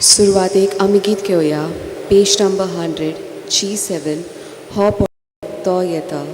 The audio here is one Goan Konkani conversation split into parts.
सुरवातेक आमी गीत घेवया पेज नंबर 100 G7 हो तो येता.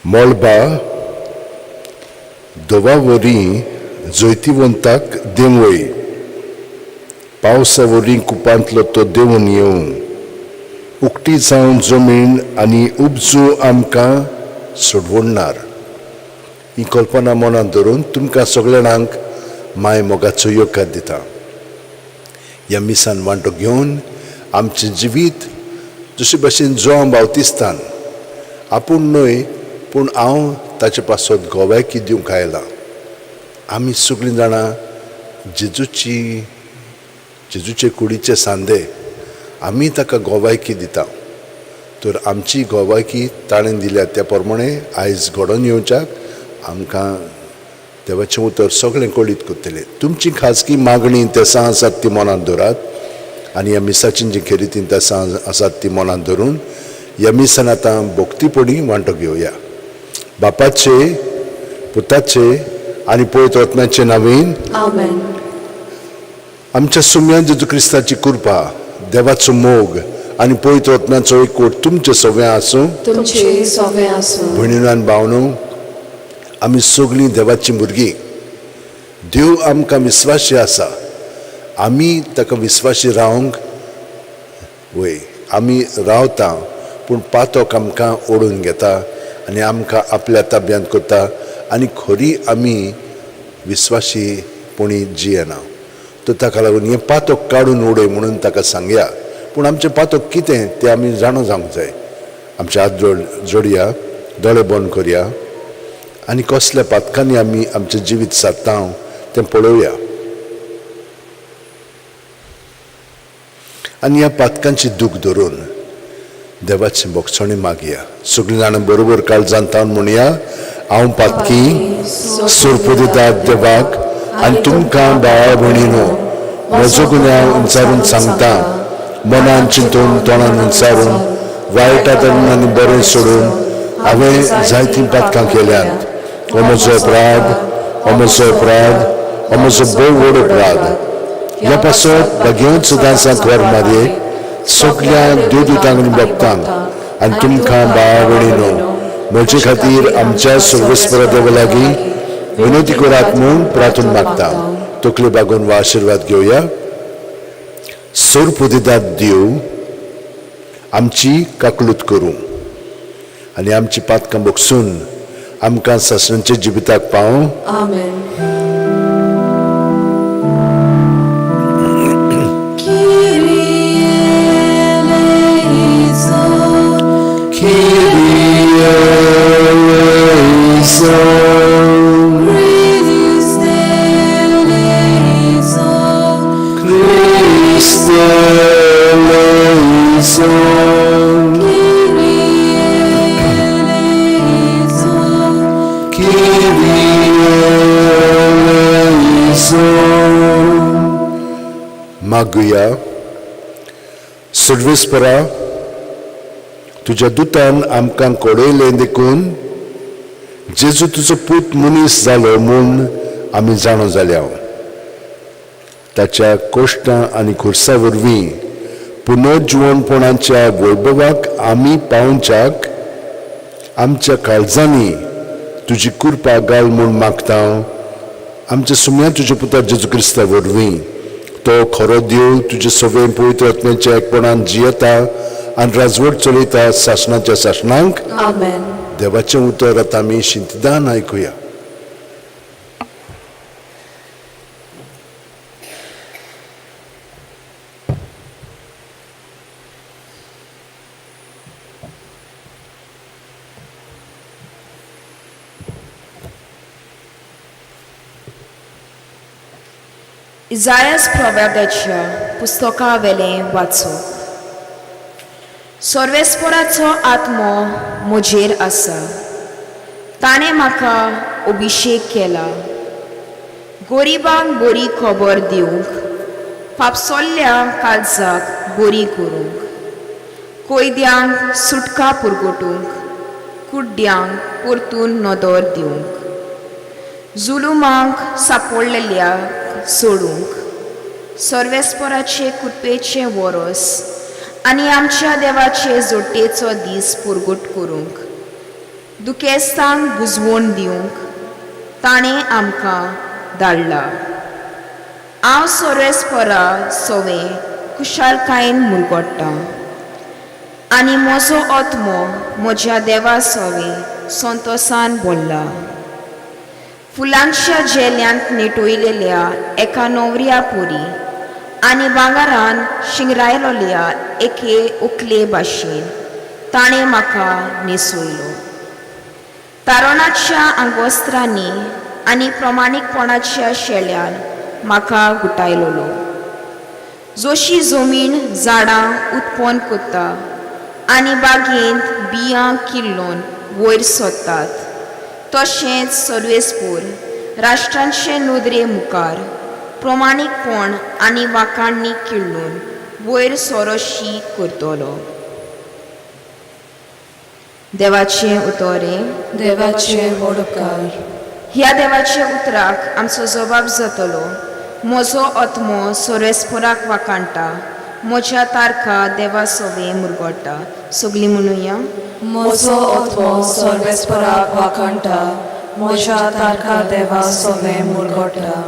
मळबा धोवा वरी जैतिवंताक देंवय, पावसा वरी कुपांतलो तो देंवून येवं, उकती जावन जमीन आनी उपजू आमकां सोडवणार. ही कल्पना मनांत धरून तुमकां सगळ्या जाणांक माय मोगाचो येवकार दिता. ह्या मिसान वांटो घेवन आमचें जिवीत जशे भशेन जोआंव बावतिस्तान आपूण न्हय पूण हांव ताचे पासत गोव्याकी दिवंक आयलां. आमी सगळीं जाणां जेजूची जेजूचे कुडीचे सांदे आमी ताका गोवायकी दिता. तर आमची गोवायकी ताणें दिल्या त्या प्रमाणे आयज घडोवन येवच्याक आमकां देवाचें उतर सगळें कळीत करतलें. तुमची खाजगी मागणी तेसां आसात ती मनांत धरात आनी ह्या मिसाची जी खेरीतीं तेसां आसात ती मनांत धरून ह्या मिसान आतां भक्तीपणी वांटो घेवया. बापाचे, पुताचे आनी पवित्र आत्म्याचे नांवेन आमेन. आमच्या सुम्यान जेजू क्रिस्ताची कृपा, देवाचो मोग आनी पवित्र आत्म्याचो एकवट तुमचे सगळें आसूं. तुमचे सोवे आसूं. भयणीनो आनी भावनो, आमी सगळीं देवाचीं भुरगीं. देव आमकां विस्वाशी आसा, आमी ताका विस्वाशी रावंक वय आमी रावता, पूण पातक आमकां ओडून घेता आनी आमकां आपल्या ताब्यांत करता आनी खरी आमी विस्वाशी पुणी जियेना. तर ताका लागून हें पातक काडून उडय म्हणून ताका सांगया. पूण आमचें पातक कितें तें आमी जाणा जावंक जाय. आमचे हात जोडया, दोळे बंद करया आनी कसल्या पातकांनी आमी आमचें जिवीत सारता तें पळोवया आनी ह्या पातकांची दूख धरून देवाची बोगसणी मागया. सगळीं जाणां बरोबर काळजान तावन म्हणया, हांव पातकी सुरपुदितात देवाक आनी तुमकां भावा भयणीनो म्हजो गुन्यांव उंचारून सांगता. मनान चिंतून तोंडान उंचारून वायट आदरून आनी बरें सोडून हांवें जायतीं पातकां केल्यांत. हो म्हजो अपराध, हो म्हजो अपराध, हो म्हजो भोव व्हड अपराध. ह्या पासत भाग्यवंत सदांच खर मारये सगल्या देवदूतांक आनी भक्तांक आनी तुमकां भावा भयणीनो म्हजे खातीर आमच्या सर्वेस्परा देवा लागीं विनोदी करात म्हूण प्रार्थना मागता. तकली बागोवन वा आशिर्वाद घेवया. सोरपुदिदात देव आमची काकलूत करूं आनी आमची पातकां बगसून आमकां सासणांच्या जिविताक पावूं. आमेन. मागुया. सर्वेस्परा, तुज्या दुतान आमकां कळयलें देखून जेजू तुजो पूत मनीस जालो म्हूण आमी जाणो जाल्या. ताच्या कोश्टां आनी खुर्सा वरवीं पुनर्जिवणपणाच्या वैभवाक आमी पावोवच्याक आमच्या काळजांनी तुजी कृपा घाल म्हूण मागता. आमच्या सुम्या तुज्या पुता जेजू क्रिस्ता वरवीं तो खरो देव तुजे सगळें पवित्र आत्म्याच्या एकपणान जियेता आनी राजवट चलयता सासणाच्या सासणांक. आमेन. देवाचें उतर आतां आमी शिंतदान आयकुया. इजायस प्रोवेर्बाच्या पुस्तका वेलें वाचप. सर्वेस्पराचो आत्मो म्हजेर आसा, ताणें म्हाका अभिशेक केला गरिबांक बरी खबर दिवंक, फापसोल्ल्या काळजाक बरी करूंक, कोयद्यांक सुटका पुरगोटूंक, कुड्ड्यांक परतून नदर दिवंक, जुलुमांक सापडलेल्या सोडूंक, सर्वेस्पराचे कृपेचें वरोस आनी आमच्या देवाचे जोटेचो दीस पुरगूट करूंक, दुखेस्तांक बुजवण दिवंक ताणें आमकां धाडला. हांव सर्वेस्परा सोवें खुशालकायेन मुरगोट्टां आनी म्हजो आत्मो म्हज्या देवा सोवें संतोसान भरला. फुलांच्या झेल्यांत नेटयलेल्या एका नवऱ्या पुरी आनी भांगरान शिंगरायलोल्या एके उकले भाशेन ताणें म्हाका न्हेसयलो. तारणाच्या आंगवस्त्रांनी आनी प्रमाणीकपणाच्या शेल्यान म्हाका गुटायलोलो. जशी जमीन झाडां उत्पन्न करता आनी बागेंत बियां किल्लोन वयर सोदतात, तशेंच सर्वेस्पूर राष्ट्रांचे नदरे मुखार प्रमाणीकपण आनी वाखाणणी किल्लून वयर सोरोशी करतलो. देवाचें उतोरें. देवाचे व्हड उपकार. ह्या देवाच्या उतराक आमचो जबाब जातलो. म्हजो आत्मो सर्वेस्पराक वाखाणटा, म्हज्या तारखा देवा सोवे मुरगोटा. सगळीं म्हणुया. म्हजो आत्मो सर्वेस्पराक वाखाणटा, म्हज्या तारखा देवा सोवें मुरगोटा.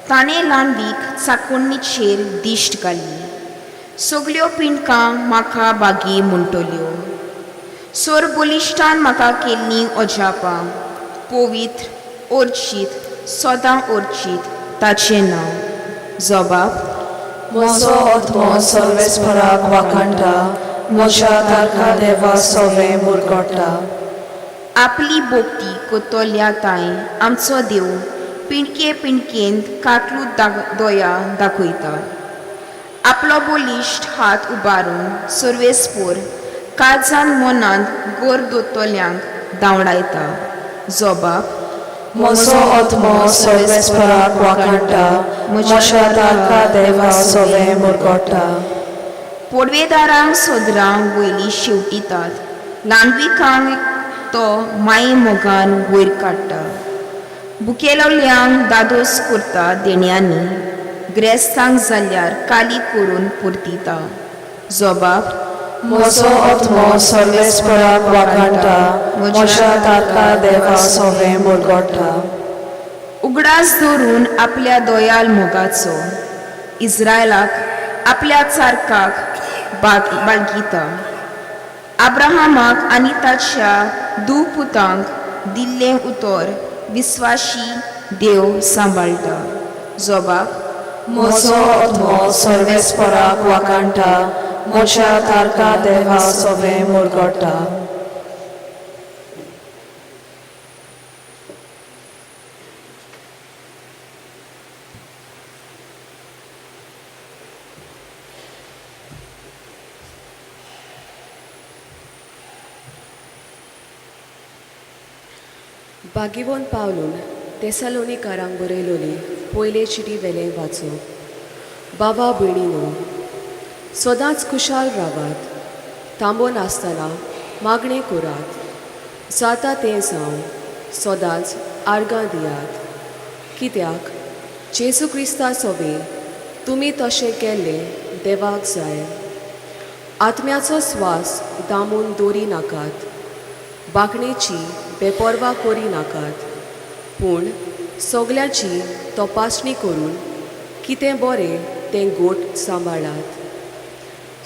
ताणें ल्हानवीक चाकोडणीचेर दिश्ट घाली, सगल्यो पिंडकां म्हाका बागी म्हणटल्यो. सोर बलिश्ठान म्हाका केल्लीं अजापां, पवित्र अर्चीत सदां अर्चीत ताचें नांव. जबाब. म्हजो आत्मो सर्वेस्पराक वाखाणटा, म्हज्या तारखा देवा सोवें मुरगोटा. आपली भोक्ती कोतोल्या तांय आमचो देव पिंडके पिंडकेंत काटलू दया दाखयता. आपलो बलिश्ट हात उबारून सर्वेस्पोर काळजान मनांत गोर दोतोल्यांक धांवडायता. जबाब. म्हजो आत्मो सर्वेस्पराक वाखाणटा, म्हज्या तारखा देवा सोवें मुरगोटा. पोडवेदारांक सोदरां वयली शेवटितात, ल्हानविकांक तो माये मोगान वयर काडटा. बुकेलोल्यांक दादोस करता देण्यांनी, ग्रेस्तांक जाल्यार काली करून पुरतिता. जबाब. म्हजो आत्मो सर्वेस्पराक वाखाणटा, म्हज्या तारखा देवा सोवें मुरगोटा. उगडास धरून आपल्या दयाल मोगाचो इस्रायलाक आपल्या सारकाक बाळगिता. अब्राहमाक आनी ताच्या दुपुतांक दिल्लें उतर विस्वाशी देव सांबाळटा. जबाब. म्हजो आत्मो सर्वेस्पराक वाखाणटा, म्हज्या तारखा देवा सोवें मुरगोटा. बागिवोन पावलून तेसालोनीकारांक बरयलोली पयले चिटी वेलें वाचूंक. बाबा भयणीनो, सदांच खुशाल रावात, थांबो नासतना मागणें करात, जाता तें जावं सदांच आर्गां दियात, कित्याक जेजू क्रिस्ता सोबे तुमी तशें केल्लें देवाक जाय. आत्म्याचो स्वास दामून दवरी नाकात, बांकणेची बेपर्वा करी नाकात, पूण सगल्यांची तपासणी करून कितें बरें तें गोट सांबाळात.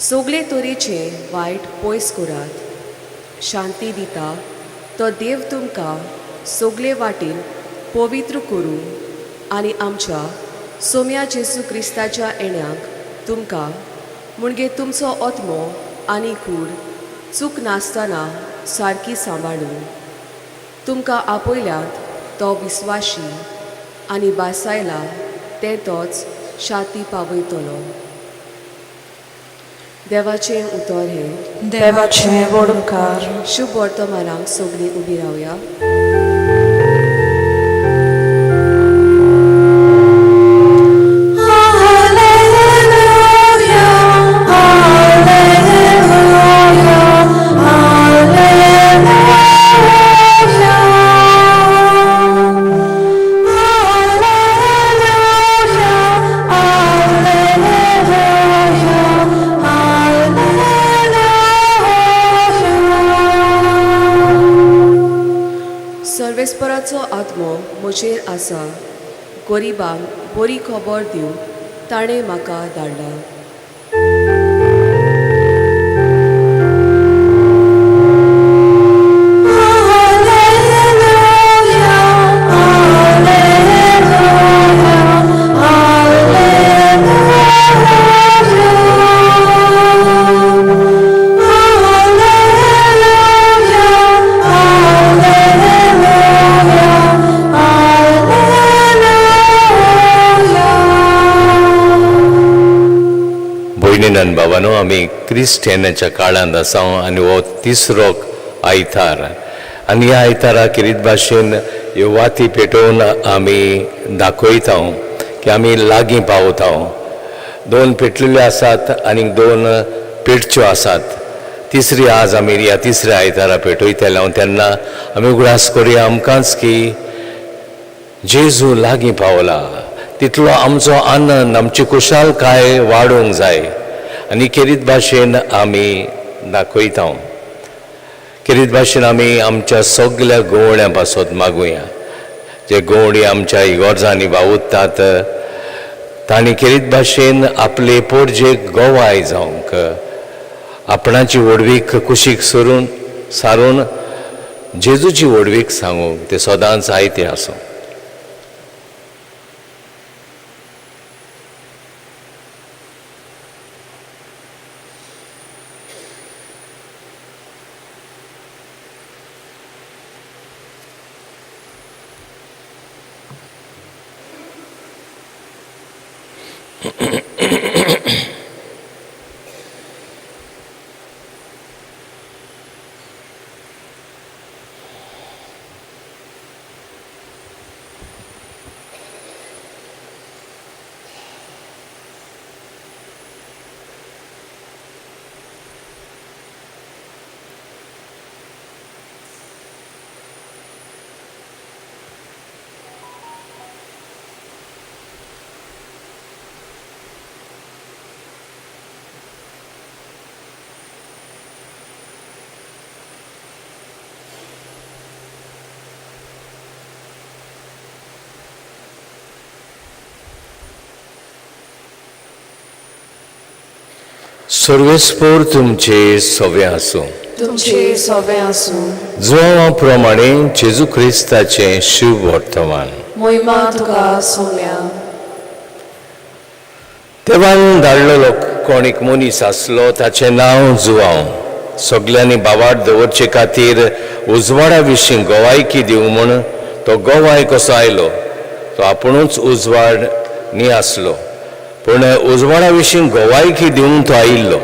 सगळे तरेचें वायट पयस करात. शांती दिता तो देव तुमकां सगळे वाटेन पवित्र करूं आनी आमच्या सोम्या जेजू क्रिस्ताच्या येण्याक तुमकां म्हणजे तुमचो आत्मो आनी कूड चूक नासतना सारकी सांबाळूं. तुमकां आपयल्यात तो विस्वाशी आनी बासायला तें तोच शांती पावयतलो. देवाचें उतर हें. देवाचें व्हड उपकार. शुभ वर्तमानाक सगळीं उबी रावया. सर्वेस्पराचो आत्मो म्हजेर आसा, गरिबांक बरी खबर दिवंक ताणें म्हाका धाडला. भयणीन आनी बाबानो, आमी क्रिस्टियनाच्या काळांत आसा आनी हो तिसरो आयतार आनी ह्या आयतारा किरीत भाशेन ह्यो वाती पेटोवन आमी दाखयता की आमी लागीं पावता. दोन पेटलेल्यो आसात आनी दोन पेटच्यो आसात. तिसरी आज आमी ह्या तिसऱ्या आयतारा पेटयतले. हांव तेन्ना आमी उगडास करुया आमकांच की जेजू लागीं पावला तितलो आमचो आनंद, आमची खुशालकाय वाडोवंक जाय आनी खेरीत भाशेन आमी दाखयता. खेरीत भाशेन आमी आमच्या सगल्या गवळ्यां पासत मागुया. जे गवळी आमच्या इगोर्जांनी वावुरतात तांणी खेरीत भाशेन आपले पोरजेक गोवाय जावंक आपणाची व्हडवीक कुशीक सरून सारून जेजूची व्हडवीक सांगूंक ते सदांच आयते आसूं. सर्वेस्पोर तुमचे सवे आसूं. तुमचे सोबे आसूं. जुवां प्रमाणे जेजू क्रिस्ताचें शुभ वर्तमान. मोहिमा तुका सोम्या. देवान धाडलेलो कोण एक मनीस आसलो, ताचें नांव जुवांव. सगल्यांनी बावाट दवरचे खातीर उजवाडा विशीं गोवायकी दिवं म्हूण तो गोवाय कसो आयलो. तो आपुणूच उजवाड न्ही आसलो, पूण उजवाडा विशीं गोवायकी दिवंक तो आयिल्लो.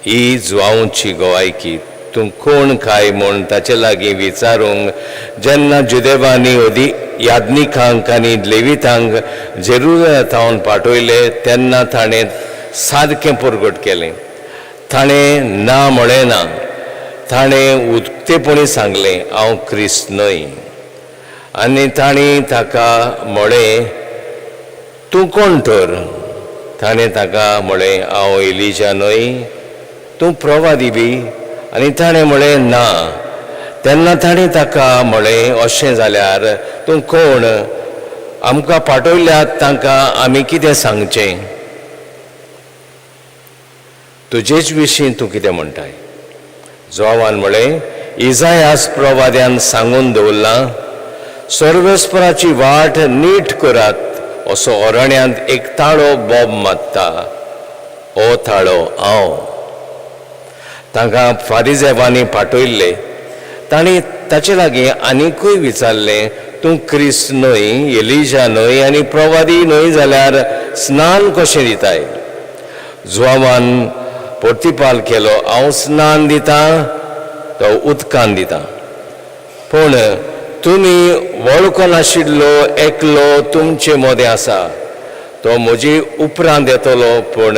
ही जुवांवची गोवायकी तूं कोण काय म्हूण ताचे लागीं विचारूंक जेन्ना जुदेवांनी अदी याज्ञिकांक आनी लेवितांक जेरुजलेमांत पाठयले तेन्ना ताणें सारकें परगट केलें. ताणें ना म्हळें ना, ताणें उक्तेपणी सांगलें हांव क्रिस्त न्हय. आनी तांणी ताका म्हळें तूं कोण तर? ताणें ताका म्हळें हांव एलिजा न्हय. तूं प्रवादी बी? आनी ताणें म्हळें ना. तेन्ना ताणें ताका म्हळें अशें जाल्यार तूं कोण? आमकां पाठयल्यात तांकां आमी कितें सांगचें? तुजेच विशीं तूं कितें म्हणटाय? जोवान म्हळें, इजायास प्रवाद्यान सांगून दवरलां, सर्वेस्पराची वाट नीट करात असो अरण्यांत एक ताळो बोब मारता, हो ताळो हांव. तांकां फारिजेवांनी पाठयल्ले. तांणी ताचे लागीं आनिकूय विचारलें, तूं क्रिस्त न्हय, एलिजा न्हय आनी प्रवादी न्हय जाल्यार स्नान कशें दिताय? जुवावान प्रतिपाल केलो, हांव स्नान दितां तो उदकान दिता, पूण तुमी वळखनाशिल्लो एकलो तुमचे मदें आसा, तो म्हजी उपरांत येतलो, पूण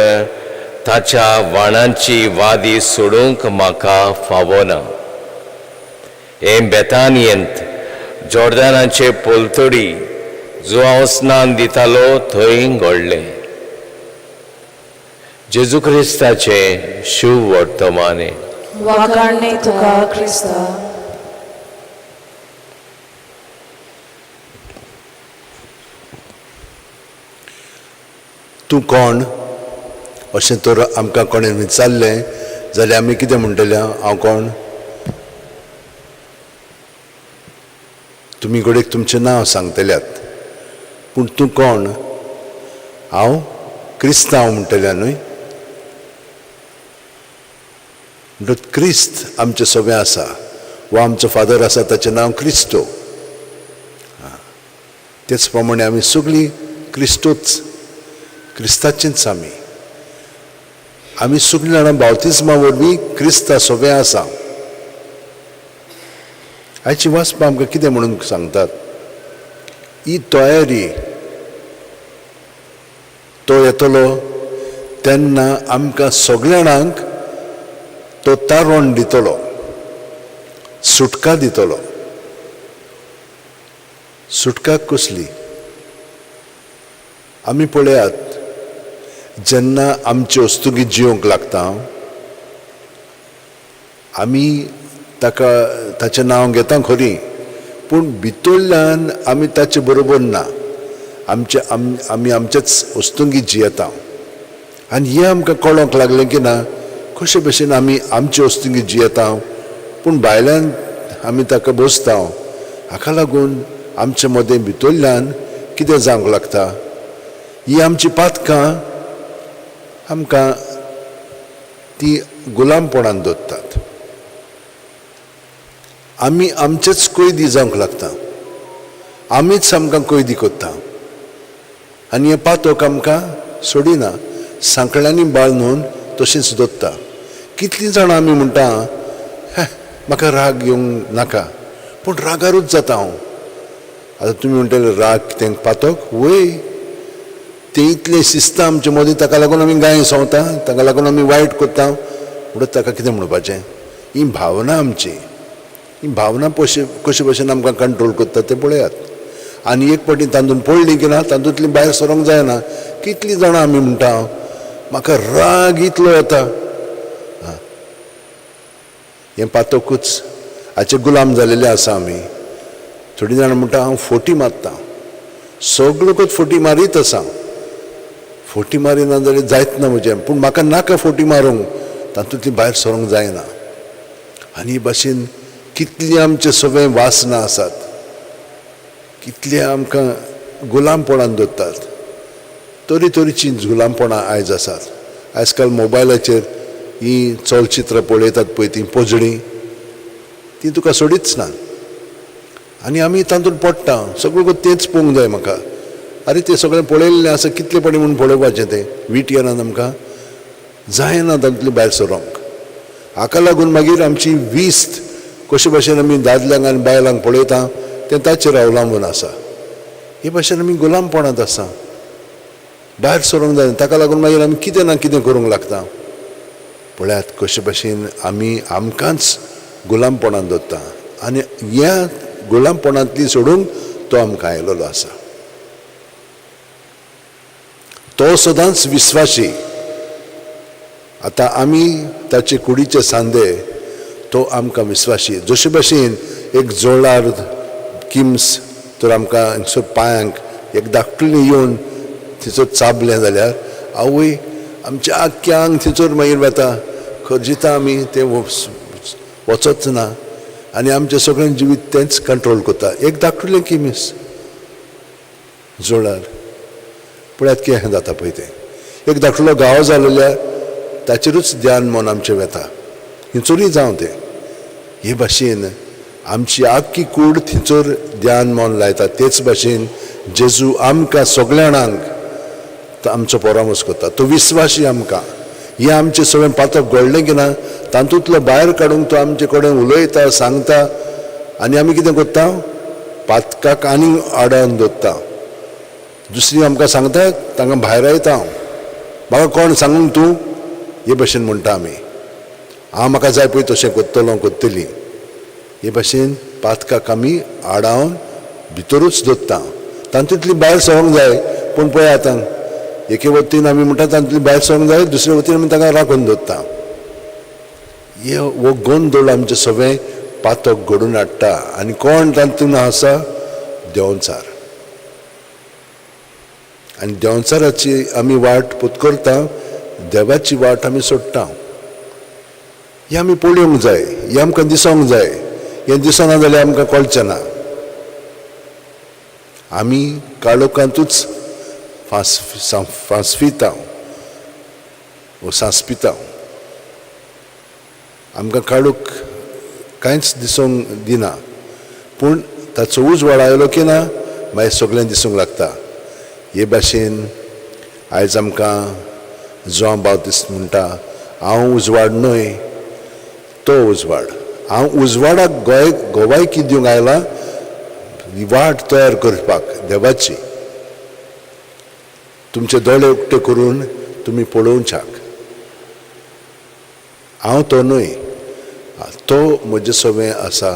ताच्या वाणांची वादी सोडूंक म्हाका फावना. हें बेतानियंत जॉर्दानाचे पलतडी जो हांव स्नान दितालो थंय घडलें. जेजू क्रिस्ताचें शिव वर्तमाने. वाखाणणे तुका क्रिस्ता. तूं कोण अशें तर आमकां कोणें विचारलें जाल्यार आमी कितें म्हणटले? हांव कोण? तुमी घडयेक तुमचें नांव सांगतल्यात, पूण तूं कोण? हांव क्रिस्तांव म्हणटल्या न्हय? म्हणटकच क्रिस्त आमचें सगळें आसा, वा आमचो फादर आसा ताचें नांव क्रिस्तो. तेच प्रमाणे आमी सगळीं क्रिस्तोच, क्रिस्ताचेंच आमी. आमी सगळीं जाणां बावतिज्मा वरवीं क्रिस्ता सगळें आसा. आयची वाचपां आमकां कितें म्हणून सांगतात? ही तयारी, तो येतलो तेन्ना आमकां सगळ्या जाणांक तो तारण दितलो, सुटका दितलो. सुटका कसली? आमी पळयात, जेन्ना आमचे वस्तुगी जिवंक लागता आमी ताका ताचें नांव घेता खरी, पूण भितरल्यान आमी ताचे बरोबर ना. आमचे आमी आमचेच वस्तुंगी जियेता. आनी हें आमकां कळोंक लागलें की ना, कशे भशेन आमी आमचे वस्तुंगी जियेता पूण भायल्यान आमी ताका बसता. हाका लागून आमचे मदें भितरल्यान कितें जावंक लागता, ही आमची पातकां आमकां ती गुलामपणान दवरतात. आमी आमचेच कैदी जावंक लागता, आमीच आमकां कैदी करता आनी हें पातक आमकां सोडिना, सांकळ्यांनी बाळनून तशेंच दवरता. कितलीं जाणां आमी म्हणटा, हे म्हाका राग येवंक नाका, पूण रागारूच जाता हांव. आतां तुमी म्हणटले राग कितें पातक? वय, तें इतलें शिस्ता आमचे मदीं, ताका लागून आमी गाय सोंवता, ताका लागून आमी वायट करता. म्हणटच ताका कितें म्हणपाचें? ही भावना आमची, ही भावना कशे भशेन आमकां कंट्रोल करता तें पळयात. आनी एक फावटी तातूंत पडली की ना, तातूंतली भायर सरोंक जायना. कितलीं जाणां आमी म्हणटा म्हाका राग इतलो येता. हें पातकूच, हाचे गुलाम जालेले आसा आमी. थोडीं जाणां म्हणटा हांव फोटी मारता, सगळोकच फोटी मारीत आसा, फोटी मारिना जाल्यार जायत ना म्हजें, पूण म्हाका नाका फोटी मारूंक, तातूंतली भायर सरोंक जायना. आनी हे भाशेन कितली आमचे सगळे वासना आसात, कितले आमकां गुलामपणान दवरतात. तरेतरेचीं गुलामपणां आयज आसात. आयज काल मोबायलाचेर ही चलचित्रां पळयतात पळय, तीं पोजडीं, तीं तुका सोडीच ना. आनी आमी तातूंत पडटा, सगळें तेंच पळोवंक जाय म्हाका. आरे तें सगळें पळयल्लें आसा, कितले फावटी म्हूण पळोवपाचें तें? वीट येना आमकां, जायना तातूंतलें भायर सरोंक. हाका लागून मागीर आमची विस्त कशे भशेन आमी दादल्यांक आनी बायलांक पळयता तें ताचेर अवलंबून आसा. हे भशेन आमी गुलामपणांत आसा, भायर सरोंक जायना. ताका लागून मागीर आमी कितें ना कितें करूंक लागता. पळयात कशे भशेन आमी आमकांच गुलामपणांत दवरता आनी ह्या गुलामपणांतली सोडूंक तो आमकां आयलेलो आसा. तो सदांच विस्वाशी. आतां आमी ताचे कुडीचे सांदे, तो आमकां विस्वाशी. जशे भशेन एक जोळार किम्स तर आमकां हांगसर पांयांक एक धाकटुलें येवन थंयसर चाबलें जाल्यार आवय आमच्या आख्ख्या आंग थंयसर मागीर वता, खर्जिता आमी, तें वचच ना आनी आमचें सगळें जिवीत तेंच कंट्रोल करता. एक धाकटुलें किमीस जोडार पळयात कितें जाता पळय तें. एक धाकटुलो घावो जालेल्या ताचेरूच ध्यान मन आमचें वता, हिंचोरूय जावं तें. हे भाशेन आमची आख्खी कूड थंयसर ध्यान मन लायता. तेच भाशेन जेजू आमकां सगल्या जाणांक आमचो परामर्श करता. तो विस्वासी आमकां हें आमचें सगळें पातक घडलें की ना तातूंतलो भायर काडूंक तो आमचे कडेन उलयता, सांगता. आनी आमी कितें करता, पातकाक आनी आडावन दवरता. दुसरी आमकां सांगता तांकां भायर येता हांव, म्हाका कोण सांगूंक तूं, हे भाशेन म्हणटा आमी. हांव म्हाका जाय पळय तशें करतलो, करतली. हे भाशेन पातकाक आमी आडावन भितरूच दवरता. तातूंतली भायर सरोंक जाय, पूण पळय आतां एके वतीन आमी म्हणटा तातूंतली भायर सरोंक जाय, दुसरे वतीन आमी ताका राखून दवरता. हे हो गोंदळ आमचें सगळें पातक घडून हाडटा. आनी कोण तातूंत आसा, देंवचार. आनी देंवचाराची आमी वाट पत्करता, देवाची वाट आमी सोडटा. हें आमी पळोवंक जाय, हें आमकां दिसोंक जाय. हें दिसना जाल्यार आमकां कळचें ना. आमी काळोखांतूच फांसफिता वो सांसपिता. आमकां काळोख कांयच दिसूंक दिना, पूण ताचो उजवाड आयलो की ना मागीर सगळें दिसूंक लागता. हे भाशेन आयज आमकां जुआंव बाप्तीस्त म्हणटा, हांव उजवाड न्हय, तो उजवाड. हांव उजवाडाक गोवायकी दिवंक आयला, वाट तयार करपाक देवाची. तुमचे दोळे उक्ते करून तुमी पळोवच्याक. हांव तो न्हय, तो म्हजे सवें आसा.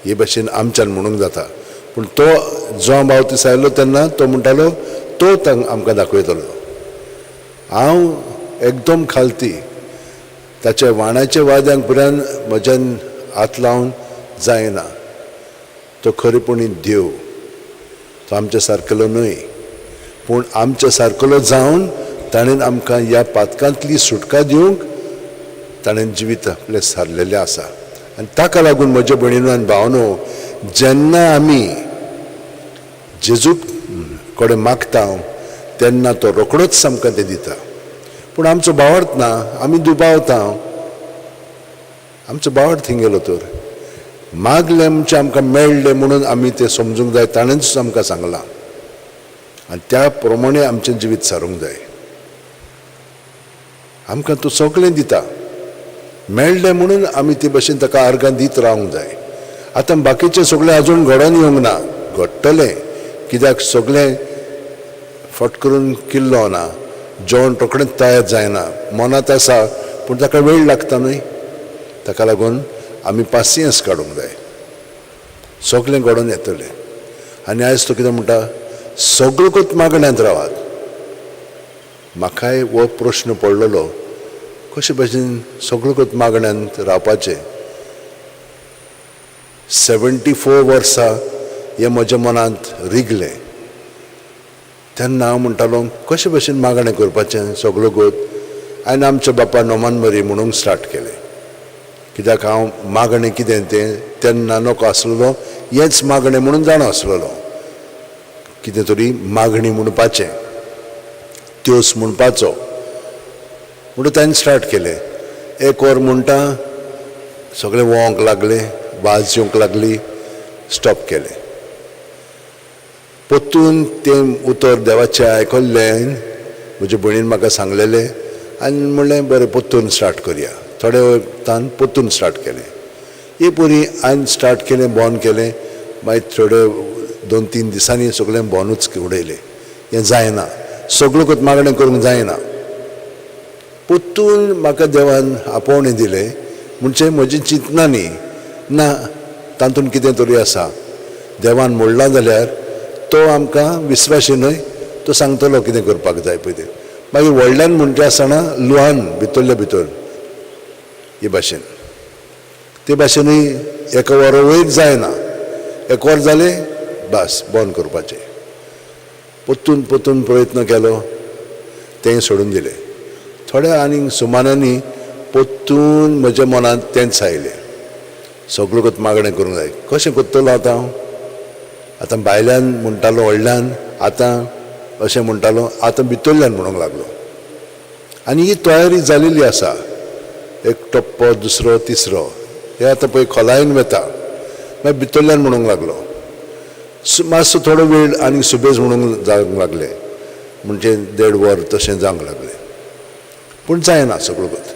हे भाशेन आमच्यान म्हणूंक जाता. पूण तो जुआंव बाप्तीस्त आयलो तेन्ना तो म्हणटालो तो आमकां दाखयतलो. हांव एकदम खालती, ताच्या वाणाच्या वाद्यांक पर्यंत म्हज्यान हात लावन जायना. तो खरेपणी देव, तो आमच्या सारकेलो न्हय, पूण आमच्या सारकेलो जावन ताणें आमकां ह्या पातकांतली सुटका दिवंक ताणें जिवीत आपलें सारलेलें आसा. आनी ताका लागून म्हज्या भयणीनो आनी भावनो, जेन्ना आमी जेजूक कडेन मागता तेन्ना तो रोखडोच आमकां तें दिता. पूण आमचो भावार्थ ना, आमी दुबावता. आमचो भावार्थ थंय गेलो तर मागलें म्हणजे आमकां मेळ्ळें म्हणून आमी तें समजूंक जाय. ताणेंच आमकां सांगलां आनी त्या प्रमाणे आमचें जिवीत सारूंक जाय. आमकां तो सगळें दिता, मेळ्ळें म्हणून आमी ते भशेन ताका आर्गां दीत रावंक जाय. आतां बाकीचें सगळें अजून घडोवन येवंक ना, घडटलें. कित्याक सगळें फट करून किल्लो ना, जेवण रोखडेंच तयार जायना. मनांत आसा पूण ताका वेळ लागता न्हय. ताका लागून आमी पासियेंस काडूंक जाय, सगळें घडोवन येतलें. आनी आयज तो कितें म्हणटा, सगळ्योच मागण्यांत रावात. म्हाकाय हो प्रश्न पडलेलो, कशे भशेन सगळ्योच मागण्यांत रावपाचें. 74 वर्सां हें म्हज्या मनांत रिगलें. तेन्ना हांव म्हणटालो कशे भशेन मागणें करपाचें सगळो गोत. आनी आमच्या बापा नोमान मरी म्हणूंक स्टार्ट केलें. कित्याक हांव मागणें कितें तें तेन्ना नको आसलेलो, हेंच मागणें म्हणून जाणा आसलेलो. कितें तरी मागणी म्हणपाचें, त्योस म्हणपाचो म्हणून ताणें स्टार्ट केलें. एक वर म्हणटा सगळें वोंक लागलें, वाज येवंक लागली, स्टॉप केलें. परतून तें उतर देवाचें आयकल्लें, म्हजे भयणीन म्हाका सांगलेलें आनी म्हणलें बरें परतून स्टार्ट करया. थोड्या वखतान परतून स्टार्ट केलें. एक परी हांवें स्टार्ट केलें, बंद केलें. मागीर थोडे 2-3 दिसांनी सगळें बंदूच उडयलें. हें जायना, सगळ्यो मागणें करूंक जायना. परतून म्हाका देवान आपोवणें दिलें, म्हणजे म्हजी चिंतना न्ही ना तातूंत कितें तरी आसा. देवान म्हणलां जाल्यार तो आमकां विस्वाशी न्हय, तो सांगतलो कितें करपाक जाय पळय तें. मागीर व्हडल्यान म्हणटा आसतना लुहान भितरले भितर हे भाशेन, ते भाशेनूय एका वरा वयर जायना. एक वर जालें बस बंद करपाचें. परतून परतून प्रयत्न केलो, तें सोडून दिलें. थोड्या आनीक सुमानांनी परतून म्हज्या मनांत तेंच आयलें, सगळो कोत मागणें करूंक जाय. कशें करतलो आतां हांव? आतां भायल्यान म्हणटालो व्हडल्यान, आतां अशें म्हणटालो, आतां भितरल्यान म्हणूंक लागलो. आनी ही तयारी जालेली आसा, एक टप्पो, दुसरो, तिसरो, हे आतां पळय खोलायेन वता. मागीर भितरल्यान म्हणूंक लागलो. मातसो थोडो वेळ आनी सुबेज म्हणूंक जावंक लागले, म्हणजे 1.5 वर तशें जावंक लागलें. पूण जायना सगळो गत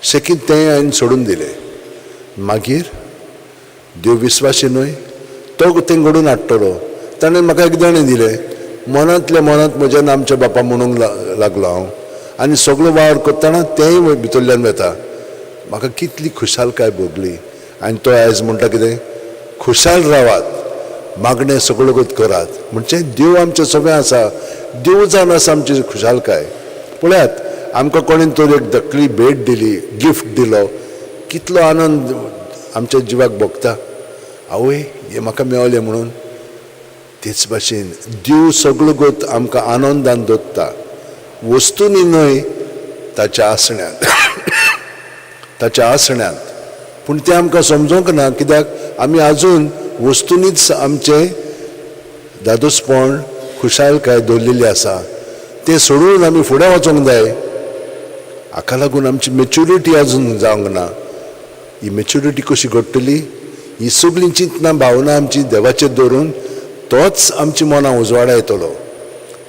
शेकीत तें हांवें सोडून दिलें. मागीर देव विस्वासी न्हय, तो तें घडोवन हाडटलो. ताणें म्हाका एक देणें दिलें. मनांतल्या मनांत म्हज्यान आमच्या बापा म्हणूंक लागलो हांव. आनी सगळो वावर करतना तेंय भितरल्यान वता. म्हाका कितली खुशालकाय भोगली. आनी तो आयज म्हणटा कितें, खुशाल रावात, मागणें सगळो गत करात. म्हणजे देव आमचें सगळें आसा, देव जावन आसा आमची खुशालकाय. पळयात, आमकां कोणेन तर एक धाकली भेट दिली, गिफ्ट दिलो, कितलो आनंद आमच्या जिवाक भोगता. आवय, हें म्हाका मेवलें म्हणून. तेच भाशेन देव सगळो गत आमकां आनंदान दवरता, वस्तूंनी न्हय, ताच्या आसण्यांत, ताच्या आसण्यांत. पूण तें आमकां समजोंक ना, कित्याक आमी आजून वस्तूंनीच आमचें दादोसपण, खुशालकाय दवरलेली आसा. तें सोडून आमी फुडें वचोंक जाय. हाका लागून आमची मेच्युरिटी आजून जावंक ना. ही मेच्युरिटी कशी घडटली? ही सगळीं चिंतनां, भावनां आमची देवाचेर दवरून तोच आमची मनां उजवाडायतलो,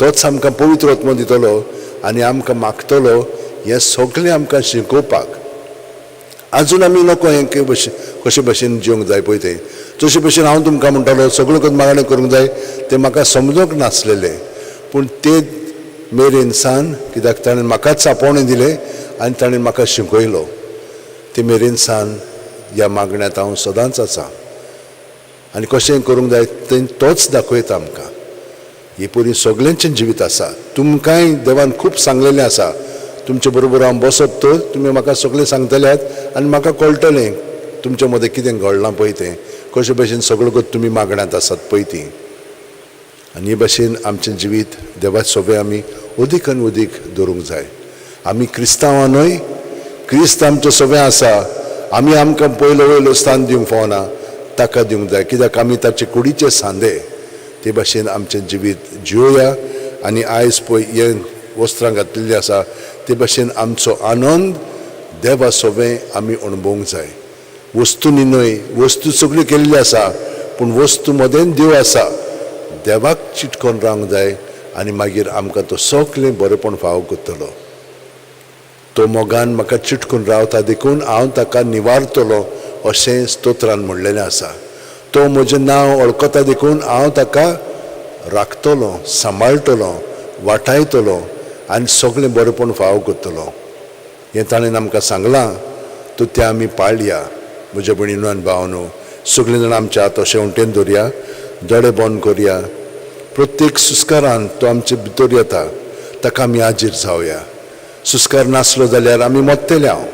तोच आमकां पवित्र आत्मो दितलो आनी आमकां मागतलो हें सगळें आमकां शिकोवपाक. आजून आमी नको हें कशे भशेन जिवंक जाय पळय तें. जशे भशेन हांव तुमकां म्हणटालो सगळें करून मागणें करूंक जाय, तें म्हाका समजूंक नासलेलें. पूण ते मेरेन सान, कित्याक ताणें म्हाकाच आपोवणें दिलें आनी ताणें म्हाका शिकयलो, ते मेरेन सान ह्या मागण्यांत हांव सदांच आसा. आनी कशें करूंक जाय तें तोच दाखयता आमकां. ही परी सगळ्यांचें जिवीत आसा. तुमकांय देवान खूब सांगलेलें आसा. तुमचे बरोबर हांव बसत तर तुमी म्हाका सगळें सांगतल्यात आनी म्हाका कळटलें तुमचे मदें कितें घडलां पळय तें, कशे भशेन सगळो गत तुमी मागण्यांत आसात पळय ती. आनी हे भशेन आमचें जिवीत देवा सोबें आमी अदीक आनी अदीक दवरूंक जाय. आमी क्रिस्तांवां न्हय, क्रिस्त आमचें सोबें आसा. आमी आमकां पयलो वयलो स्थान दिवंक फावना, ताका दिवंक जाय, कित्याक आमी ताचे कुडीचे सांदे. ते भाशेन आमचें जिवीत जिवया. आनी आयज पळय हें वस्त्रां घातलेलीं आसा, ते भाशेन आमचो आनंद देवा सोबें आमी अणभवूंक जाय. वस्तूंनी न्हय, वस्तू सगळ्यो केल्ली आसा, पूण वस्तू मदें देव आसा. देवाक चिटकोन रावंक जाय आनी मागीर आमकां तो सगळें बरेंपण फावो करतलो. तो मोगान म्हाका चिटकून रावता देखून हांव ताका निवारतलो अशें स्तोत्रान म्हणलेलें आसा. तो म्हजें नांव वळखता देखून हांव ताका राखतलो, सांबाळटलो, वाटायतलो आनी सगळें बरेंपण फावो करतलो. हें ताणें आमकां सांगलां, तर तें आमी पाळया. म्हज्या भयणीनो आनी भावनो, सगळीं जाणां आमच्या हात अशें वटेन दवरया, दोळे बंद करया. प्रत्येक सुस्कारान तो आमचे भितर येता, ताका आमी हाजीर जावया. सुस्कार नासलो जाल्यार आमी मरतले. हांव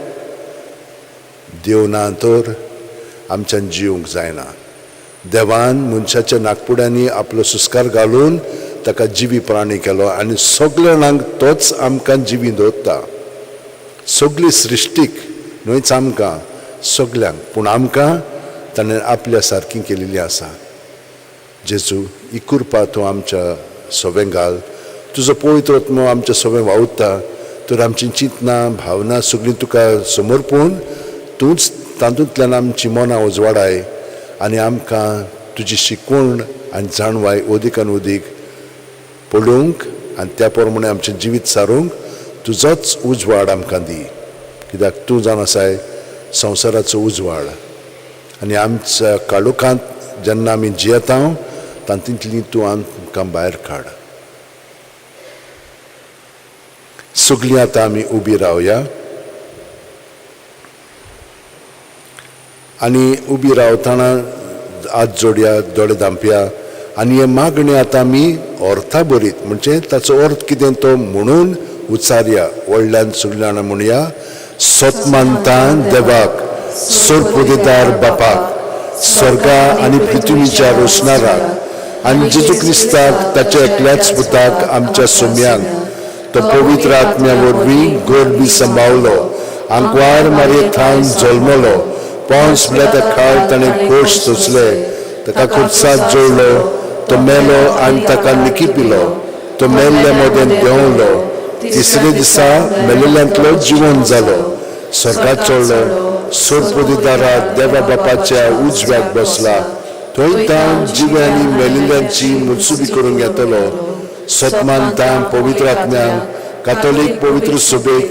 देव ना तर आमच्यान जिवंक जायना. देवान मनशाच्या नागपुड्यांनी आपलो सुस्कार घालून ताका जिवी प्राणी केलो आनी सगल्या जाणांक तोच आमकां जिवी दवरता. सगली सृश्टीक न्हयच आमकां सगल्यांक, पूण आमकां ताणें आपल्या सारकी केलेली आसा. जेजू, ही कृपा तूं आमच्या सोबें घाल. तुजो पवित्र आत्मो आमच्या सोबें वावुरता तर आमची चिंतनां, भावना सगळीं तुका समर्पून तूंच तातूंतल्यान आमची मनां उजवाडाय आनी आमकां तुजी शिकवण आनी जाणवाय अदीक आनी अदीक पळोवंक आनी त्या प्रमाणे आमचें जिवीत सारूंक तुजोच उजवाड आमकां दी. कित्याक तूं जावन आसाय संवसाराचो उजवाड आनी आमच्या काळोखांत जेन्ना आमी जियेता तातूंतली तूं आमकां भायर काड. सगळीं आतां आमी उबी रावया आनी उबी रावतना हात जोडया, दोळे धांपया आनी हे मागणें आतां आमी अर्था बरीत, म्हणजे ताचो अर्थ कितें तो म्हणून उच्चारया. व्हडल्यान सगळीं जाणां म्हणया, सतमानतान देवाक, सर्वपुदेदार बापाक, स्वर्गा आनी पृथ्वीच्या रोशणाराक आनी जेजू क्रिस्ताक ताच्या एकल्याच पुताक आमच्या सुम्यांक तो पवित्र आत्म्या वरवीं गोरबी सांबावलो, आंकवार मारये थावन जल्मलो, पोंस म्हळ्यार खाळ ताणें खोश सोंसले, ताका खुर्साक जोडलो, तो मेलो आनी ताका निकिपिलो, तो मेल्ल्या मदें देंवलो, तिसरे दिसा मेलेल्यांतलो जिवन जालो, स्वर्गात चडलो, सोरपदीदारा देवा बापाच्या उजव्याक बसला, थंय ताण जिवे आनी मेलिल्ल्यांची मुत्सुबी करूंक येतलो. सतमान ताण पवित्र आत्म्यांक कातोलीक पवित्र सभेक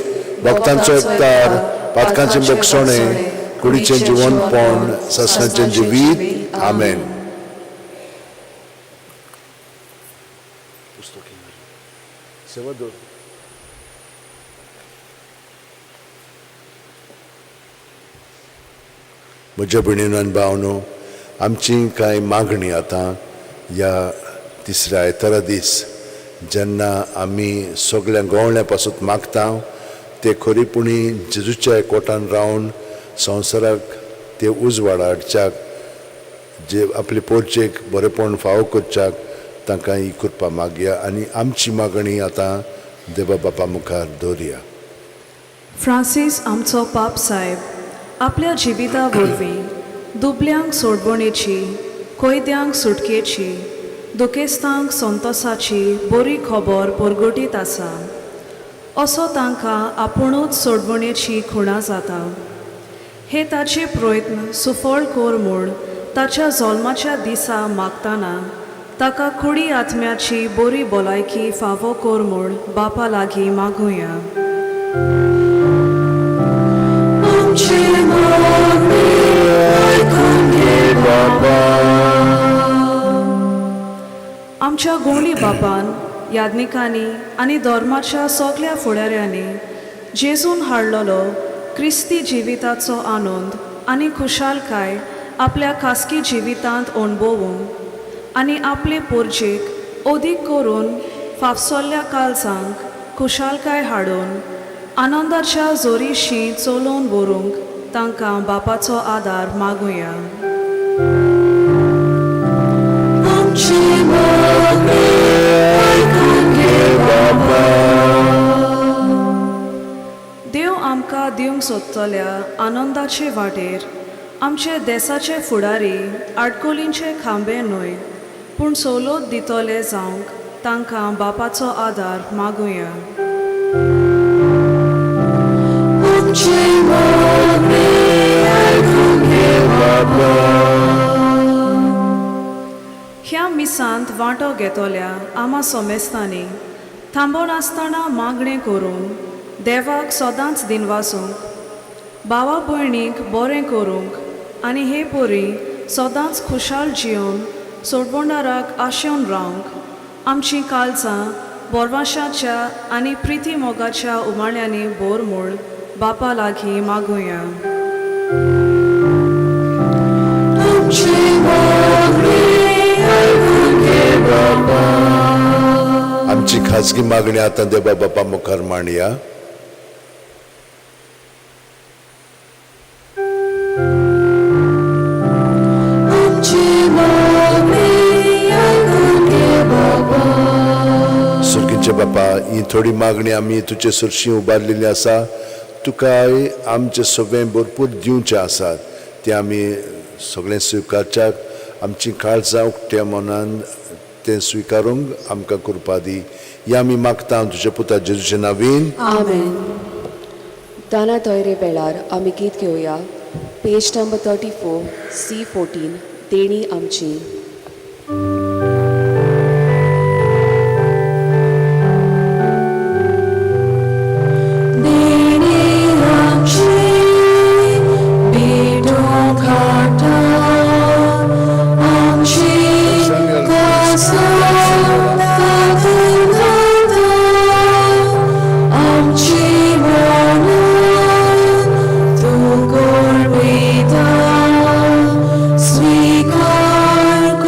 भक्तांचो एकतार, पातकांचें बक्षणें, कुडीचें जिवनपण, सासणाचें जिवीत. आमेन. म्हज्या भयणीन आनी भावनो, आमची कांय मागणी आतां ह्या तिसऱ्या आयतारा दीस जेन्ना आमी सगळ्या गवळ्या पासून मागता ते खरेपणी जेजूच्या एकवटान रावन संवसाराक ते उजवाड हाडच्याक, जे आपले पोरचेक बरेपण फावो करच्याक तांकां ही कृपा मागया आनी आमची मागणी आतां देवा बापा मुखार दवरया. फ्रांसीस आमचो पाप साहेब आपल्या जिविता वरवीं दुबल्यांक सोडवणेची, कैद्यांक सुटकेची, दुखेस्तांक संतोसाची बरी खबर परगटीत आसा. असो तांकां आपुणूच सोडवणेची खुणा जाता. हे ताचे प्रयत्न सुफळ कर म्हूण ताच्या जल्माच्या दिसा मागतना ताका कुडी आत्म्याची बरी भलायकी फावो कर म्हूण बापा लागीं मागुया. आमच्या गोंडी बापान, याज्ञिकांनी आनी धर्माच्या सगल्या फुडाऱ्यांनी जेजून हाडलेलो क्रिस्ती जिविताचो आनंद आनी खुशालकाय आपल्या खासगी जिवितांत अणभवूंक आनी आपले पोरजेक अदीक करून फाफसल्ल्या काळजांक खुशालकाय हाडून आनंदाच्या जोरीशी चलोवन व्हरूंक तांकां बापाचो आदार मागुया. देव आमकां दिवंक सोदतल्या आनंदाचे वाटेर आमचे देसाचे फुडारी आडकोलींचे खांबे न्हय पूण सवलत दितले जावंक तांकां बापाचो आदार मागुया. ह्या मिसांत वांटो घेतल्या आमा सोमेस्तांनी थांबोनासतना मागणें करून देवाक सदांच दिनवासूंक, भावा भयणीक बरें करूंक आनी हे परी सदांच खुशाल जिवन सोडवणाराक आशेवन रावंक आमचीं काळजां बोरवाशाच्या आनी प्रिती मोगाच्या उमाळ्यांनी भर म्हूण बापा लागीं मागुया. आमची खाजगी मागणी आतां देवा बापा मुखार मांडया. सुर्गीचे बापा, ही थोडी मागणी आमी तुजे सरशी उबारलेली आसा. तुकाय आमचे सगळें भरपूर दिवचें आसात तें आमी सगळें स्विकारच्याक आमची काळजां उक्त्या मनान तें स्विकारूंक आमकां कृपा दी. ही आमी मागता तुज्या पुता जेजूचे नावीन. आमेन. दाना तयरे वेळार आमी गीत घेवया. पेज नंबर 34 C14 देणी आमची. स्वीकार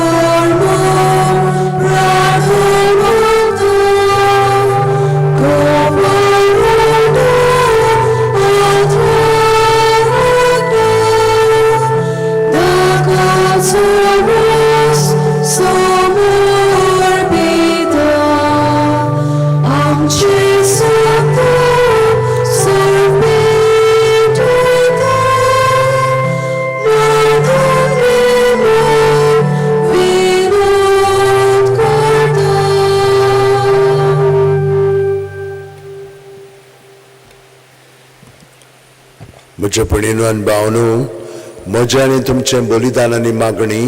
आमचे सोता सर्पेटयता मागणे म्हूण विनोद करता. म्हज्या भयणीनो आनी भावनो, म्हजें आनी तुमचें बलिदान आनी मागणी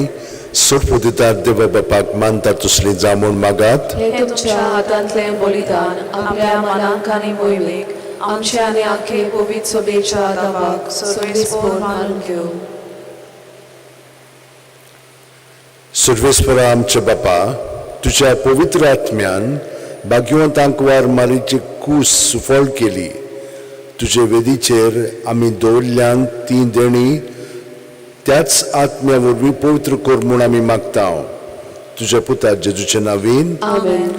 सोडपुदितात देवा बापाक मानता तसली जावं म्हूण मागात. हे तुमच्या हातांतलें बलिदान आपल्या मनाक आनी मोहिमेक आमचे आनी आखे पवित्र सभेच्या दावाक सर्वेस्पोर मानून घेवं. सर्वेस्परा आमच्या बापा, तुज्या पवित्र आत्म्यान भाग्यवंत आंकवार मारीची कूस सुफळ केली. तुजे वेदीचेर आमी दवरल्यान ती देणी त्याच आत्म्या वरवीं पवित्र कर म्हूण आमी मागता, तुज्या पुता जेजूचे नावीन. आमेन.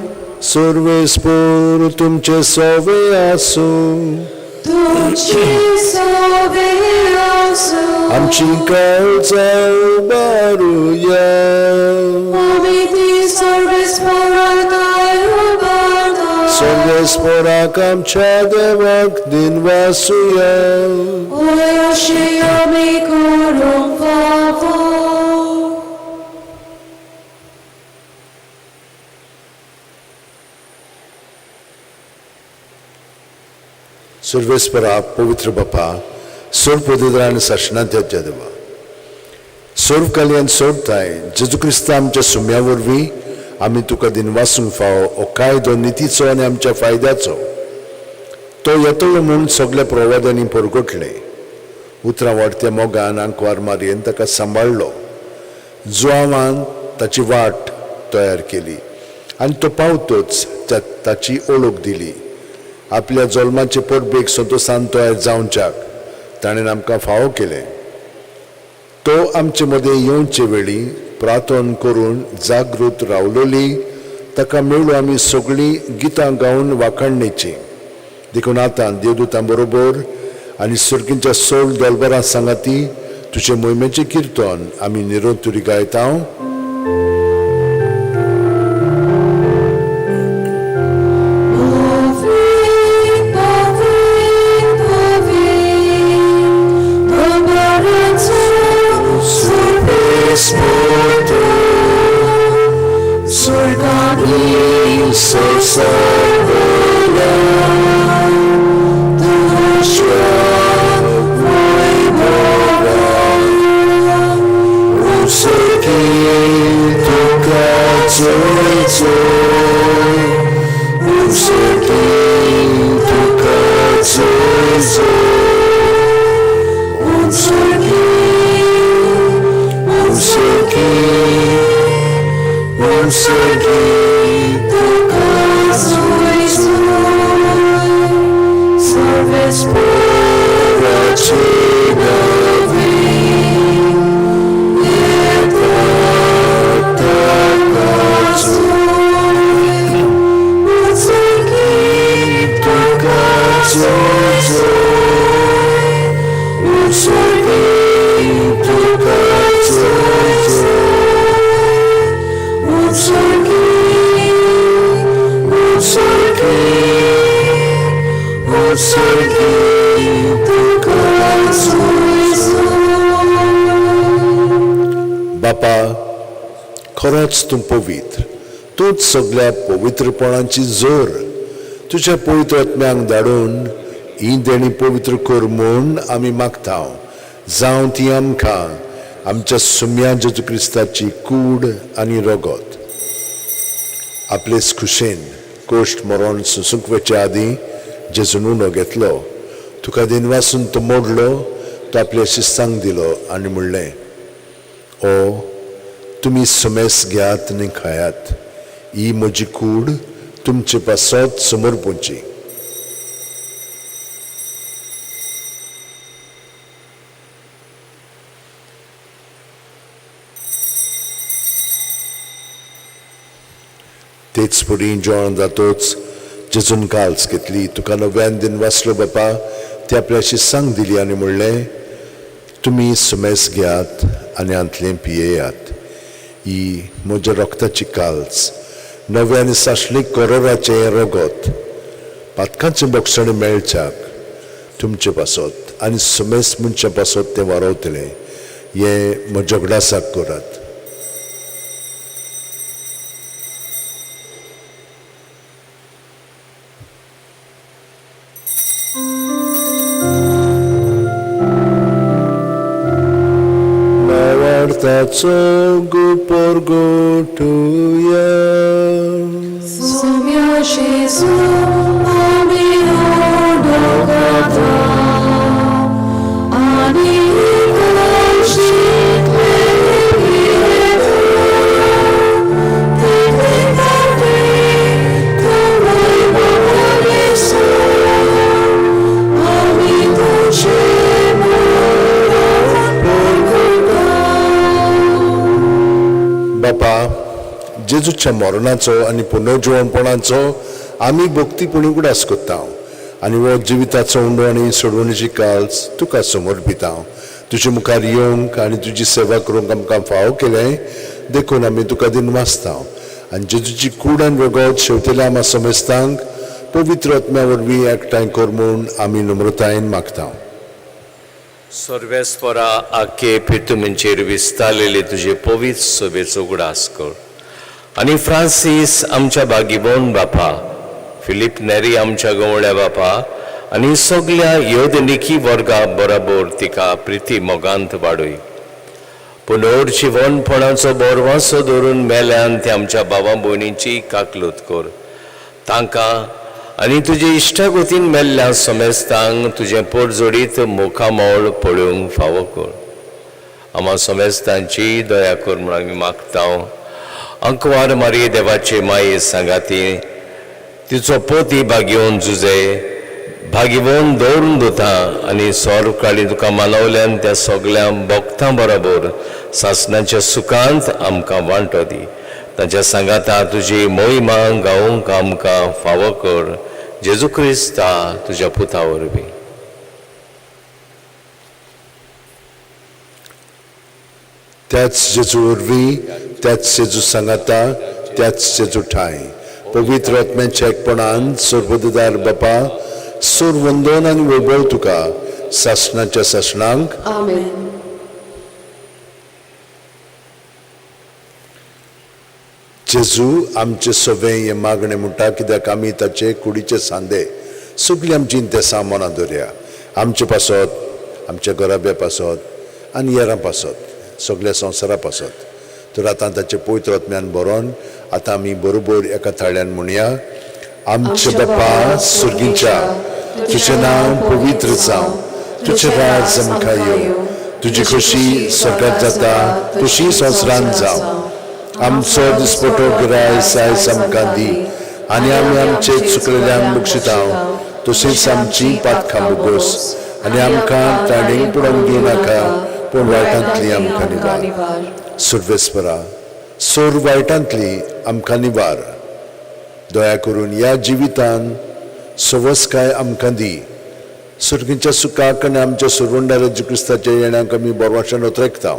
सर्वेस्पोर तुमचे सवे आसूं. तुमचे सवे आसूं. आमची काळजां उबारुया. आमी ती सर्वेस्पोराक उबारता. सर्वेस्पोराक आमच्या देवाक दिनवासुया. ओय अशें आमी करूंक फावो. सर्वेस्परा पवित्र बापा, सर्व पवित्र आनी साशनांत्या देवा, सर्व कल्याण सोडताय जेजू क्रिस्ता आमच्या सुम्या वरवीं आमी तुका दिनवासूंक फावो. हो कायदो नितीचो आनी आमच्या फायद्याचो. तो येतलो म्हूण सगल्या प्रवाद्यांनी परगटलें. उतरां वाडत्या मोगान आंकवार मारयेन ताका सांबाळ्ळो. जुआवान ताची वाट तयार केली आनी तो पावतोच ताची ओळख दिली. आपल्या जल्माचे परबेक संतोसान तयार जावच्याक ताणें आमकां फावो केलें. तो आमचे मदें येवचे वेळी प्रार्थन करून जागृत रावलोली ताका मेळूं आमी सगळीं गितां गावन वाखाणणेचीं. देखून आतां देवदूतां बरोबर आनी सर्गींच्या सोल दोलबरां सांगाती तुजे मोहिमेचें किर्तन आमी निरोंतुरी गायता. बापा, खरोच तूं पवित्र, तूंच सगळ्या पवित्रपणाची जोर. तुज्या पवित्र आत्म्यांक धाडून ही देणी पवित्र कर म्हूण आमी मागता. जावं ती आमकां आमच्या सुम्या जेजू क्रिस्ताची कूड आनी रगत. आपलेच खुशेन कोश्ट मरण सुसूंक वचचे आदीं जेजून उणो घेतलो, तुका दिनवासून तो मोडलो, तो आपल्या शिस्तांक दिलो आनी म्हणलें, ओ तुमी सुमेस घेयात आनी खायात, ही म्हजी कूड तुमचे पासत समर्पूची. तेच परी जेवण जातोच जेजून काल्स घेतली, तुका नव्यान दिन वाचलो बापा, ती आपल्या शिस्तांक दिली आनी म्हणलें, तुमी सुमेस घेयात आनी हांतलें पियेयात, ही म्हज्या रक्ताची काल्स, नव्या आनी सासणीक करोराचें रगत. पातकांचें बोगसणें मेळच्याक तुमचे पासत आनी समेस्त मनशां पासत तें वारवतलें हें म्हज्या उगडासाक करात. भावार्थाचो गुपोरगोटुया. Sumia Jesu, आमी उडोवता आनी बापा, जेजूच्या मरणाचो आनी पुनर्जिवणपणाचो आमी भक्तीपणी उगडास करता आनी हो जिविताचो उंडो आनी सोडवणीची काल्स तुका समर्पिता. तुजे मुखार येवंक आनी तुजी सेवा करूंक आमकां फावो केलें देखून आमी तुका दिनवासता आनी जेजूची कूड आनी रगत शेवतेल्या आमा समेस्तांक पवित्र आत्म्या वरवीं एकठांय कर म्हूण आमी नम्रतायेन मागता. सर्वेस्परा आखे पितुमींचेर विस्तारलेले तुजे पवित्र सभेचो उगडास कर आनी फ्रांसीस आमच्या बागीबोन बापा, फिलीप नेरी आमच्या गवळ्या बापा आनी सगल्या योदनिकी वर्गा बराबर तिका प्रिती मोगांत वाडय. पुनर्जिवनपणाचो बोरवासो धरून मेल्यान ते आमच्या बाबा भयणींची काकलूत कर. तांकां आनी तुजे इश्टागतीन मेल्ल्या समेस्तांक तुजें पोटजोडीत मुखामळ पळोवंक फावो कर. आमा समेस्तांची दया कर म्हूण आमी मागता. अंकवार मारी देवाचे माये सांगाती तिचो पोती भागयोवन जुजे भागीवन दवरून दिता आनी सोर काळी तुका मानवल्यान त्या सगल्या भक्तां बरोबर सासणाच्या सुखांत आमकां वांटो दी. तांच्या सांगाता तुजी मोहिमा गावंक आमकां फावो कर. जेजू क्रिस्ता तुज्या पुता वरवीं. त्याच जेजू वरवीं, त्याच जेजू सांगाता, त्याच जेजू ठांय पवित्र आत्म्याच्या एकपणान सर्वदार बापा सूर वंदन आनी वैभव तुका सासणाच्या सासणांक. आमेन. जेजू आमचे सगळे हें मागणें म्हणटा कित्याक आमी ताचे कुडीचे सांदे सगळीं आमची इंतेसां मनां दवरया. आमचे पासत, आमच्या घराब्या पासत आनी येरां पासत, सगळ्या संवसारा पासत. तर आतां ताचे पवित्र आत्म्यान बरोवन आतां आमी बरोबर एका थाळ्यान म्हणया. आमचे बापा सुर्गीच्या, तुजें नांव पवित्र जावं, तुजें राज आमकां येवं, तुजी खोशी स्वर्गात जाता तशी संवसारांत जावं. आमचो दिसपटो गिरायस आयज आमकां दी आनी आमी आमचे चुकलेल्यांक बक्षिता तशीच आमची पातकां बोगोस आनी आमकां ताणें पडोवंक दिवनाका पूण वायटांतली आमकां निवार. सुर्वेस्परा सोर वायटांतली आमकां निवार. दया करून ह्या जिवितान सवसकाय आमकां दी. सुर्गीच्या सुखाक आनी आमच्या सुरवंडार जेजू क्रिस्ताच्या येण्याक आमी बोरवाशान ओतरेकता.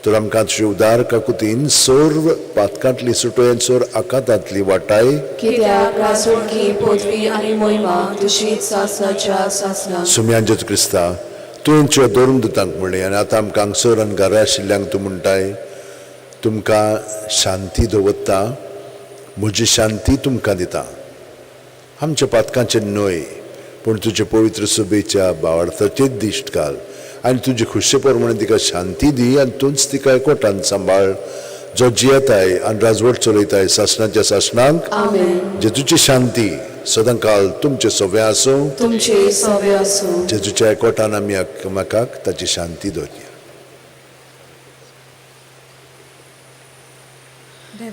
तर आमकां तुजे उदार काकुतीन सर्व पातकांतली सुटोयन सोर आकांतांतली वाटाय. कित्याक राजवटकी पदवी आनी मोहिमा तुजीच सासणाच्या सासणाक. सुम्यान जेजू क्रिस्ता तुवें तुज्या धरून दुतांक म्हणलें आनी आतां आमकां हांगसर आनी घरा आशिल्ल्यांक तूं म्हणटाय, तुमकां शांती दवरता, म्हजी शांती तुमकां दिता. आमच्या पातकांचेर न्हय पूण तुजे पवित्र सभेच्या भावार्थाचेर दिश्ट घाल आनी तुजे खुशे प्रमाणे तिका शांती दी आनी तूंच तिका एकवटान सांबाळ जो जियेताय आनी राजवट चलयताय सासणाच्या सासणाक. आमेन. जेजूची शांती सदांकाल तुमचे सवे आसूं. तुमचे सवे आसूं. जेजूच्या एकवटान आमी एकामेकाक ताची शांती दवरया.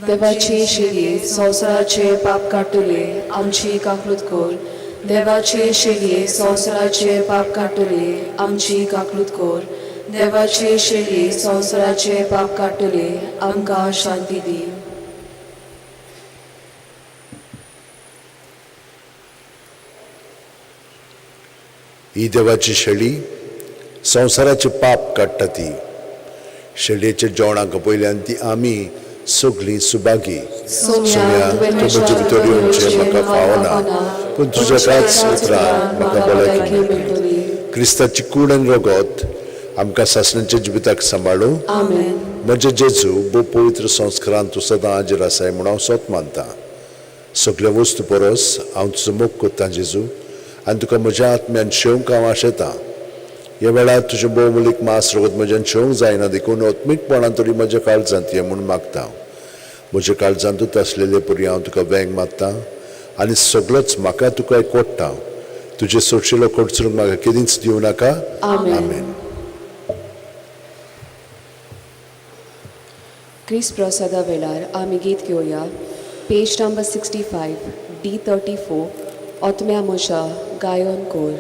देवाचे शेलये संवसाराचे पाप काडटले आमची काकलूत कर. देवाचे शेलये संवसाराचे पाप काडटले आमची काकलूत कर. देवाचे शेलये संवसाराचे पाप काडटले आमकां शांती दी. ही देवाची शेळी संवसाराचे पाप काडटा. ती शेळयेच्या जेवणाक पयल्यान ती आमी सगळीं सुभागी. सोम्या, तुवें तुवें म्हजे भितर येवचें म्हाका फावना, पूण तुज्या एकाच उतरान म्हाका भलायकी मेळटली. क्रिस्ताची कूड आनी रगत आमकां सासणाच्या जिविताक सांबाळूं. आमेन. म्हजे जेजू, भोव पवित्र संस्कारान तूं सदां हाजीर आसाय म्हूण हांव सोत मानता. सगल्या वस्तू परस हांव तुजो मोग करतां जेजू, आनी तुका म्हज्या आत्म्यान शेवंक हांव आशेतां. ह्या वेळार तुजें भोवमूलीक मांस रगत म्हज्यान शेवंक जायना, देखून आत्मीकपणान तरी म्हज्या काळजांत ये म्हूण मागता. म्हज्या काळजांतूच आसलेले परी हांव तुका वेंग मारता आनी सगळोच म्हाका तुका एकवडटा. तुजें सोडशिलो कडसरूंक म्हाका केदींच दिवं नाका. आमेन. आमेन. क्रिस्त प्रसादा वेळार आमी गीत घेवया. पेज नंबर 65, D 34, ओतम्या म्हज्या गायन कोर.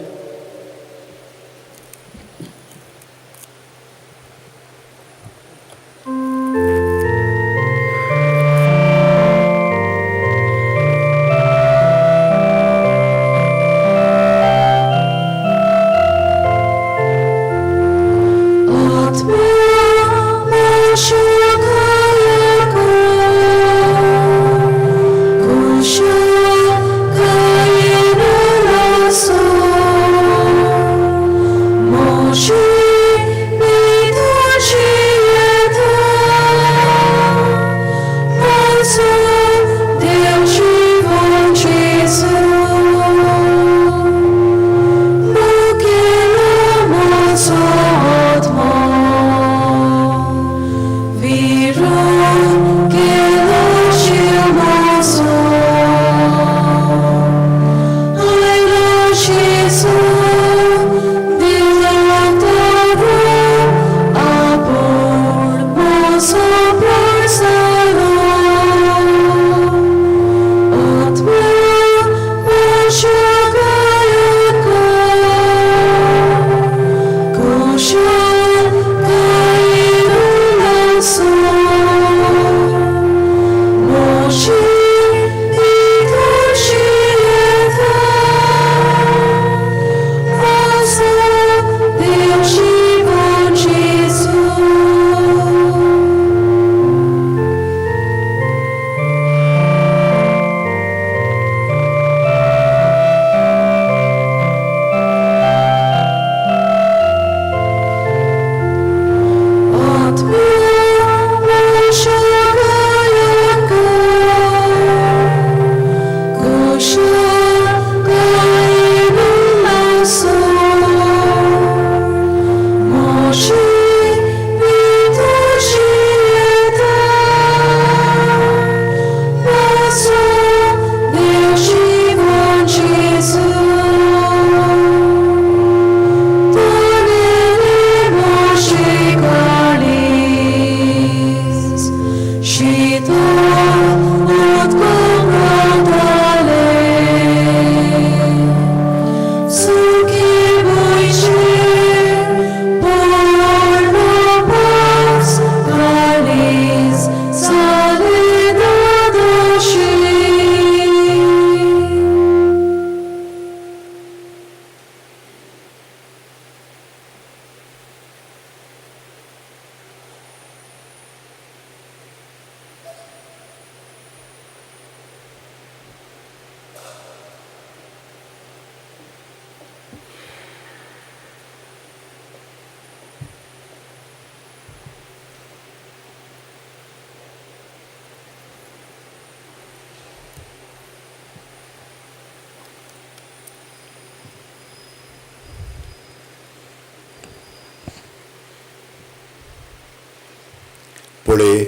पळय,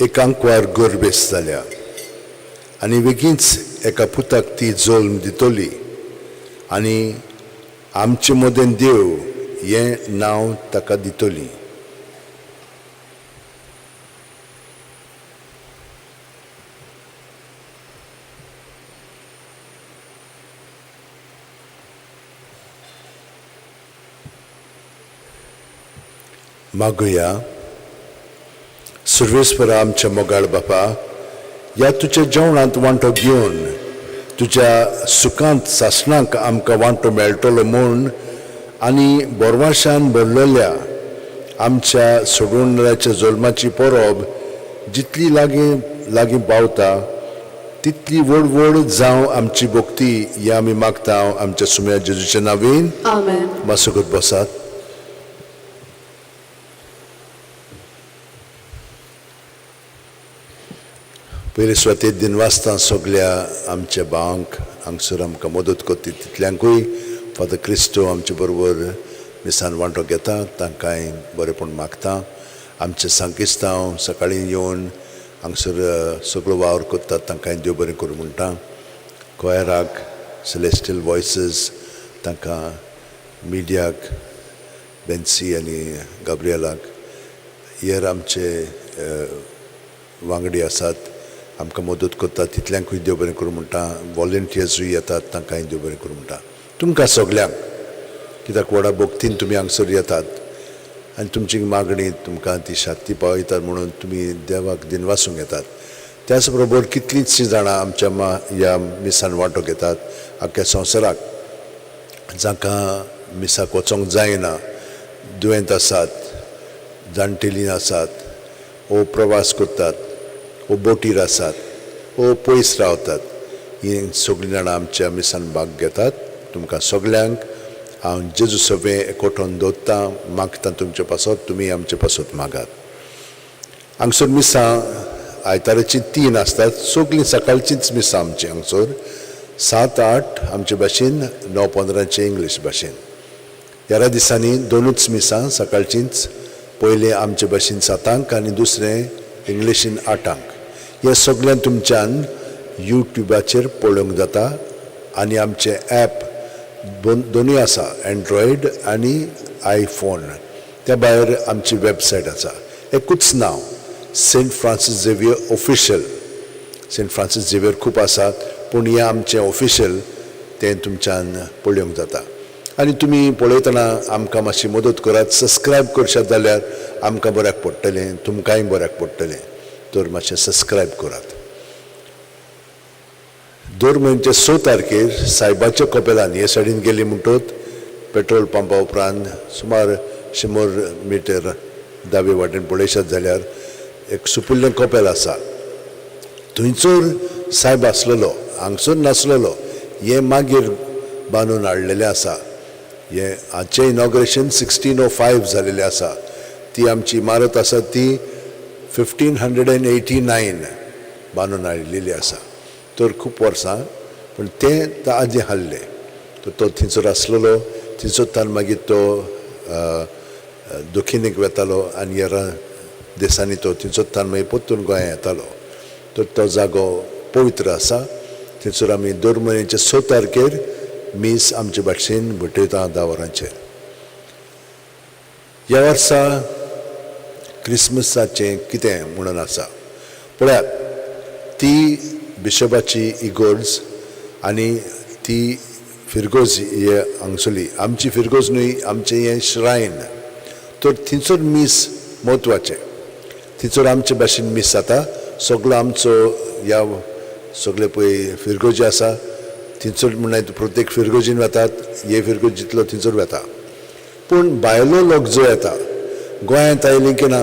एक आंकवार गर्भेस जाल्या आनी बेगीनच एका पुताक ती जल्म दितली आनी आमचे मदें देव हें नांव ताका दितली. मागुया. सर्वेस्परा आमच्या मोगाळ बापा, ह्या तुज्या जेवणांत वांटो घेवन तुज्या सुखांत सासणाक आमकां वांटो मेळटलो म्हूण आनी बोरवाशान भरलेल्या आमच्या सोडवणाच्या जल्माची परब जितली लागीं लागीं पावता तितली व्हड व्हड जावं आमची भक्ती ही आमी मागता आमच्या सुम्या जेजूच्या नांवेन. आमेन. मातसो बसात. पयले सुवातेर दिनवासता सगल्या आमच्या भावांक हांगसर आमकां मदत करता तितल्यांकूय. फादर क्रिस्टो आमचे बरोबर मिसान वांटो घेता, तांकांय बरेंपण मागता. आमचे सांकिस्तांव सकाळीं येवन हांगसर सगळो वावर करतात, तांकांय देव बरें करूं म्हणटा. कोयराक, सेलेस्टियल वॉयसीस, तांकां मिडियाक, बेन्सी आनी गाब्रियलाक, हेर आमचे वांगडी आसात आमकां मदत करतात तितल्यांकूय देव बरें करूं म्हणटा. वॉलंटियर्सूय येतात, तांकांय देव बरें करूं म्हणटा. तुमकां सगल्यांक, कित्याक व्हडा भक्तीन तुमी हांगसर येतात आनी तुमची मागणी तुमकां ती शांती पावयतात म्हणून तुमी देवाक दिनवासूंक येतात. त्याच बरोबर कितलींचशीं जाणां आमच्या ह्या मिसान वांटो घेतात आख्ख्या संवसाराक, जांकां मिसाक वचोंक जायना, दुयेंत आसात, जाणटेलीं आसात, ओ प्रवास करतात, ओ बोटीर आसात, ओ पयस रावतात, हीं सगळीं जाणां आमच्या मिसान भाग घेतात. तुमकां सगल्यांक हांव जेजू सवें एकवटोन दवरतां, मागता तुमचे पासत, तुमी आमचे पासत मागात. हांगसर मिसां आयताराचीं 3 आसतात, सगळीं सकाळचींच मिसां आमचीं हांगसर 7-8 आमचे भाशेन, 9-15 इंग्लीश भाशेन. ह्या दिसांनी 2 मिसां सकाळचींच, पयलें आमचे भाशेन 7 आनी दुसरें इंग्लिशीन 8. हें सगळें तुमच्यान युट्युबाचेर पळोवंक जाता आनी आमचें ॲप दोनूय आसा, एन्ड्रॉयड आनी आयफोन. त्या भायर आमची वेबसायट आसा, एकूच नांव, Saint Francis Xavier official. Saint Francis Xavier खूब आसात, पूण हें आमचें ऑफिशियल, तें तुमच्यान पळोवंक जाता. आनी तुमी पळयतना आमकां मातशी मदत करात, सबस्क्रायब करशात जाल्यार आमकां बऱ्याक पडटलें, तुमकांय बऱ्याक पडटलें. तर मातशें सबस्क्रायब करात. दर म्हयन्याचे 6 तारखेर सायबाच्या कपेलान हे सायडीन गेली म्हणटत पेट्रोल पंपा उपरांत सुमार 100 मिटर दावे वाटेन पळयशात जाल्यार एक सुपुल्लें कपेल आसा. थंयसर सायब आसलेलो, हांगसर नासलेलो, हें मागीर बांदून हाडलेलें आसा. हें हाचें इनॉग्रेशन 1605 जालेलें आसा. ती आमची इमारत आसा ती 1589 बांदून हाडलेली आसा. तर खूब वर्सां, पूण तें आदीं हाडलें. तर तो थंयसर आसलेलो, थंयसर मागीर तो दक्षिणेक वेतालो आनी हेर देशांनी तो थंयसर मागीर परतून गोंया येतालो. तर तो जागो पवित्र आसा. थंयसर आमी दर म्हयन्याचे 6 तारखेर मीस आमचे भाशेन भेटयता 10 वरांचेर. ह्या वर्सा क्रिसमसाचें कितें म्हणून आसा पळयात, ती बिशपाची इगोर्ज आनी ती फिरगोज हे हांगसरली आमची फिरगोज न्हय, आमचें हें श्रायन. तर थंयसर मीस म्हत्वाचें, थंयसर आमचे भाशेन मीस जाता. सगळो आमचो ह्या सगळे पळय फिरगोजी आसा थंयसर, म्हणल्यार प्रत्येक फिरगोजीन वतात, हे फिरगोज जितलो थंयसर वता. पूण भायलो लोक जो येता गोंयांत आयली की ना,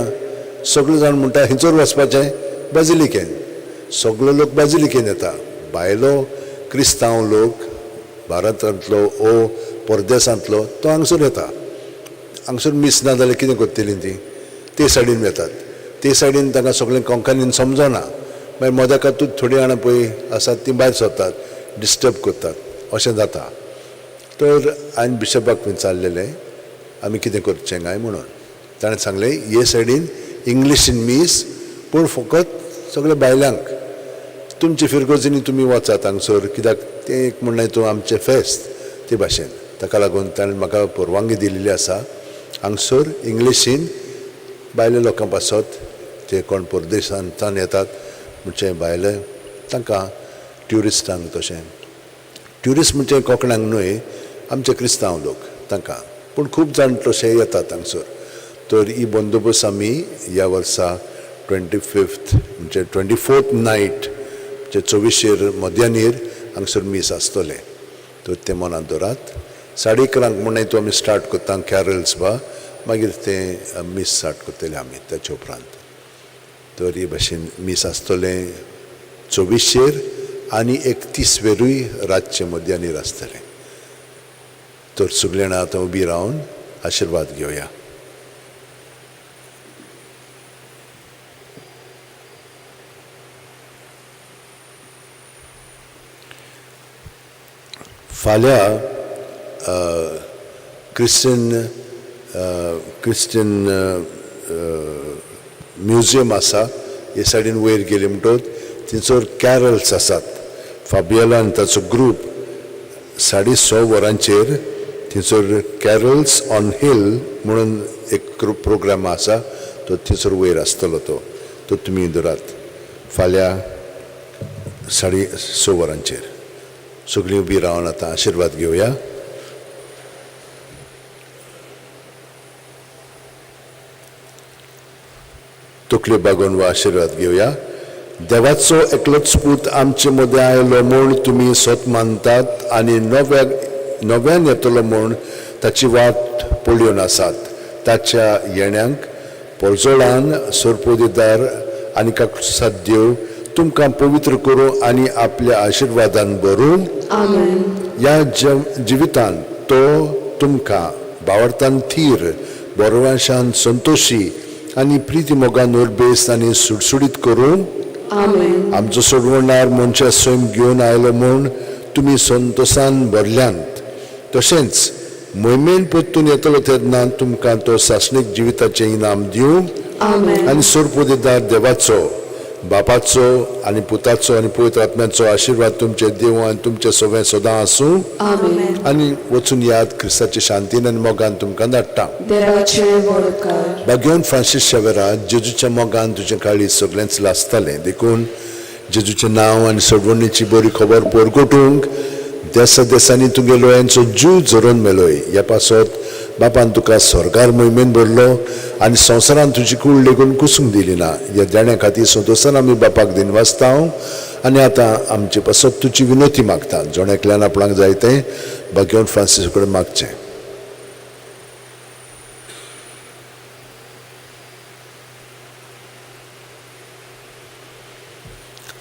सगळे जाण म्हणटा थंयसर वचपाचें बाजिलिकेन, सगळो लोक बाजिलिकेन येता. भायलो क्रिस्तांव लोक भारतांतलो ओ परदेसांतलो तो हांगसर येता. हांगसर मीस ना जाल्यार कितें करतलीं तीं, ते सायडीन वतात. ते सायडीन तांकां सगळें कोंकणीन समजना, मागीर मदेकातूच थोडीं जाणां पळय आसात तीं भायर सरतात, डिस्टर्ब करतात, अशें जाता. तर हांवें बिशपाक विचारलेलें आमी कितें करचें काय म्हणून. ताणें सांगलें हे सायडीन इंग्लिशीन मीस, पूण फकत सगळे बायलांक, तुमचे फिरगोजींनी तुमी वचात हांगसर, कित्याक तें एक म्हणलें तूं आमचें फेस्त ते भाशेन. ताका लागून ताणें म्हाका परवानगी दिल्ली आसा हांगसर इंग्लिशीन भायल्या लोकां पासत, ते कोण परदेशांतल्यान येतात म्हणजे भायले तांकां ट्युरिस्टांक, तशें ट्युरिस्ट म्हणजे कोंकणाक न्हय, आमचे क्रिस्तांव लोक तांकां, पूण खूब जाण तशे येतात हांगसर. तर ही बंदोबस्त आमी ह्या वर्सा 25th म्हणजे 24th night म्हणजे 24 मध्यानीर हांगसर मीस आसतलें. तर तें मनांत दवरात. 11:30 म्हणून तूं आमी स्टार्ट करता कॅरल्स बा, मागीर तें मीस स्टार्ट करतले आमी. ताचे उपरांत तर हे भाशेन मीस आसतलें 24 आनी 31 वेरूय रातचें मध्यानीर आसतलें. तर सगळीं जाणां आतां उबी रावन आशिर्वाद घेवया. फाल्यां क्रिश्चन म्युजियम आसा हे सायडीन वयर गेले म्हणटकच थंयसर कॅरल्स आसात. फाबियला आनी ताचो ग्रूप 6:30 वरांचेर थंयसर कॅरल्स ऑन हिल म्हणून एक प्रोग्राम आसा, तो थंयसर वयर आसतलो, तो तो तुमी धरात फाल्यां 6:30 वरांचेर. सगळीं उबी रावन आतां आशिर्वाद घेवया. तकल्यो बागोवन वा आशिर्वाद घेवया. देवाचो एकलोच पूत आमचे मदें आयलो म्हूण तुमी सत मानतात आनी नव्यान येतलो म्हूण ताची वाट पळोवन आसात. ताच्या येण्यांक पोरजोळान सोरपोदेदार आनी काकसाद देव तुमकां पवित्र करूं आनी आपल्या आशिर्वादान भरूं. आमेन. ह्या जिवितान तो तुमकां बावडतान थीर, बरोवाशान संतोशी आनी प्रिती मोगान उर्बेस्त आनी सुडसुडीत करूं. आमेन. आमचो सोडवणार मनशा सैम घेवन आयलो म्हूण तुमी संतोसान भरल्यांत, तशेंच मोहिमेन परतून येतलो तेन्ना तुमकां तो सासणीक जिविताचें इनाम दिवं. आमेन. आनी सोरपोदेदार देवाचो, बापाचो आनी पुताचो आनी पवित्र आत्म्याचो आशिर्वाद तुमचे देव आनी तुमचे सगळें सदां आसूं. आमेन. आनी वचून याद क्रिस्ताचे शांतीन आनी मोगान तुमकां धाडटा. देवाचे व्हड उपकार. भाग्यवंत फ्रांसीस शेवेरा, जेजूच्या मोगान तुजें काळीज सगळेंच लासतालें, देखून जेजूचें नांव आनी सोडवणीची बरी खबर परगटूंक देसा देसांनी तुगे लोयांचो जीव झरोवन मेलोय. ह्या पासत बापान तुका स्वर्गार मोहिमेन भरलो आनी संवसारान तुजी कूड लेगून कुसूंक दिली ना. ह्या देण्या खातीर संतोसान आमी बापाक दिनवासता आनी आतां आमचे पासत तुजी विनोती मागता. जण एकल्यान आपणाक जाय तें भाग्यवंत फ्रांसीस कडेन मागचें.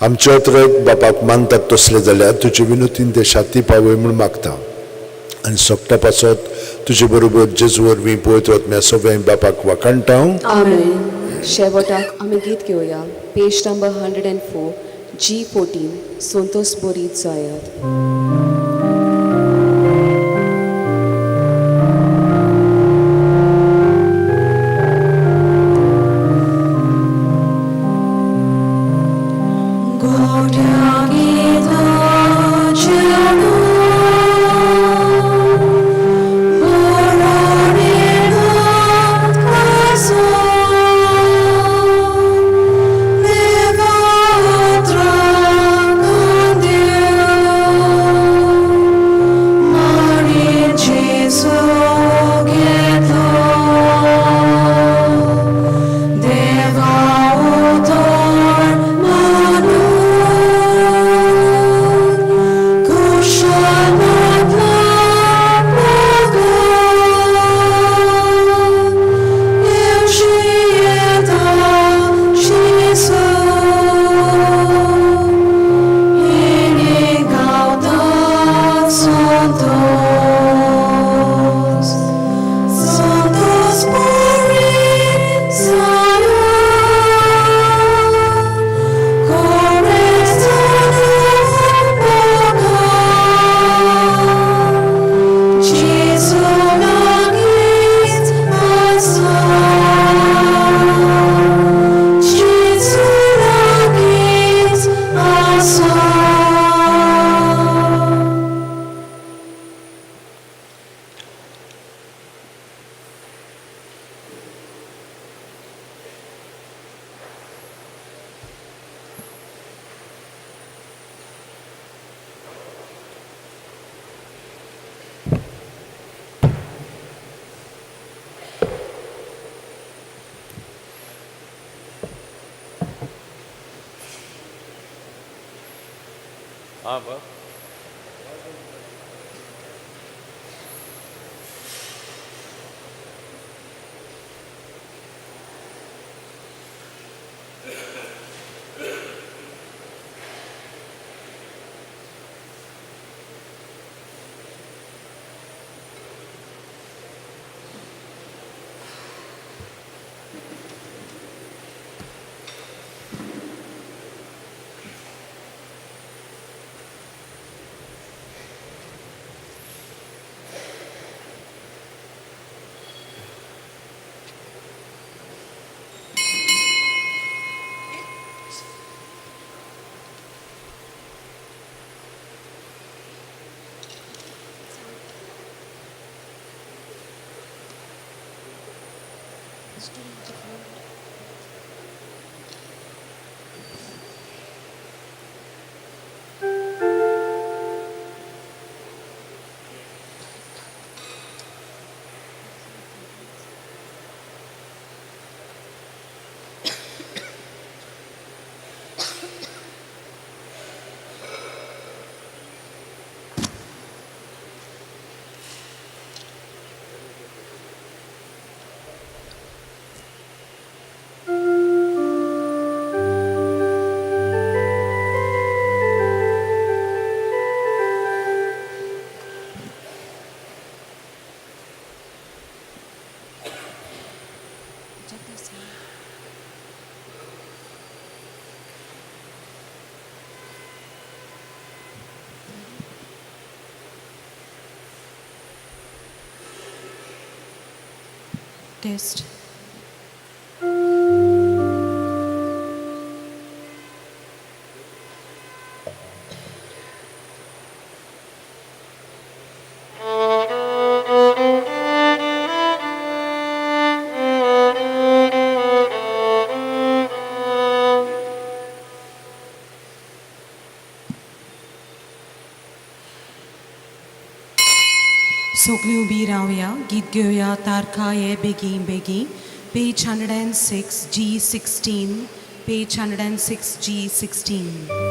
आमचे अत्रक बापाक मानतात तसले जाल्यार तुजे विनोतीन ते शांती पावय म्हूण मागता आनी सोगटा पासत तुजे बरोबर जेजू वरवीं पवित्र आत्म्या सगळ्यां बापाक वाखाणटा. आमेन. शेवटाक आमी गीत घेवया. पेज नंबर 104 G14 संतोष बोरीत जायात. Aber Test. सगळीं उबी रावया, गीत घेवया तारखा हे बेगीन बेगीन. Page 106 G 16, page 106 G 16.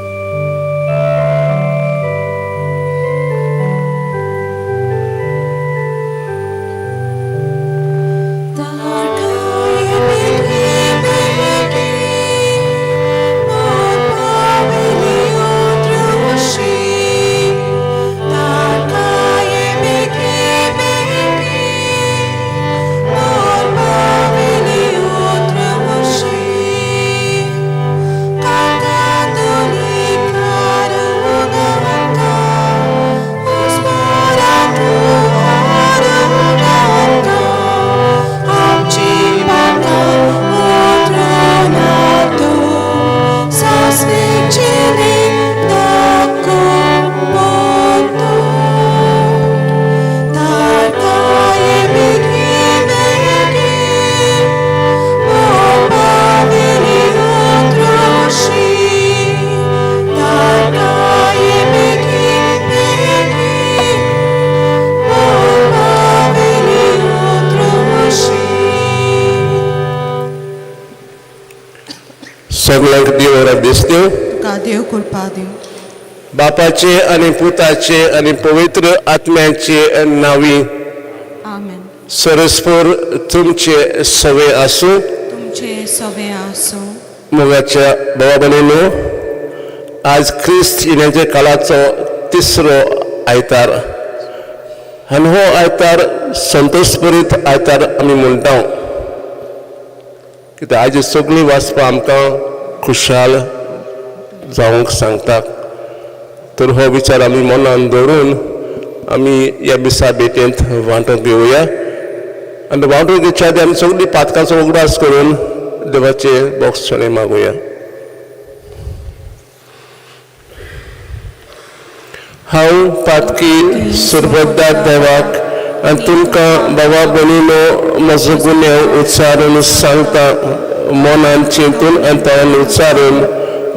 सगळ्यांक देव दिसत्यो. तुका देव कृपा दिवं. बापाचे आनी पुताचे आनी पवित्र आत्म्याचे नांवी. आमेन. सरस्पर तुमचे सवे आसूं. तुमचे सवे आसूं. मोगाच्या भावा भयणीनो, आज क्रिस्त येण्याच्या काळाचो तिसरो आयतार आनी हो आयतार संतोषभरीत आयतार आमी म्हणटा, कित्याक आयज सगळीं वाचपां आमकां खुशाल जावंक सांगता. तर हो विचार आमी मनान दवरून आमी ह्या मिसा भेटेंत वांटो घेवया आनी वांटो घेवच्या आदी आमी सगळीं पातकांचो उगडास करून देवाचे बोगसणे मागुया. हांव पातकी सुरबद्दा देवाक आनी तुमकां बाबा भयणीनो म्हजो गुन्यांव उच्चारून सांगता, मनान चिंतून आनी तोंडान उच्चारून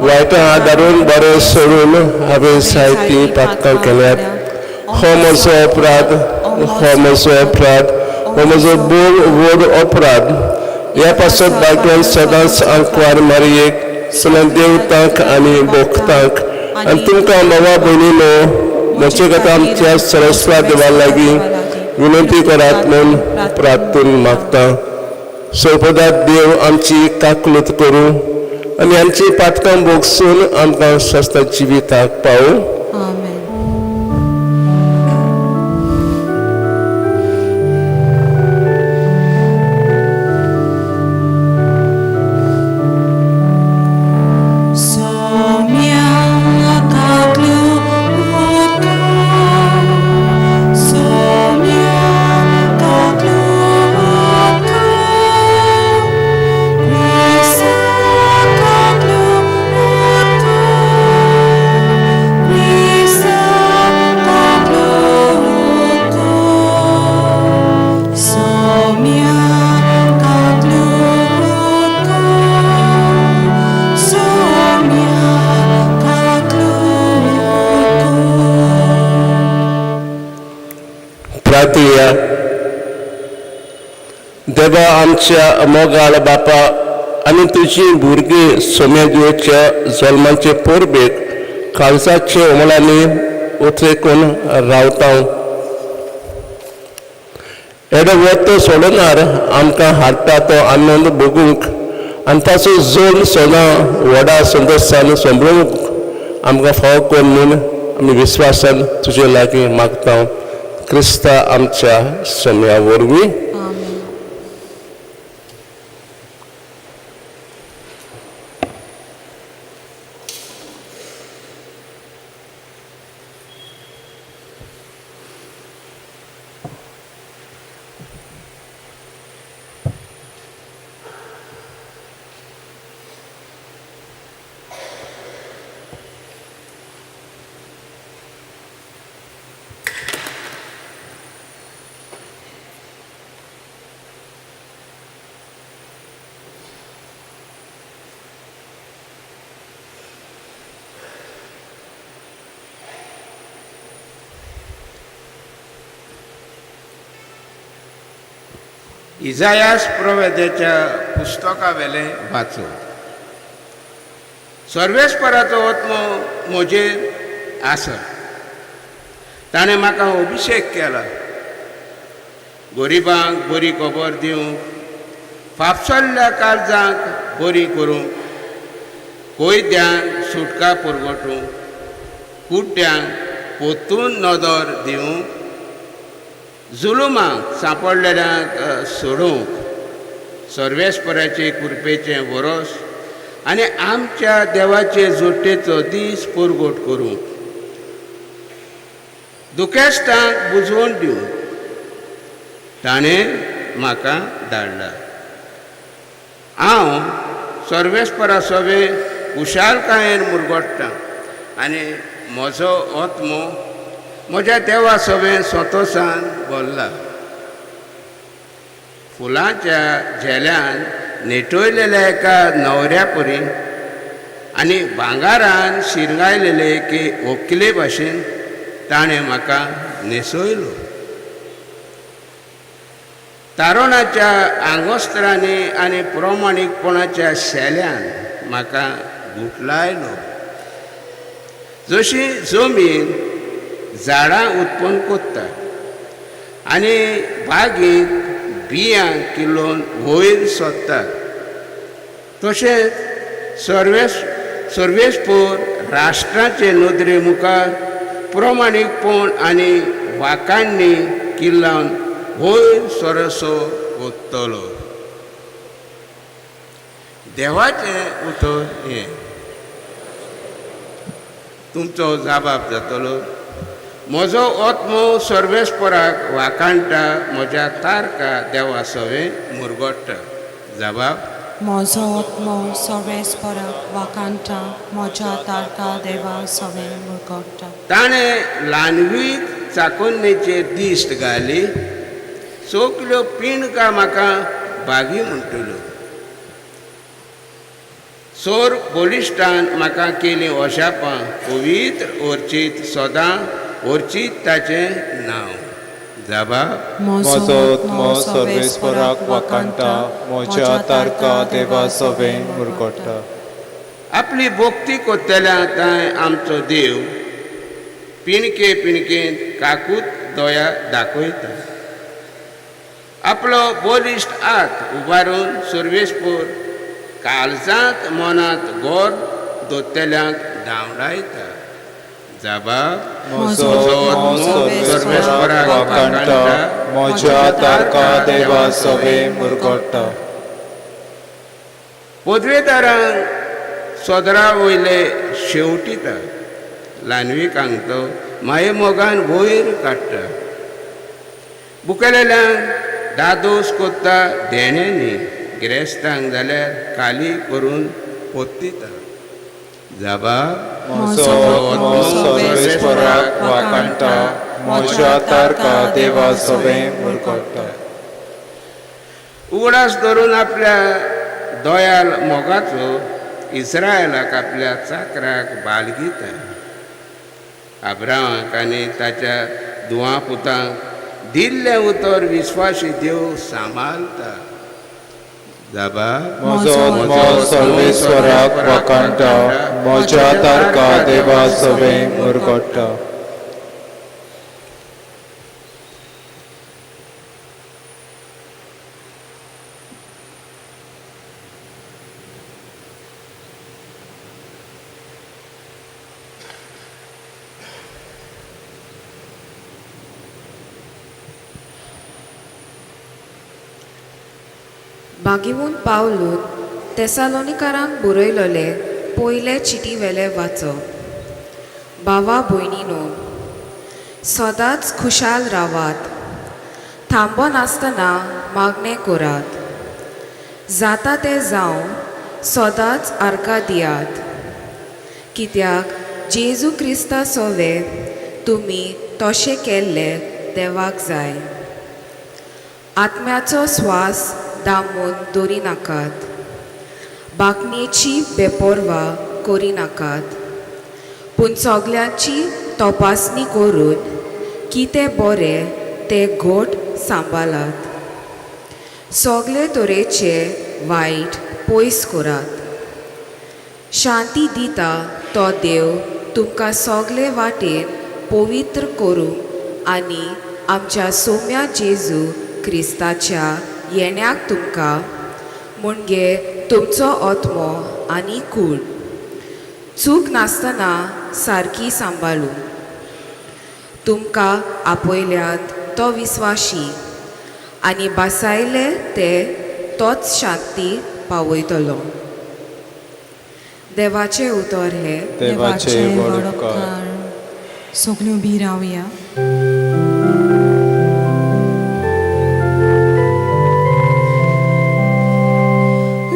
वायटां आदारून बरें सोडून हांवें जायतीं पातकां केल्यात. हो म्हजो अपराध, हो म्हजो अपराध, हो म्हजो भोव व्हड अपराध. ह्या पासत भाग्यान सदांच आंकवार मारयेक सगळ्या देवतांक आनी भोक्तांक आनी तुमकां बाबा भयणीनो म्हजे खातीर आमच्या सरस्वा देवा लागीं विनंती करात म्हूण प्रार्थून मागता. सर्पदात देव आमची काकलूत करूं आनी आमची पातकां भोगसून आमकां शास्त्र जिविताक पावूं. आमेन. करया. देवा आमच्या मोगाळ बापा, आनी तुजी भुरगीं सोम्यादिवच्या जल्माचे परबेक काळजाचे उमळांनी उतरेकून रावता. एडो वत सोडणार आमकां हाडटा तो आनंद भोगूंक आनी ताचो जल्म सदां व्हडा संतोशान सांबाळूंक आमकां फावो कर म्हूण आमी विस्वासान तुजे लागीं मागता, क्रिस्ता आमच्या सम्या वरवीं. आमेन. इजायास प्रवेद्याच्या पुस्तकावेलें वाचूं. सर्वेस्पराचो आत्मो म्हजेर आसा, ताणें म्हाका अभिशेक केला गरिबांक बरी खबर दिवंक, फापसल्ल्या काळजांक बरी करूंक, कोयद्यांक सुटका पुरवटूंक, कुड्ड्यांक पोतून नदर दिवंक, जुलुमाक सांपडलेल्यांक सोडूंक, सर्वेस्पराचे कृपेचें वरोस आनी आमच्या देवाचे जोडटेचो दीस परगट करूंक, दुखेस्तांक बुजवण दिवंक ताणें म्हाका धाडला. हांव सर्वेस्परा सवे खुशालकायेन मुरगोट्टा आनी म्हजो आत्मो म्हज्या देवा सवें संतोशान भरला. फुलांच्या झेल्यान नेटयलेल्या एका न्हवऱ्या परी आनी भांगारान शिरगायलेले एके व्हंकले भाशेन ताणें म्हाका न्हेसयलो. तारुणाच्या आंगोस्त्रांनी आनी प्रमाणीकपणाच्या शेल्यान म्हाका गुटलायलो. जशी जमीन झाडां उत्पन्न कोत्ता आनी बागेंत बियां किल्लोवन वयर सोदता, तशेंच सर्वेस्पोर राष्ट्राचे नदरे मुखार प्रमाणीकपण आनी वाखाणणी किल्लावन वयर सरसो वतलो. देवाचें उतर हें. तुमचो जाबाब जातलो. म्हजो आत्मो सर्वेस्पराक वाखाणटा, म्हज्या तारका देवा सवें मुरगोट्टा. जाबाब. म्हजो आत्मो सर्वेस्पराक वाखाणटा, म्हज्या तारका देवा सवें मुरगोट्टा. ताणें ल्हानवीक चाकोन्नेचेर दिश्ट घाली, सगल्यो पिंडकां म्हाका भागी म्हणटल्यो. सोर बलिश्टान म्हाका केलीं ओशापां, पवित्र ओर्चीत सदां ओर्चीत ताचें नांव. जाबाब. म्हजो आत्मो सर्वेस्पराक वाखाणटा, म्हज्या तारका देवा सवें मुरगोट्टा. आपली भक्ती कोत्तल्या तांय आमचो देव पिणके पिणकेंत काकूत दया दाखयता. आपलो बलिश्ट हात उबारून सर्वेस्पोर काळजांत मनांत गोर दोत्तेल्यांक धांवडायता. जाबाब. म्हजो आत्मो सर्वेस्पराक वाखाणटा, म्हज्या तारका देवा सवें मुरगोट्टा. पदवेदारांक सोदरा वयले शेवटिता, ल्हानवीकांक तो माये मोगान वयर काडटा. बुकेलेल्यांक दादोस कोत्ता देण्यांनी, गिरेस्तांक जाल्यार खाली करून पोत्तिता. जाबाब. म्हजो आत्मो सर्वेस्पराक वाखाणटा, म्हज्या तारका देवा सवें मुरगोट्टा. उगडास धरून आपल्या दयाल मोगाचो इस्रायलाक आपल्या चाकराक बालगिता. आब्रामाक आनी ताच्या दुवा पुतांक दिल्लें उतर विस्वासी देव सांबाळता. जाबा. म्हजो आत्मो सर्वेस्वराक वाखाणटा, म्हज्या तारका देवा सवें मुरगट्टा. बागिवून पावलून तेसालोनिकारांक बरयलोले पयले चिटी वेले वाचो. भावा भयणीनो, सदांच खुशाल रावात, थांबो नासतना मागणें करात, जाता तें जावं सदांच आर्गां दियात, कित्याक जेजू क्रिस्ता सोवे तुमी तशें केल्लें देवाक जाय. आत्म्याचो स्वास दामून दवरिनाकात, बाकणेची बेपोरवा करिनाकात, पूण सगल्यांची तपासणी करून कितें बरें तें घट सांबाळात. सगळे तरेचे वायट पयस करात. शांती दिता तो देव तुमकां सगळे वाटेन पवित्र करूंक आनी आमच्या सोम्या जेजू क्रिस्ताच्या येण्याक तुमकां म्हणजे तुमचो आत्मो आनी कूड चूक नासतना सारकी सांबाळूं. तुमकां आपयल्यात तो विस्वाशी आनी बासायले ते तोच शांती पावयतलो. देवाचें उतर हें. देवाचे व्हड उपकार. सगल्यो बी रावया.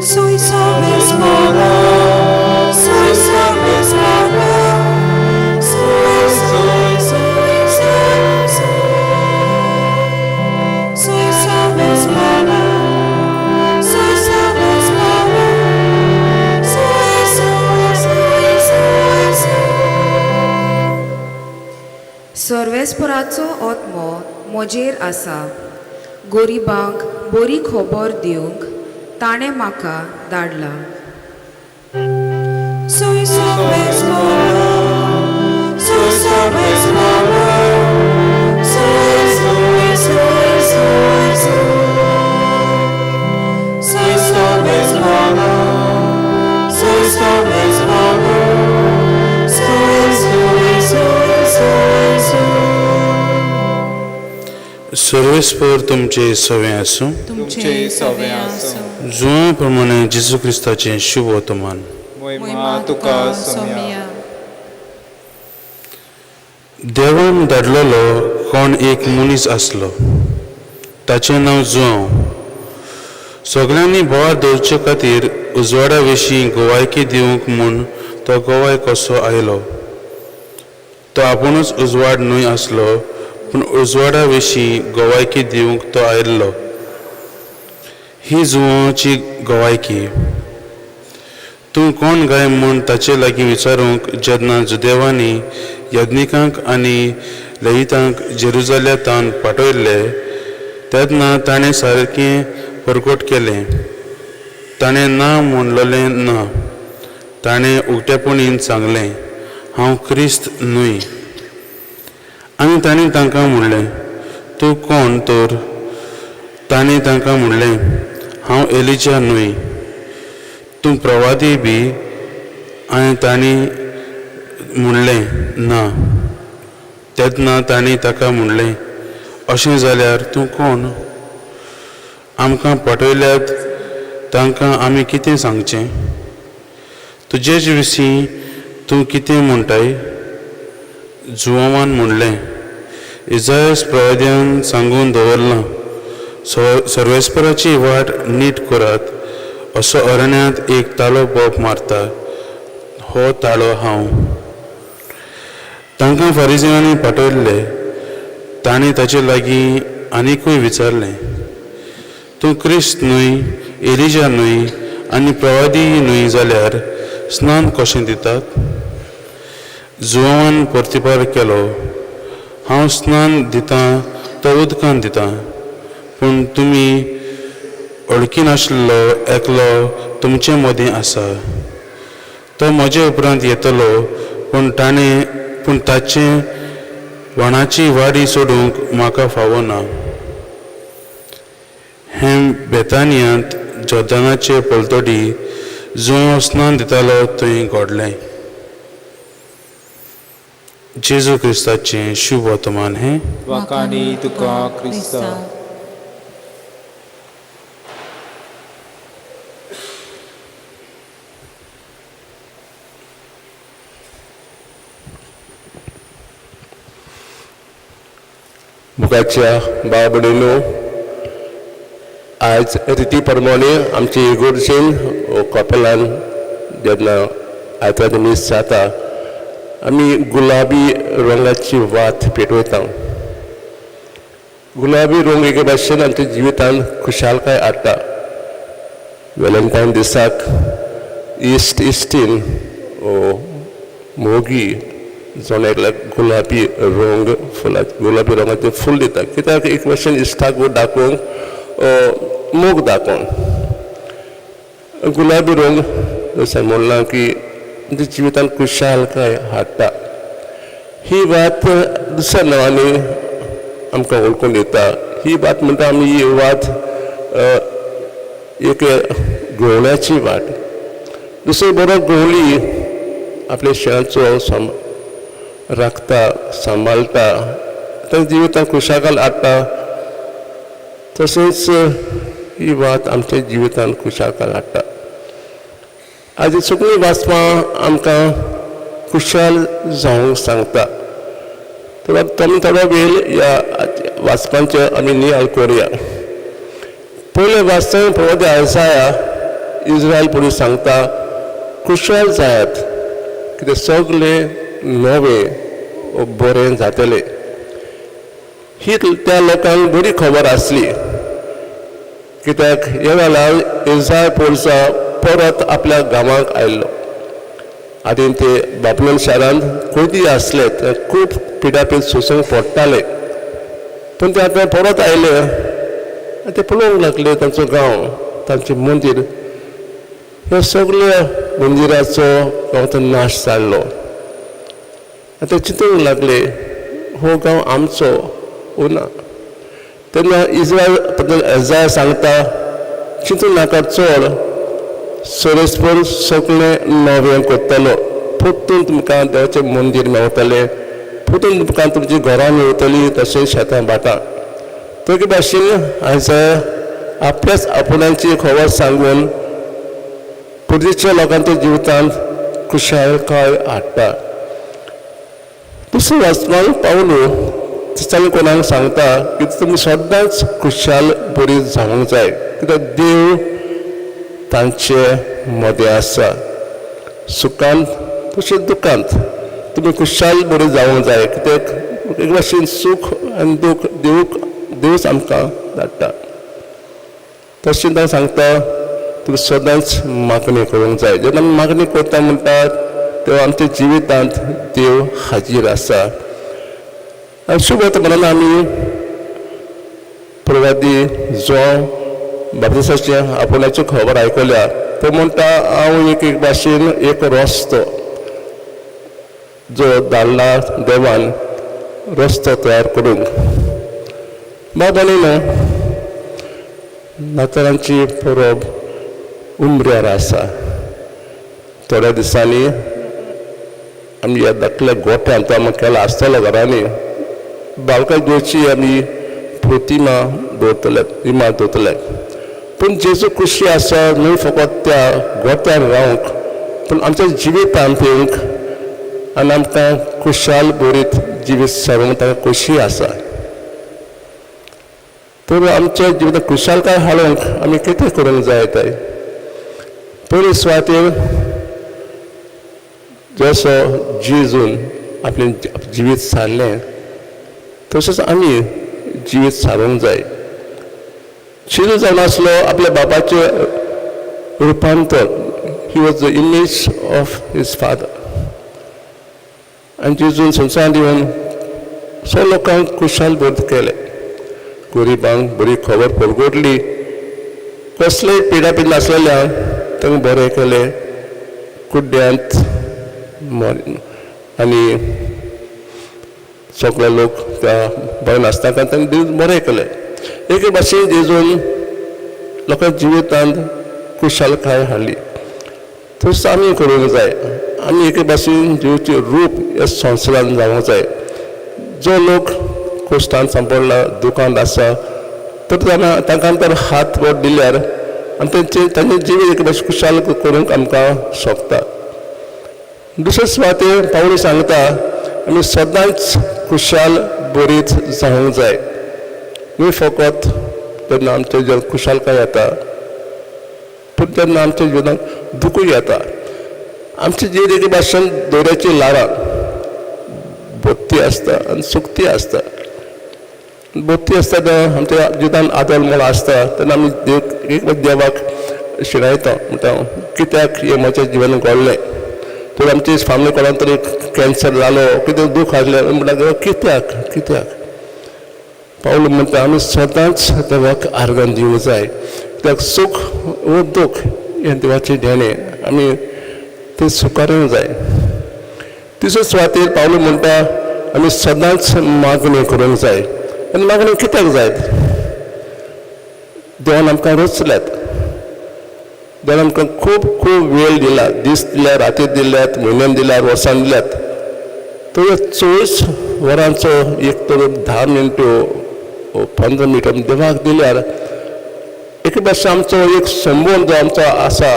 Soy Sarvesvara, soy Sarvesvara, soy, soy, soy, soy, soy. Soy Sarvesvara, soy Sarvesvara, soy, soy, soy, soy, soy. सर्वेस्पराचो आत्मो म्हजेर आसा, गोरिबांक बरी खबर दिवंक ताणें म्हाका धाडला. Soy Sarvesvara, soy Sarvesvara, soy, soy, soy, soy, soy. Soy Sarvesvara, soy Sarvesvara, soy, soy, soy, soy, soy. सर्वेस्पर तुमचे सवें आसूं. तुमचे सवें आसूं. जुआ प्रमाणे जेजू क्रिस्ताचें शुभ वर्तमान. मोहिमा तुका सोम्या. देवान धाडलेलो कोण एक मनीस आसलो, ताचें नांव जुआंव. सगल्यांनी बोवाळ दवरचे खातीर उजवाडा विशीं गवायकी दिवंक म्हूण तो गवाय कसो आयलो. तो आपुणूच उजवाड न्हय आसलो, पूण उजवाडा विशीं गवायकी दिवंक तो आयिल्लो. ही जुआंची गवायकी. तूं कोण गाय म्हूण ताचे लागीं विचारूंक जेन्ना जुदेवांनी यज्ञिकांक आनी लयितांक जेरुजाल्यांतावन पाठयल्ले तेन्ना ताणें सारकें परकोट केलें. ताणें ना म्हणलेलें ना, ताणें उक्तेपणीन सांगलें, हांव क्रिस्त न्हय. आनी ताणें तांकां म्हणलें, तूं कोण तर? ताणें तांकां म्हणलें, हांव एलिजा न्हय. तूं प्रवादी बी? आनी तांणी म्हणलें, ना. तेन्ना तांणी ताका म्हणलें, अशें जाल्यार तूं कोण? आमकां पाठयल्यात तांकां आमी कितें सांगचें? तुजेच विशीं तूं कितें म्हणटाय? जुआवान म्हणलें, इजायस प्रवाद्यान सांगून दवरलां, सर्वेस्पराची वाट नीट करात, असो अरण्यांत एक ताळो बोब मारता, हो ताळो हांव. तांकां फारिजियांनी पाठयल्ले. तांणी ताचे लागीं आनिकूय विचारलें, तूं क्रिस्त न्हय, एलिजा न्हय आनी प्रवादीय न्हय जाल्यार स्नान कशें दितात? जुआवान प्रतिपार केलो, हांव स्नान दितां तो उदकान दिता, पूण तुमी वळखिनाशिल्लो एकलो तुमचे मदीं आसा। तो म्हजे उपरांत येतलो, पूण ताणें पूण ताचे वणाची वाडी सोडूंक म्हाका फावना। हें बेतानियांत जोर्दानाचे पलतडी जुंव स्नान दितालो थंय घडलें। जेजू क्रिस्ताचें शुभ वर्तमान हें। वाखाणी तुका क्रिस्ता। मुखाच्या भाव भयणीनो, आयज रिती प्रमाणे आमचे इगोर्जेन कपेलान जेन्ना आयतार मीस जाता आमी गुलाबी रंगाची वात पेटयता। गुलाबी रंग एके भाशेन आमच्या जिवितान खुशालकाय हाडटा। वेलेंटायन दिसाक इश्ट इश्टीन मोगी जण एकल्याक गुलाबी रंग फुलां गुलाबी रंगाचें फूल दिता, कित्याक एक भाशेन इश्टाक दाखोवंक मोग दाखोवंक। गुलाबी रंग जशें म्हणलां की आमच्या जिवितान खुशालकाय हाडटा। ही वात दुसऱ्या नांवांनी आमकां वळखून दिता। ही वात म्हणटा आमी ही वात एक गवळ्याची वाट। दुसरी बरो गवळी आपल्या शेणाचो राखता, सांबाळटा, तांच्या जिवितान खुशालकाय हाडटा। तशेंच ही वात आमच्या जिवितान खुशालकाय हाडटा। आज सगळीं वाचपां आमकां खुशाल जावंक सांगता। तर आमी थोडो वेळ ह्या वाचपांचेर आमी नियाळ करुया। पयलें वाचतना प्रवादी आयसाया इस्रायल पुलीस सांगता, खुशाल जायात कित्याक सगळें नवें बरें जातलें। ही त्या लोकांक बरी खबर आसली, कित्याक ह्या वेळार इस्रायल पोलिसा परत आपल्या गांवांक आयिल्लो। आदी ते बाबलोन शारांत कैदी आसले, ते खूब पिडापीड सोंसूंक पडटाले, पूण ते आतां परत आयले आनी ते पळोवंक लागले तांचो गांव, तांचें मंदीर, ह्या सगळ्या मंदिराचो गांवचो नाश जाल्लो। आनी ते चिंतूंक लागले हो गांव आमचो ना। तेन्ना इस्रायल एजाय सांगता, चिंतूं नाका चड, सोरेस्पर सगळें नवें करतलो, परतून तुमकां देवाचें मंदीर मेवतलें, परतून तुमकां तुमचीं घरां मेवतलीं, तशेंच शेतां भाटां। ते भाशेन आयज आपल्याच आपणाची खबर सांगून पुर्तीच्या लोकांच्या जिवितांत खुशालकाय हाडटा। दुसरें वाचपाक पावलो तिचांनी कोणाक सांगता की तुमी सदांच खुशाल बरी जावंक जाय, कित्याक देव तांचे मदें आसा। सुखांत तशेंच दुखांत तुमी खुशाल बरी जावंक जाय, कित्याक एक भाशेन सूख आनी दूख देवच आमकां धाडटा। तशें तांकां सांगता तुमी सदांच मागणी करूंक जाय। जेन्ना आमी मागणी करता म्हणटात तेन्ना आमच्या जिवितांत देव हाजीर आसा। आनी शुभ वर्तमानान आमी प्रवादी जो बाप्तिस्ताचे आपणाची खबर आयकल्या, तो म्हणटा हांव एक एक भाशेन एक रस्तो जो धाडला देवान रस्तो तयार करूंक। बाबा न्हू नातालांची परब उमऱ्यार आसा। थोड्या दिसांनी आमी ह्या धाकल्या गोठ्यांत तो आमी केला आसतलो घरांनी बालकां घेवची आमी प्रतिमा दवरतले, इमाज दवरतले। पूण जेजू खुशी आसा न्हय फकत त्या गोठ्यार रावंक, पूण आमच्या जिवितांत येवंक आनी आमकां खुशाल बरीत जिवीत सारूंक ताका खोशी आसा। तर आमच्या जिवितांत खुशालकाय हाडूंक आमी कितें करूंक जाय ते पयले सुवातेर जसो जेजून आपलें जिवीत सारलें तशेंच आमी जिवीत सारूंक जाय। जेजू जावन आसलो आपल्या बापाचें रुपांतर, he was the image of his father. आनी जेजून संवसारांत येवन सगळ्या लोकांक खुशाल बोध केले। गरिबांक बरी खबर परगटली. कसलेय पिडा पीड नासलेल्यांक तांकां बरें केलें, कुड्ड्यांत आनी सगळे लोक त्या बरें नासता तांकां बरें केलें. एके भाशेन जेजून लोकांच्या जिवितांत खुशालकाय हाडली. तशें आमी करूंक जाय. आमी एके भाशेन जिवचें रूप ह्या संवसारांत जावंक जाय. जो लोक कश्टान सांपडला, दुकान आसा, तर तांकां तर हात बोट दिल्यार आनी तेंचे तांचें जिवीत एके भाशेन खुशाल करूंक आमकां शकता. दुसरे सुवातेर पावली सांगता आमी सदांच खुशाल बरीच जावंक जाय. न्हय फकत तेन्ना आमच्या जिवितांत खुशालकाय येता, पूण तेन्ना आमच्या जिवितांत दुखूय येता. आमचे जिवीत एके भाशेन दर्याची ल्हारां भरती आसता आनी सुकती आसता. भरती आसता तेन्ना आमच्या जिवितांत आदल मोल आसता तेन्ना आमी एक देवाक शिणायता, म्हणटा कित्याक हें म्हज्या जिवनान घडलें. तर आमची फामिली कोणाक तरी कॅन्सर जालो, कितें दूख आसलें, म्हणटा कित्याक कित्याक. पावल म्हणटा आमी सदांच देवाक आर्गां दिवंक जाय. कित्याक सूख वो दूख हें देवाचें देणें, आमी तें स्विकारूंक जाय. तिसरे सुवातेर पावल म्हणटा आमी सदांच मागणी करूंक जाय. आनी मागणी कित्याक जाय? देवान आमकां रचल्यात, देवान आमकां खूब खूब वेळ दिला, दीस दिल्या, राती दिल्यात, म्हयन्यान दिल्यात, वर्सान दिल्यात. तर 24 वरांचो एक तर 10 मिनटो 15 मिनटां देवाक दिल्यार एके भाशेन आमचो एक संबंद जो आमचो आसा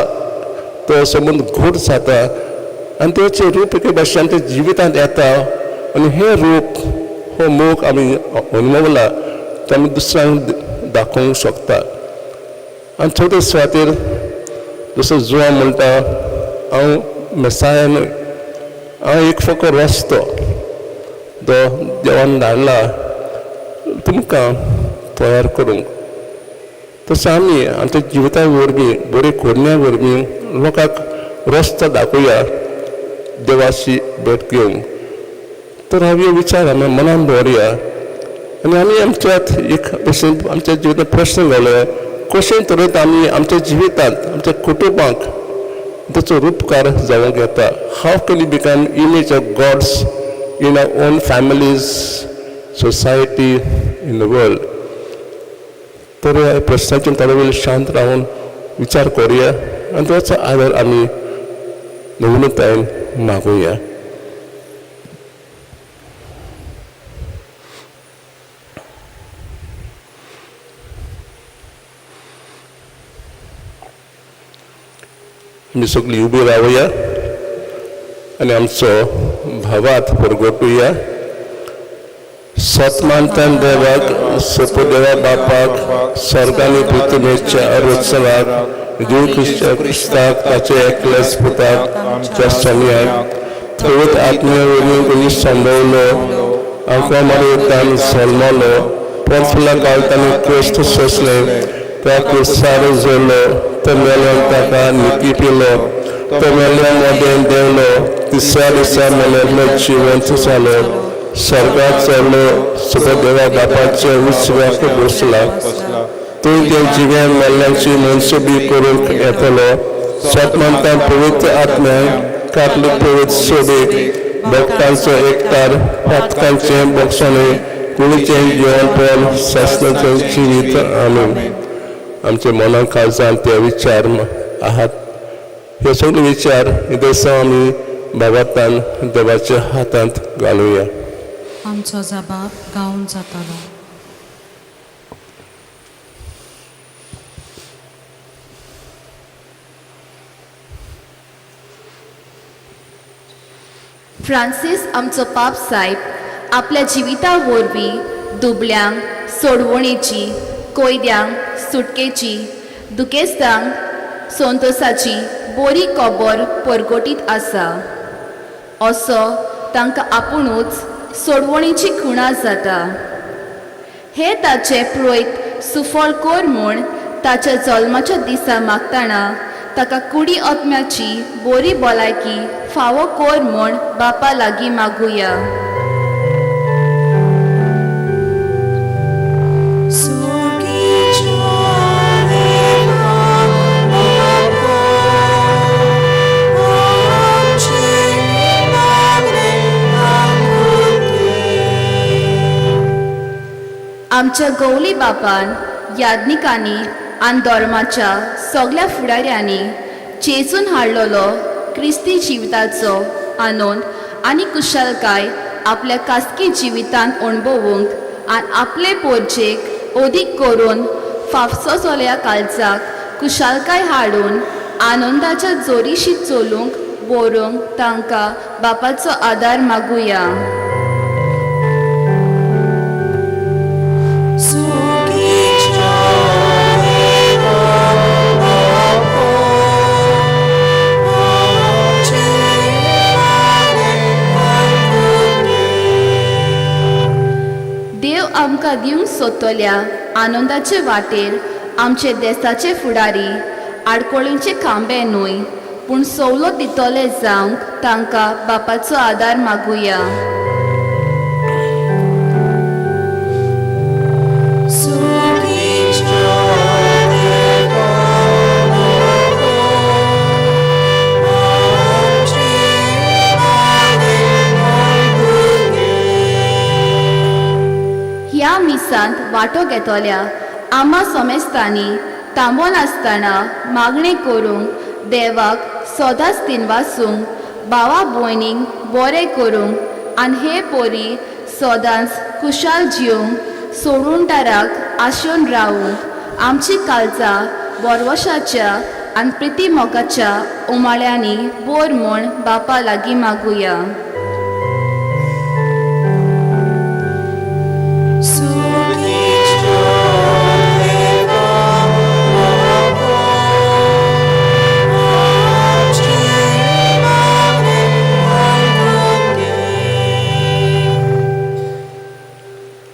तो संबंद घट जाता आनी देवाचें रूप एके भाशेन आमच्या जिवितांत येता. आनी हें रूप, हो मोग आमी अनुभवला तो आमी दुसऱ्यांक दाखोवंक शकता. आनी चवथ्या सुवातेर जसो जुवां म्हणटा हांव मेसाया न्हय, हांव एक फकत रस्तो जो देवान धाडला तुमकां तयार करूंक. तशें आमी आमच्या जिविता वरवीं, बरी करण्या वरवीं लोकांक रस्तो दाखोवया देवाची भेट घेवंक. तर हांव हे विचार आमी मनान दवरया आनी आमी आमच्यात एक भशेन आमच्या जिवितांत प्रश्न घालया, कशें तरेन आमी आमच्या जिवितांत आमच्या कुटुंबाक ताचो रुपकार जावंक येता. How can you become image of God's in our own families, society, in the world. तर ह्या प्रश्नाचेर थोडो वेळ शांत रावन विचार करुया आनी ताचो आदार आमी नवनतायेन मागुया. आमी सगळीं उबी रावया आनी आमचो भावार्थ परगटुया. सतमानतान देवाक, सपोदेवा बापाक, स्वर्गानी पृथ्वीच्या अरुत्सवाक, देव क्रिस्ताक, ताचे एकलेच पुताक, आमच्या सोमयाक, पवित्र आत्म्या वरवीं कोणी संभवलो, आमकां मारतान सलमलो, पोंचला काल ताणें क्रिस्त सोंसले, त्या क्रिस्तार जोडलो, तो मेल्यान ताका निकी पिलो, तो मेल्या मदें देंवलो, तिसऱ्या दिसा मेल्यांतलो जिवंत जालो, स्वर्गात चडलो, सुखदेवा बापाच्या उजव्याक बसला, तूं ते जिव्या मेल्ल्यांची मनसुबी करूंक येतलो. सतमंता पवित्र आत्म्या, कातलीक पवित्र सोबीक, भक्तांचो एकतार, पातकांचें बक्षणें, कुडीचें जिवनपण, सासणाचें जिवीत. आमीन. आमच्या मनां काळजांत ते विचार आहात, हे सगळे विचार हे दिसा आमी बाबातान देवाच्या हातांत घालुया. आमचो जबाब गावन जातालो. फ्रांसीस आमचो पाप सायब आपल्या जिविता वरवीं दुबल्यांक सोडवणेची, कोयद्यांक सुटकेची, दुखेस्तांक संतोसाची बरी खबर परगटीत आसा. असो तांकां आपुणूच सोडवणेची खुणा जाता. हे ताचे प्रोयत सुफळ कर म्हूण ताच्या जल्माच्या दिसा मागतना ताका कुडी आत्म्याची बरी भलायकी फावो कर म्हूण बापा लागीं मागुया. आमच्या गवली बापान याज्ञिकांनी आनी धर्माच्या सगल्या फुडाऱ्यांनी चेंचून हाडलेलो क्रिस्ती जिविताचो आनंद आनी कुशलकाय आपल्या खासगी जिवितांत अणभवूंक आनी आपले पोरजेक अदीक करून फाफसो चलया काळजाक कुशालकाय हाडून आनंदाच्या जोरीशी चलूंक बरोवंक तांकां बापाचो आदार मागुया. देव आमकां दिवंक सोदतल्या आनंदाचे वाटेर आमचे देसाचे फुडारी आडकोळींचे खांबे न्हय पूण सवलत दितले जावंक तांकां बापाचो आदार मागुया. ह्या मिसांत वांटो घेतल्या आमा सोमेस्तांनी थांबोनासतना मागणें करूंक देवाक सदांच दिनवासूंक भावा भयणींक बरें करूंक आनी हे परी सदांच खुशाल जिवंक सोडूनदाराक आशेवन रावूंक आमची काळजां बोरवशाच्या आनी प्रिती मोगाच्या उमाळ्यांनी बोर म्हूण बापा लागीं मागुया.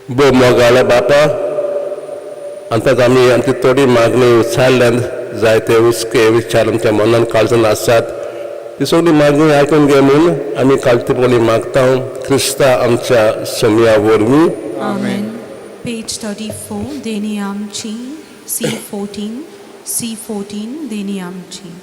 भोव मोगाळ्या बापा, आतांच आमी आमची थोडी मागणी उच्चारल्यान जायते हुस्के विचार आमच्या मनान काळजान आसात. ती सगळी मागणी आयकून घे म्हूण आमी काळजीपणी मागता क्रिस्ता आमच्या समया वरवीं. आमेन. पेज 34 देणी आमची, C14, C14 देणी आमची.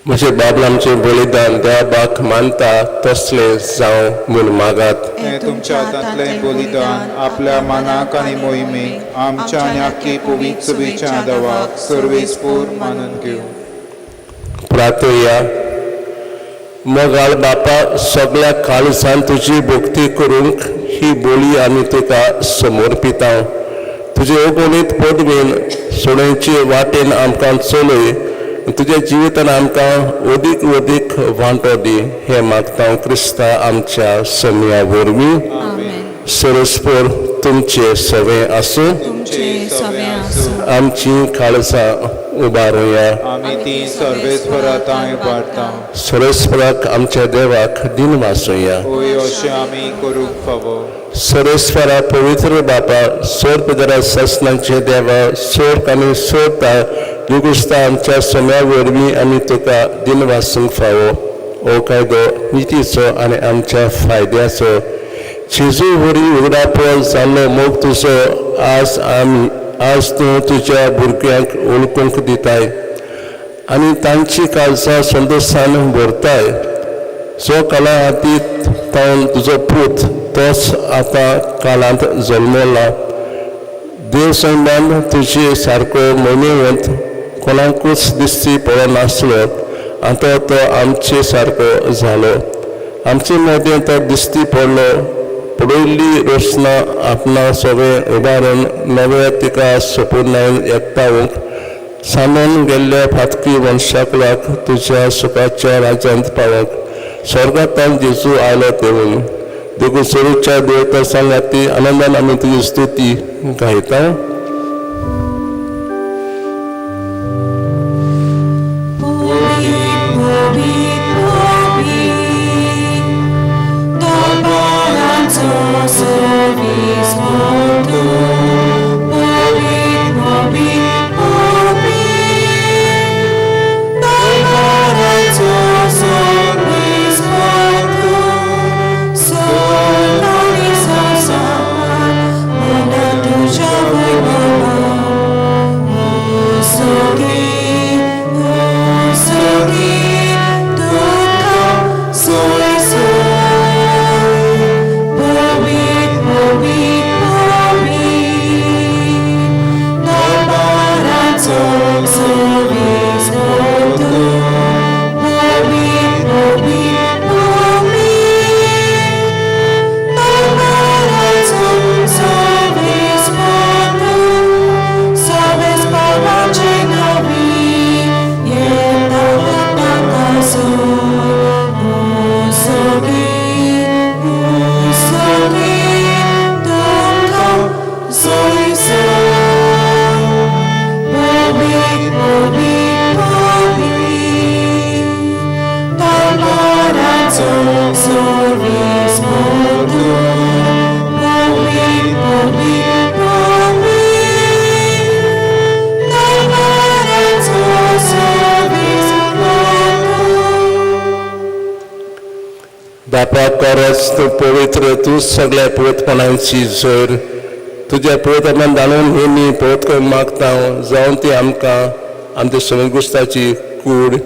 म्हजे बाबला आमचें बलिदान देवाक मानता तसलें जावं म्हूण मागात. हें तुमच्या हातांतलें बलिदान आपल्या मनाक आनी मोहिमेक आमच्या आनी आख्खी पवित्र सभेच्या देवाक सर्वेस्पोर मानून घेवं. प्रार्थया. मोगाळ बापा, सगळ्या काळजान तुजी भक्ती करूंक ही बोली आमी तुका समर्पिता. तुजे अगणीत पदवेन सोडणेचे वाटेन आमकां चलय, तुज्या जिवितान आमकां अदीक अदीक वांटो दी हें मागता क्रिस्ता आमच्या समया वरवीं. सरस्पर तुमचे सवें आसूं. आमची काळजां उबारुया. आमी ती सर्वेस्परा थंय उबारता. सरस्पराक आमच्या देवाक दिनवासुया. होय, अशें आमी करूंक फावो. सरस्वरा पवित्र बापा, सोर पेदरा ससनाचे देवा, सोर आनी सोरता दुगुस्ता आमच्या समया वरवीं आमी तुका दिनवासूंक फावो. हो कायदो नितीचो आनी आमच्या फायद्याचो. जेजू वरी उगडापो जाल्लो मोग तुजो आज आमी आज तूं तुज्या भुरग्यांक वळखूंक दिताय आनी तांची काळजां संतोशान भरताय. जो काळा हातीत तावन तुजो पूत तोच आतां काळांत जल्मला. देव सैमान तुजे सारको मोनेवंत कोणाकूच दिश्टी पडनासलो, आतां तो आमचे सारको जालो. आमचे मदें तो दिश्टी पडलो पडयल्ली रचना आपणा सगळें उबारून नवे तिका सपूर्णायन एकठावूंक सांदून गेल्ल्या फातकी वंशाकुलाक तुज्या सुखाच्या राज्यांत पावोवंक स्वर्गांतल्यान जेजू आयलो तेवून देखून सुरूच्या देवता सांगाती आनंदान आमी तुजी स्तुती गायता. बापा खरोच तूं पवित्र, तूं सगळ्या पवित्रपणांची जर तुज्या पवित्रपणान दाणून ही न्ही पवित्र मागता जावन ती आमकां आमच्या समेगुस्ताची कूड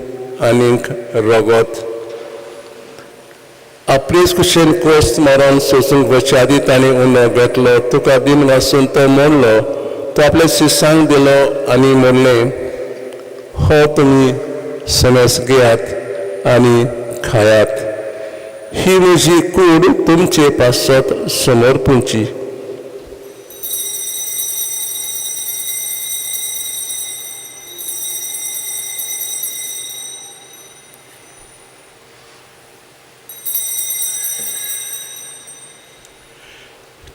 आनीक रगत. आपलेच कुशेन कोस्त मरण सोसूंक वचच्या आदी ताणें उंडो घेतलो, तुका दिन वासून तो मोडलो, तो आपल्या शिसांक दिलो आनी म्हणलें, हो तुमी समज घेयात आनी खायात, ही म्हजी कूड तुमचे पासत समर्पूंची.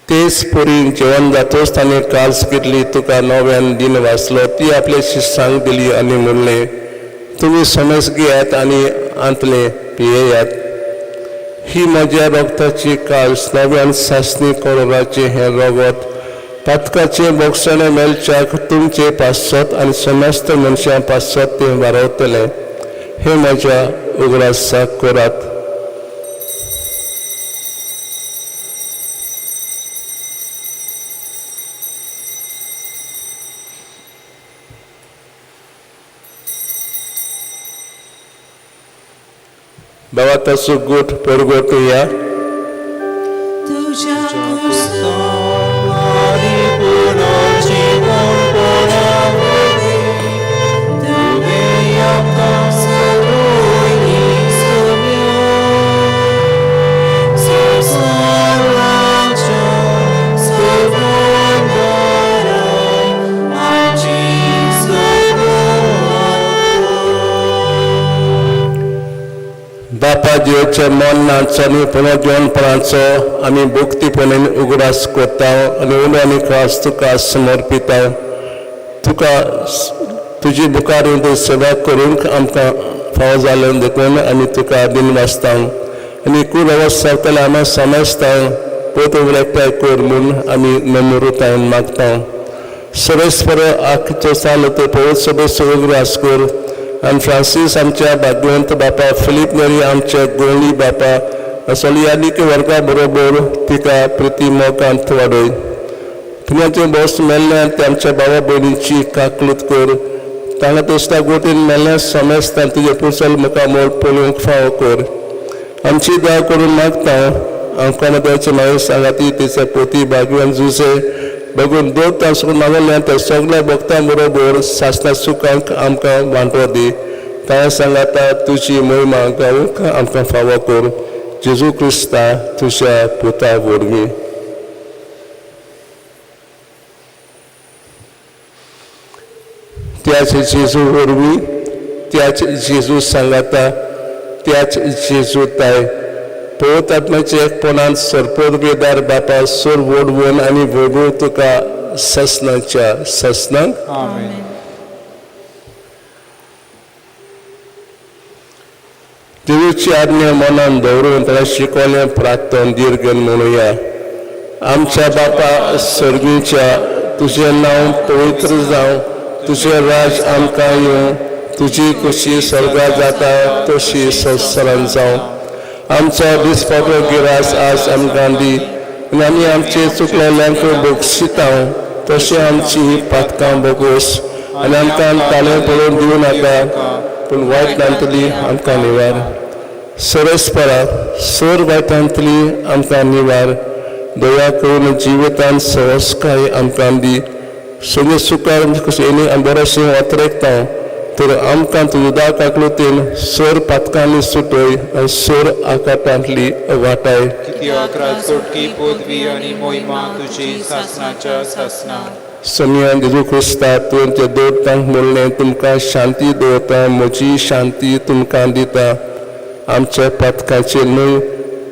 तेच परी जेवण जातोच ताणें काल्स घेतली, तुका नव्यान दिन वाचलो, ती आपले शिसांक दिली आनी म्हणलें, तुमी समज घेयात आनी आंतले पियेयात, ही म्हज्या रगताची काल्स नव्यान सासणी करोराचें हें रगत पातकाचें बोगसणें मेळच्याक तुमचे पासत आनी समस्त मनशां पासत तें वारवतलें, हें म्हज्या उगडासाक करात. बाबा ताचो गोठ परगटुया. बापा देवाच्या मरणाचो आनी पुनर्जीवनपणाचो आमी भक्तीपणान उगडास करता आनी उलो आनी खास तुका समर्पिता. तुका तुजी मुखार सेवा करूंक आमकां फावो जालें देखून आमी तुका दिनवासता आनी कूड अवस्था जाल्यार आमी समजता पयत एकठांय कर म्हूण आमी नम्रतायेन मागता. सर्वेस्पर आखचो चालू ते पवित्र सभेचो उगडास कर आनी फ्रांसीस आमच्या भाग्यवंत बापा, फिलीप नेरी आमच्या गोंडी बापा, सोलियानिक वर्गा बरोबर तिका प्रिती मोगांत वाडय. पुण्याचें बोस मेल्ल्यान ते आमच्या बाबा भयणीची काकलूत कर, तांकां तसल्या गोटीन मेल्ल्या समजता तुजें पुसल मुखार मोल पळोवंक फावो कर. आमची दया करून मागता आमकां देवाचे मागीर सांगाती तिचे पोती भाग्यवान जुसे बघून 2 तास मागल्या त्या सगळ्या भक्तां बरोबर सासणा सुखांक आमकां वांटो दी. तांकां सांगाता तुजी मोहिमा गावूंक आमकां फावो कर. जेजू क्रिस्ता तुज्या पुता वरवीं. त्याच जेजू वरवीं, त्याच जेजू सांगाता, त्याच जेजू ताय पवित्र आत्म्याच्या एकपणान सरपोरगेदार बापा सोर वडवून आनी वडवून तुका ससनाच्या ससनाक. आमेन. देवीची आज्ञा मनान दवरून ताका शिकवलें प्रार्थन दीर्घन म्हणुया. आमच्या बापा सर्गीच्या, तुजें नांव पवित्र जावं, तुजें राज आमकां येवं, तुजी खुशी स्वर्गात जाता तशी संवसारांत जावं. आमचो दिसपाचो गिरास आज आमकां दी आनी आमी आमचे चुकलेल्यांक बक्षिता तशें आमची पातकां बोगोस आनी आमकां तालें पळोवन दिवं नाका, पूण वायटांतली आमकां निवार. सरस्परा सर वायटांतली आमकां निवार. दया करून जिवितान सहजकाय आमकां दी. सगळे सुखार कशें आनी बरोशें वातरेकता तर आमकां तुज्या दाकाकृतीन सर पातकांनी सुटय आनी सर आकाटांतली वाटाय. कित्याक राजकोटकी पदवी आनी मोहिमा तुजी सासनाच्या सासना. सोनिया जेजू क्रिस्ता, तुवें त्या दोतांक म्हणलें, तुमकां शांती दवरता, म्हजी शांती तुमकां दिता. आमच्या पातकाचेर न्हय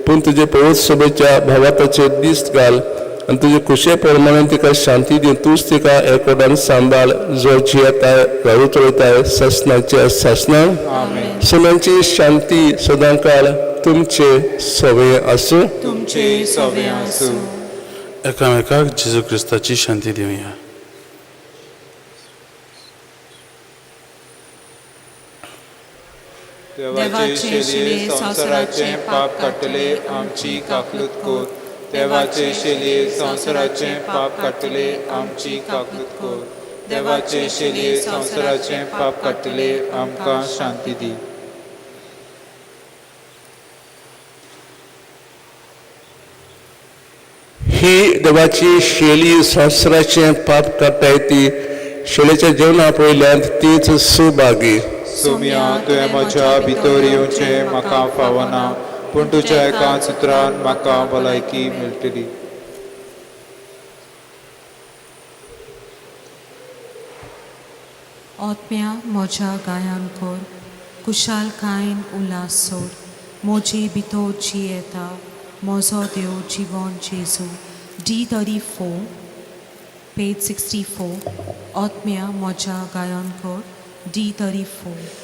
पूण तुजे पवित्र सभेच्या भावाताचेर दीस घाल आनी तुजे खुशे प्रमाणे तिका शांती दी. तूंच तिका एकोडान सांबाळ, जो जियेताय राजू चलयताय ससनाच्या सासना. सगळ्यांची शांती सदांकाळ तुमचे सवय आसूं. तुमचे सवे आसूं. एकामेकाक जेजू क्रिस्ताची शांती दिवया. देवाचे शेलये संवसाराचें पाप काडटले आमची काकलूत कोर. देवाचे शेलये संवसाराचें पाप काडटले आमची काकलूत कोर. देवाचे शेलये संवसाराचें पाप काडटले आमकां शांती दी. ही देवाची शेली संवसाराचें पाप काडटाय ती शेलेच्या जेवणा पयल्यान तीच सुभागी. सोम्या, तुवें म्हज्या भितर येवचें म्हाका फावना, पूण तुज्या एका सुत्रान म्हाका भलायकी मेळटली. आत्म्या म्हज्या गायन कर, कुशालकायेन उल्हास सोड, म्हजे भितर जियेता म्हजो देव जिवन जेजू. D34, page 64. आत्म्या म्हज्या गायन कर, D34.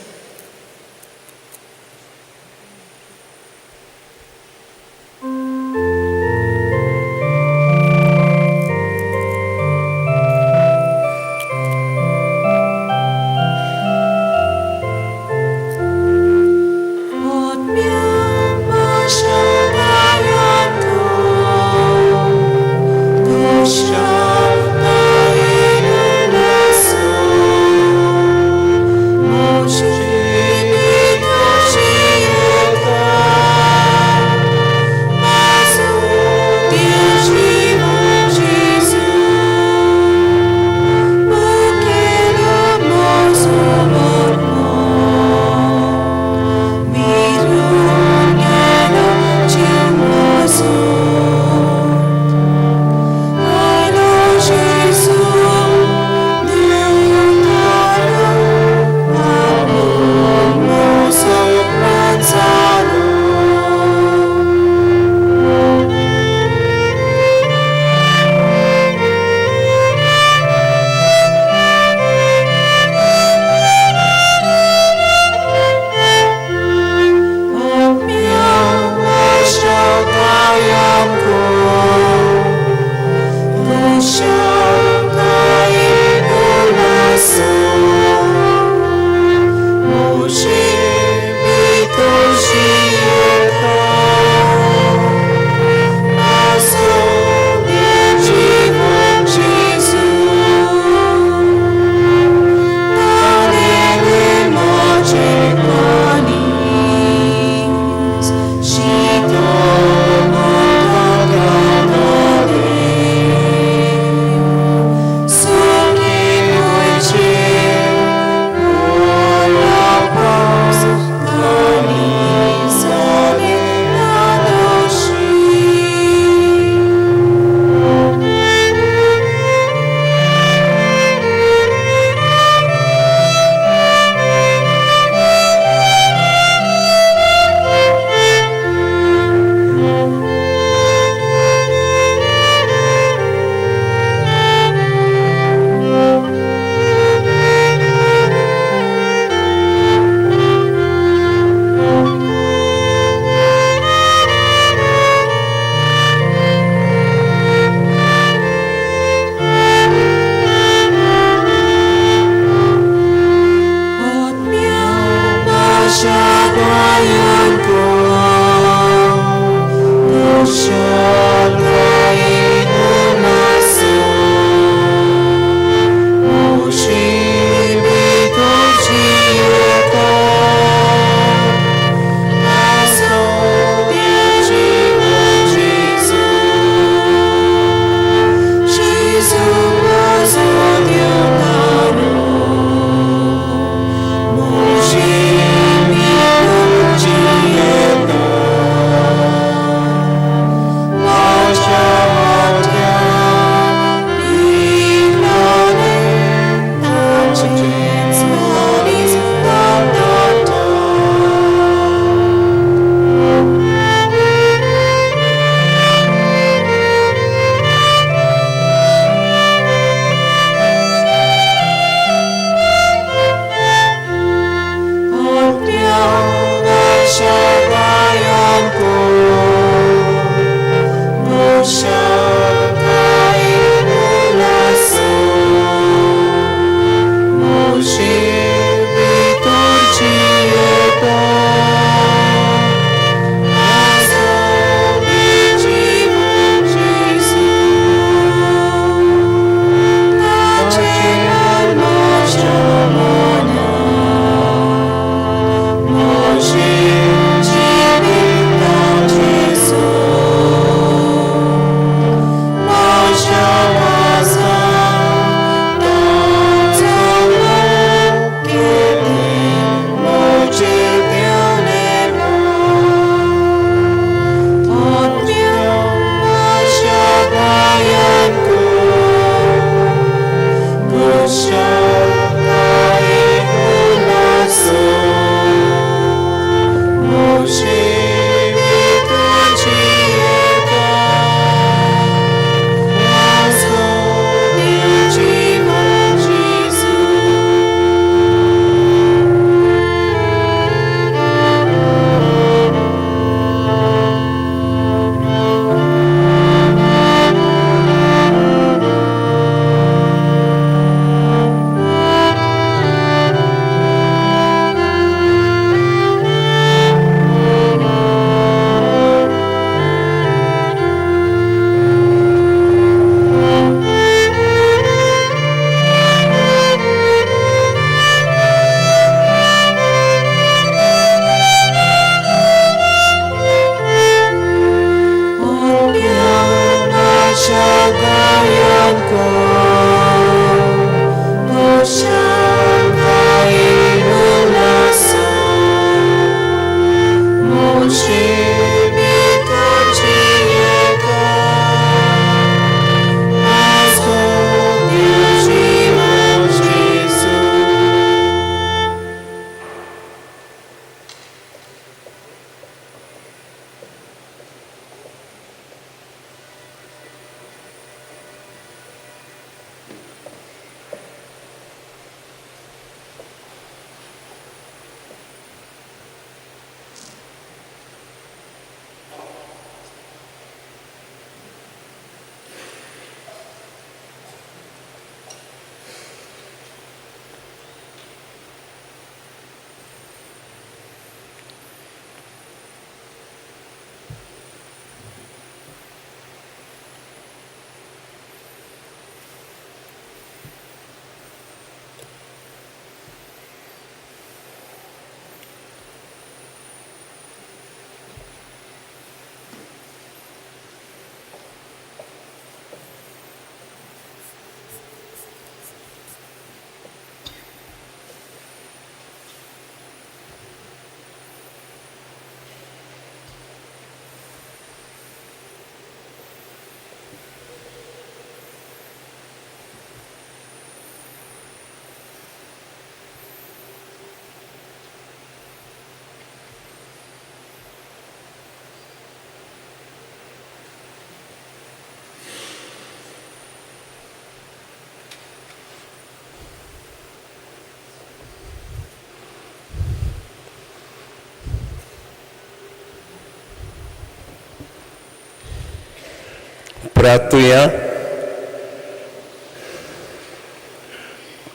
प्रार्थुया.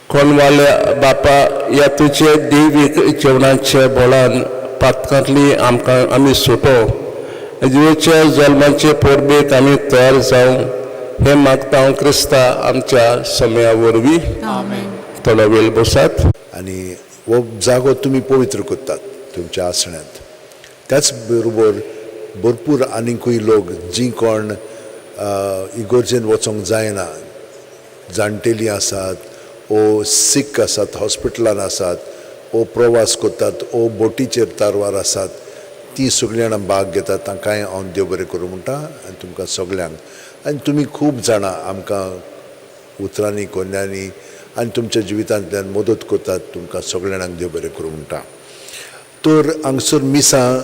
कोणवाल्या बापा, ह्या तुजे देवीक जेवणाच्या बोळान पातकांतली आमकां आमी सुटो, जिवेच्या जल्माचे परबेक आमी तयार जावं हें मागता हांव क्रिस्ता आमच्या समया वरवीं. थोडो वेळ बसात. आनी हो जागो तुमी पवित्र करतात तुमच्या आसण्यांत. त्याच बरोबर भरपूर आनीकूय लोक जी कोण इगोर्जेन वचोंक जायना, जाणटेलीं आसात ओ सीक आसात, हॉस्पिटलान आसात ओ प्रवास करतात ओ बोटीचेर तारवार आसात, ती सगळीं जाणां भाग घेतात. तांकांय हांव देव बरें करूं म्हणटा आनी तुमकां सगल्यांक. आनी तुमी खूब जाणां आमकां उतरांनी कोन्यांनी आनी तुमच्या जिवितांतल्यान मदत करतात, तुमकां सगळ्या जाणांक देव बरें करूं म्हणटा. तर हांगसर मिसां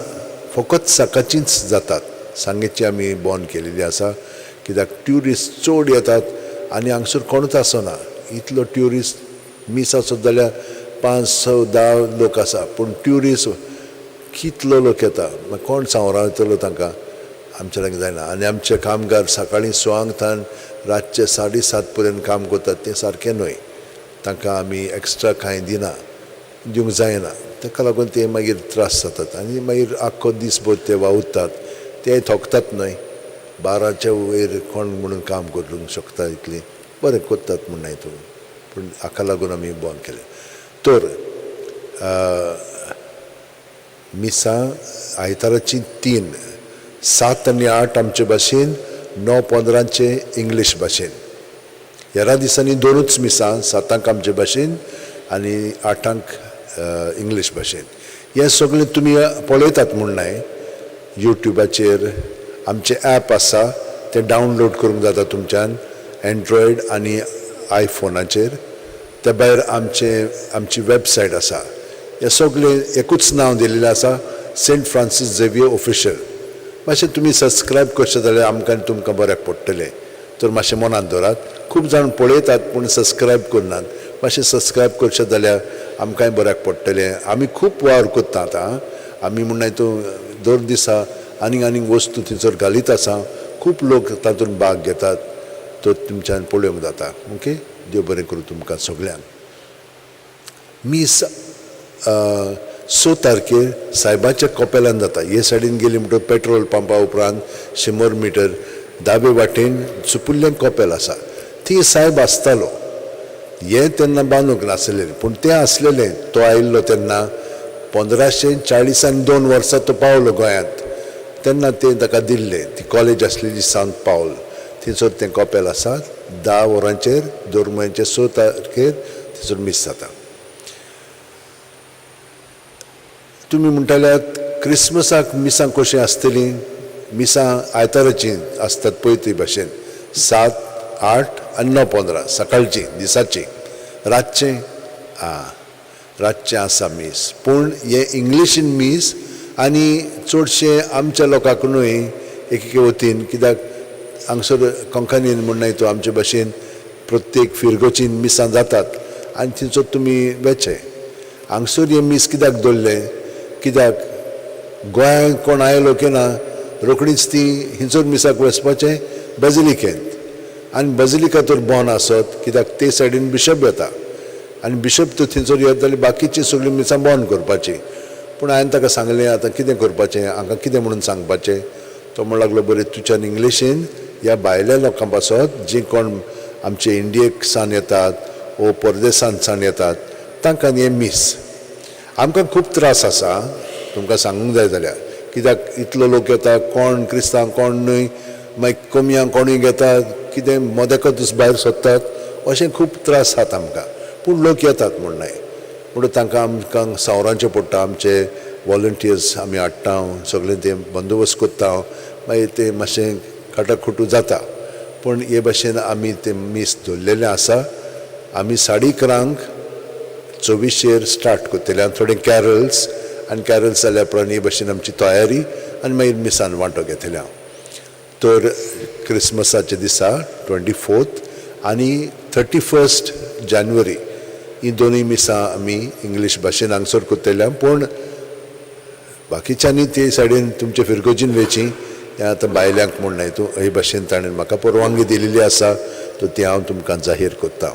फकत सकाळचींच जातात, सांगेची आमी बंद केलेली आसा कित्याक ट्युरिस्ट चड येतात आनी हांगसर कोणूच आसना. इतलो ट्युरिस्ट मीस आसत जाल्यार 5, 6, 10 लोक आसा, पूण ट्युरिस्ट कितलो लोक येता, मागीर कोण सांवरायतलो तांकां, आमच्या लागीं जायना. आनी आमचे कामगार सकाळीं 6 थावन रातचे 7:30 पर्यंत काम करतात, तें सारकें न्हय. तांकां आमी एक्स्ट्रा कांय दिना, दिवंक जायना, ताका लागून ते मागीर त्रास जातात आनी मागीर आख्खो दीसभर ते वावुरतात, ते थकतात न्हय. 12च्या वयर कोण म्हणून काम करूंक शकता इतलीं बरें करतात म्हूण न्हय तूं, पूण हाका लागून आमी बंद केलें. तर मिसां आयताराचीं 3, 7 आनी 8 आमचे भाशेन, 9:15 इंग्लीश भाशेन. हेरा दिसांनी 2 मिसां, 7 आमचे भाशेन आनी 8 इंग्लीश भाशेन. हें सगळें तुमी पळयतात म्हूण न्हय, युट्युबाचेर आमचें ॲप आसा तें डावनलोड करूंक जाता तुमच्यान एन्ड्रॉयड आनी आयफोनाचेर. त्या भायर आमची वेबसायट आसा. हें सगळें एकूच नांव दिलेलें आसा, सेंट फ्रांसीस झेवियर ऑफिशियल. मातशें तुमी सबस्क्रायब करशें जाल्यार आमकां आनी तुमकां बऱ्याक पडटलें. तर मातशें मनांत दवरात, खूब जाण पळयतात पूण सबस्क्रायब करनात. मातशें सबस्क्रायब करशें जाल्यार आमकांय बऱ्याक पडटलें. आमी खूब वावर करता आतां, आमी म्हणटा तूं दर दिसा आनीक आनीक वस्तू थंयसर घालीत आसा, खूब लोक तातूंत भाग घेतात, तो तुमच्यान पळोवंक जाता. ओके, देव बरें करूं तुमकां सगल्यांक. मीस 6 तारखेर सायबाच्या कपेलान जाता. हे सायडीन गेली म्हणटकच पेट्रोल पंपा उपरांत 100 मिटर दावे वाटेन सुपुल्लें कपेल आसा, ती सायब आसतालो. हें तेन्ना बांदूंक नासलेलें, पूण तें आसलेलें. तो आयिल्लो तेन्ना 1542 वर्सां तो पावलो गोंयांत, तेन्ना तें ताका दिल्लें. ती कॉलेज आसलेली सांत पावल, थंयसर तें कपेल आसा. 10 वरांचेर दर म्हयन्याचे 6 तारखेर थंयसर मीस जाता. तुमी म्हणटाल्यात क्रिसमसाक मिसां कशीं आसतलीं? मिसां आयताराचीं आसतात पळय ते भाशेन, 7, 8 आनी 9:15 सकाळचीं, दिसाचीं. रातचें रातचें आसा मीस, पूण हें इंग्लिशीन मीस आनी चडशें आमच्या लोकांक न्हय एके वतीन, कित्याक हांगसर कोंकणीन म्हण न्हय तो आमचे भाशेन प्रत्येक फिरगोचीन मिसां जातात आनी थंयसर तुमी वेचें. हांगसर हें मीस कित्याक दवरलें, कित्याक गोंयांत कोण आयलो की ना रोखडीच ती हिंसर मिसाक वचपाचें बजिलिकेंत, आनी बजिलिका तर बंद आसत कित्याक ते सायडीन बिशप येता आनी बिशप तर थंयसर येत जाल्यार बाकीची सगळीं मिसां बंद करपाची. पूण हांवें ताका सांगलें आतां कितें करपाचें, हांकां कितें म्हणून सांगपाचें. तो म्हणूंक लागलो बरें तुज्यान इंग्लिशीन ह्या भायल्या लोकां पासत जीं कोण आमचे इंडियेक सान येतात वो परदेसान सान येतात तांकां हें मीस. आमकां खूब त्रास आसा तुमकां सांगूंक जाय जाल्यार, कित्याक इतलो लोक येता, कोण क्रिस्तांव कोण न्हय, मागीर कमयांक कोणूय घेता, कितें मदेकच भायर सोदतात, अशें खूब त्रास आसात आमकां. पूण लोक येतात म्हूण न्हय, म्हणून तांकां आमकां सावरांचें पडटा. आमचे वॉलंटियर्स आमी हाडटा, सगळें तें बंदोबस्त करता, मागीर तें मातशें खाटाखुटू जाता. पूण हे भाशेन आमी तें मीस दवरलेलें आसा. आमी 11:30 24 स्टार्ट करतले आनी थोडे कॅरल्स, आनी कॅरल्स जाल्या उपरांत हे भाशेन आमची तयारी आनी मागीर मिसान वांटो घेतले हांव. तर क्रिसमसाच्या दिसा 24 आनी 31 जानेवारी ही दोनूय मिसां आमी इंग्लीश भाशेन हांगसर करतले. पूण बाकीच्यांनी ते सायडीन तुमचे फिरगोजीन वेची हें आतां बायल्यांक म्हूण न्हय तूं हे भाशेन ताणें म्हाका परवानगी दिलेली आसा, तर ती हांव तुमकां जाहीर करता.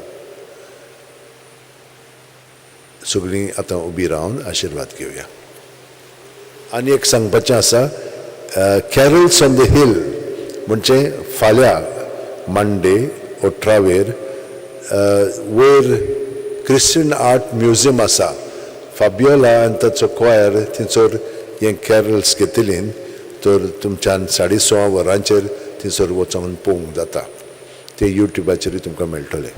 सगळीं आतां उबी रावन आशिर्वाद घेवया. आनी एक सांगपाचें आसा, कॅरल्स ऑन the hill म्हणजे फाल्यां मंडे 18वेर वयर क्रिश्चन आर्ट म्युजियम आसा. फाबियोला आनी ताचो क्वायर थंयसर हें कॅरल्स घेतली तर तुमच्यान 6:30 वरांचेर थंयसर वचोन पळोवंक जाता. ते युट्यूबाचेरूय तुमकां मेळटलें.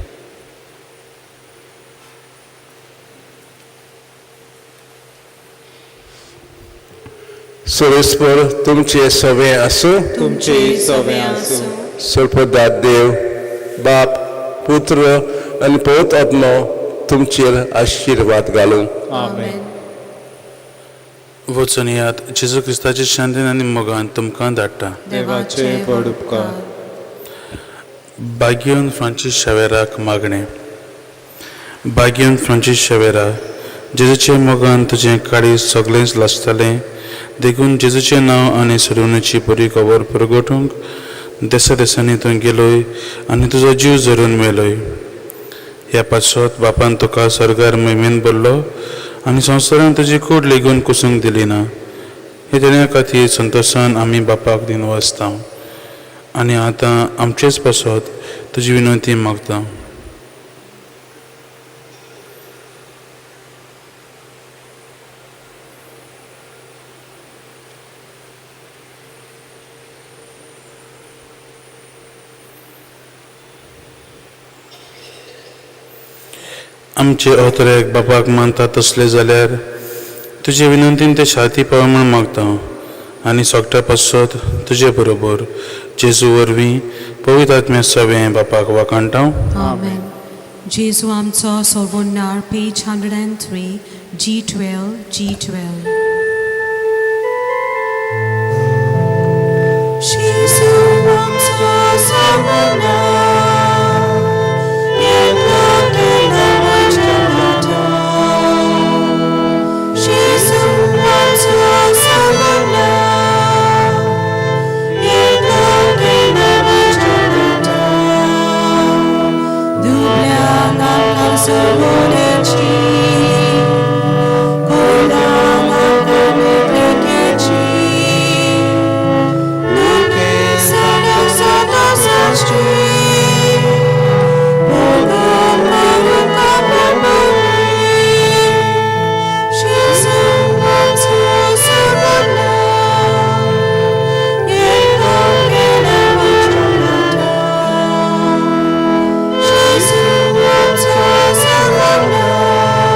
सुरेश्वर तुमचे सवे आसूं, तुमचे सवे आसूं. सर्पदात देव बाप पुत्र आनी पवित्र आत्मो तुमचेर आशिर्वाद घालूं. आमेन. वचून येयात. जेजू क्रिस्ताचे शांतीन आनी मोगान तुमकां धाडटा. देवाचे व्हड उपकार. बागियोन फ्रांसीस शेवेराक मागणें. बागियोन फ्रांसीस शेवेरा, जेजूचे मोगान तुजें काळीज सगळेंच लासतलें, देखून जेजूचें नांव आनी सोडवणेची बरी खबर परगटूंक देसा देसांनी तूं गेलोय आनी तुजो जीव जरून मेलोय. ह्या पासत बापान तुका सर्गार महिमेन भरलो आनी संवसारान तुजी कूड लेगून कुसूंक दिली ना. हे देण्या खातीर संतोशान आमी बापाक दिनवासता आनी आतां आमचेच पासत तुजी विनंती मागता. आमचे अवतरेक बापाक मानता तसले जाल्यार तुजे विनंतीन ते शांती पाव म्हूण मागता आनी सोगट्या पासत तुजे बरोबर जेजू वरवीं पवित्र आत्म्या सवें बापाक वाखाणटा. आमेन. जेजू आमचो सोडवणदार. Page 103, G12, G12. जेजू आमचो सोडवणदार, जेजू आमचो सोडवणदार, दुबळ्यांक आमकां सोडवणेची, कोणाक आमकां मेकळिकेची, दुखेस्तांक संतोशाची, मोगान आमकां पावली. जेजू आमचो सोडवणदार, जेजू आमचो सोडवणदार.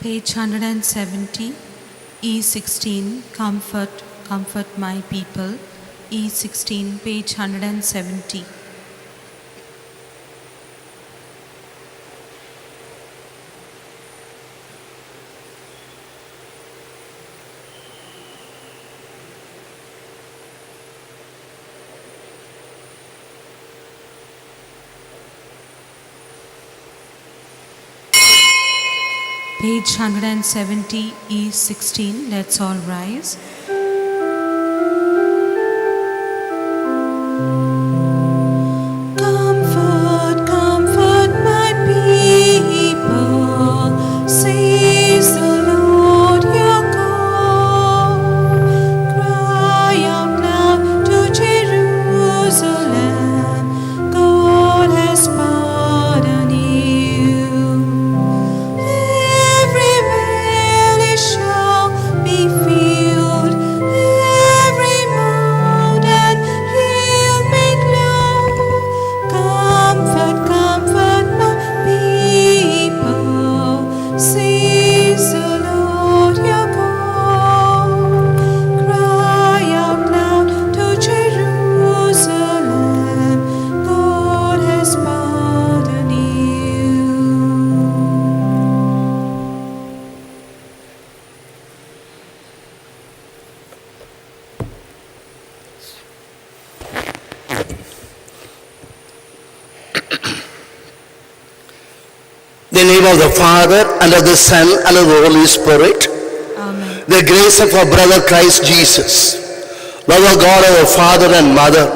Page 170, E16, Comfort, Comfort My People. E16, page 170. Page 170, E16, let's all rise. Comfort, comfort my people, says the Lord your God. Cry out loud to Jerusalem, God has pardoned you. Every valley shall be filled, every mound and hill made low. Comfort, comfort my people, says the Lord your God. Cry out loud to Jerusalem, God has pardoned you. The name of the Father, and of the Son, and of the Holy Spirit. Amen. The grace of our brother Christ Jesus, love of God our Father and Mother,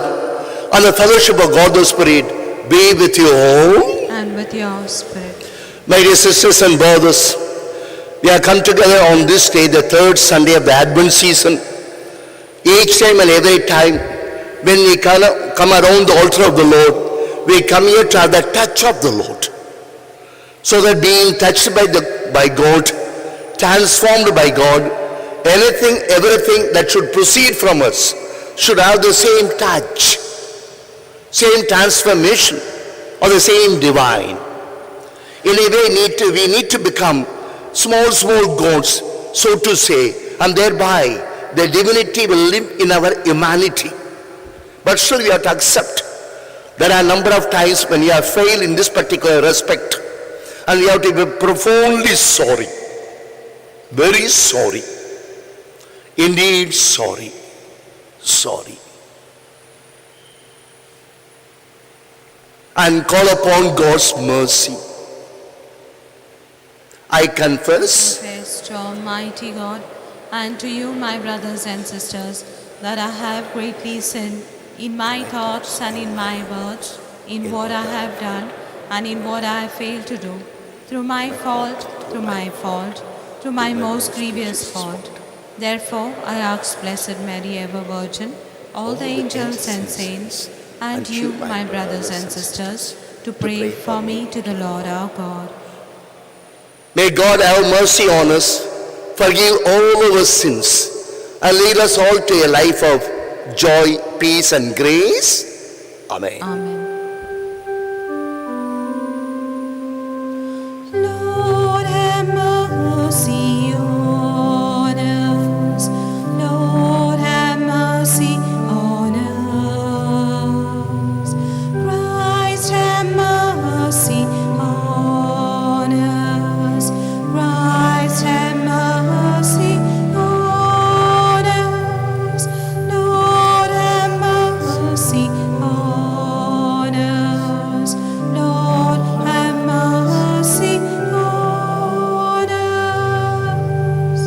and the fellowship of God the Spirit be with you all. And with your spirit. My dear sisters and brothers, we have come together on this day, the third Sunday of the Advent season. Each time and every time when we come around the altar of the Lord, we come here to have the touch of the Lord. So that being touched by God, transformed by God, anything, everything that should proceed from us should have the same touch, same transformation, or the same divine. In a way, we need to become small, small gods, so to say, and thereby the divinity will live in our humanity. But still we have to accept there are a number of times when we have failed in this particular respect, and we have to be profoundly sorry, very sorry, indeed sorry, sorry. And call upon God's mercy. I confess to Almighty God and to you, my brothers and sisters, that I have greatly sinned in my thoughts and in my words, in what I have done and in what I have failed to do, through my fault, through my fault, through my most grievous fault. Therefore, I ask Blessed Mary, ever Virgin, all the angels and saints, and you, my brothers and sisters, to pray for me to the Lord our God. May God have mercy on us, forgive all our sins, and lead us all to a life of joy, peace, and grace. Amen. Amen. Lord, have mercy on us. Lord, have mercy on us. Christ, have mercy on us. Christ, have mercy on us. Lord, have mercy on us. Lord, have mercy on us.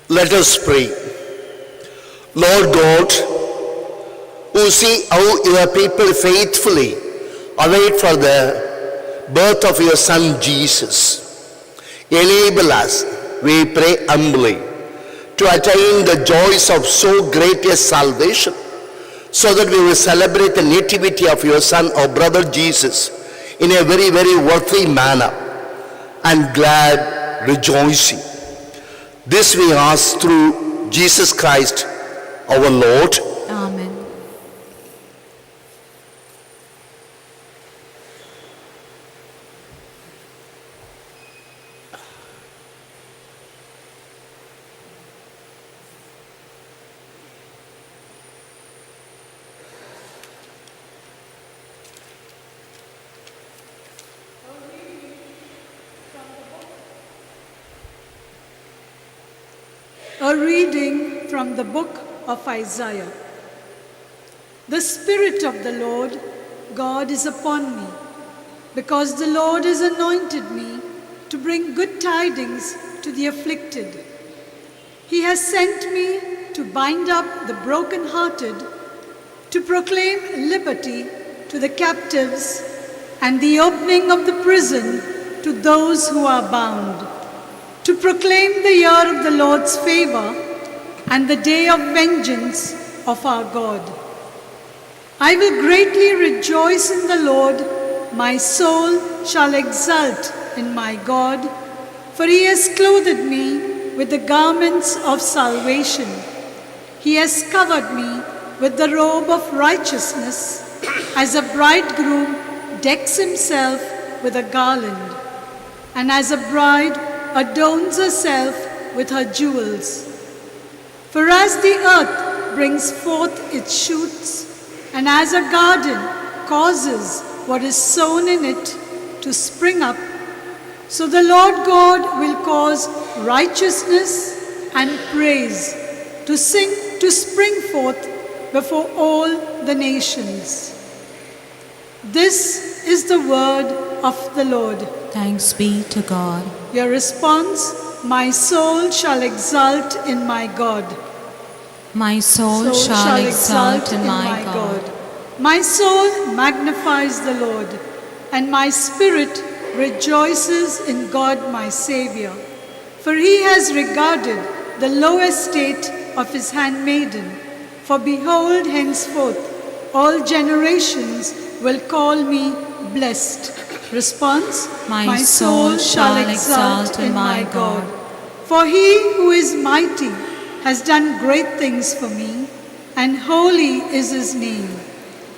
Let us pray. Lord God, who see how your people faithfully await for the birth of your Son Jesus, enable us, we pray humbly, to attain the joys of so great a salvation, so that we will celebrate the nativity of your Son, our brother Jesus, in a very, very worthy manner and glad rejoicing. This we ask through Jesus Christ, our Lord. Amen. A reading from the book of Isaiah. The Spirit of the Lord God is upon me, because the Lord has anointed me to bring good tidings to the afflicted. He has sent me to bind up the brokenhearted, to proclaim liberty to the captives and the opening of the prison to those who are bound, to proclaim the year of the Lord's favor and the day of vengeance of our God. I will greatly rejoice in the Lord. My soul shall exult in my God, for he has clothed me with the garments of salvation. He has covered me with the robe of righteousness, as a bridegroom decks himself with a garland, and as a bride adorns herself with her jewels. For as the earth brings forth its shoots, and as a garden causes what is sown in it to spring up, so the Lord God will cause righteousness and praise to spring forth before all the nations. This is the word of the Lord. Thanks be to God. Your response: my soul shall exult in my God. My soul shall exult in my God. My soul magnifies the Lord, and my spirit rejoices in God my Savior. For he has regarded the low estate of his handmaiden. For behold, henceforth all generations will call me blessed. Response: My soul shall exult in my God. For he who is mighty has done great things for me, and holy is his name.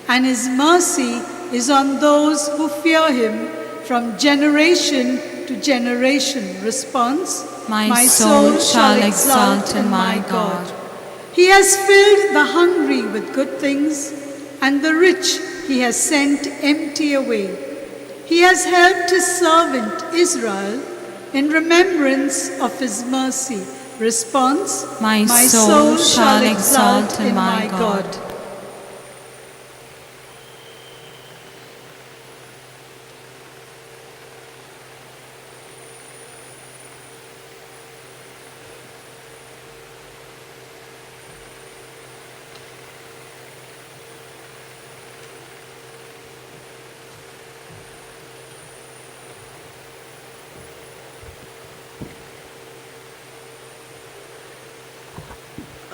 And his mercy is on those who fear him from generation to generation. Response: My soul shall exult in my God. He has filled the hungry with good things, and the rich he has sent empty away. He has helped his servant Israel in remembrance of his mercy. Response: My soul shall exult in my God.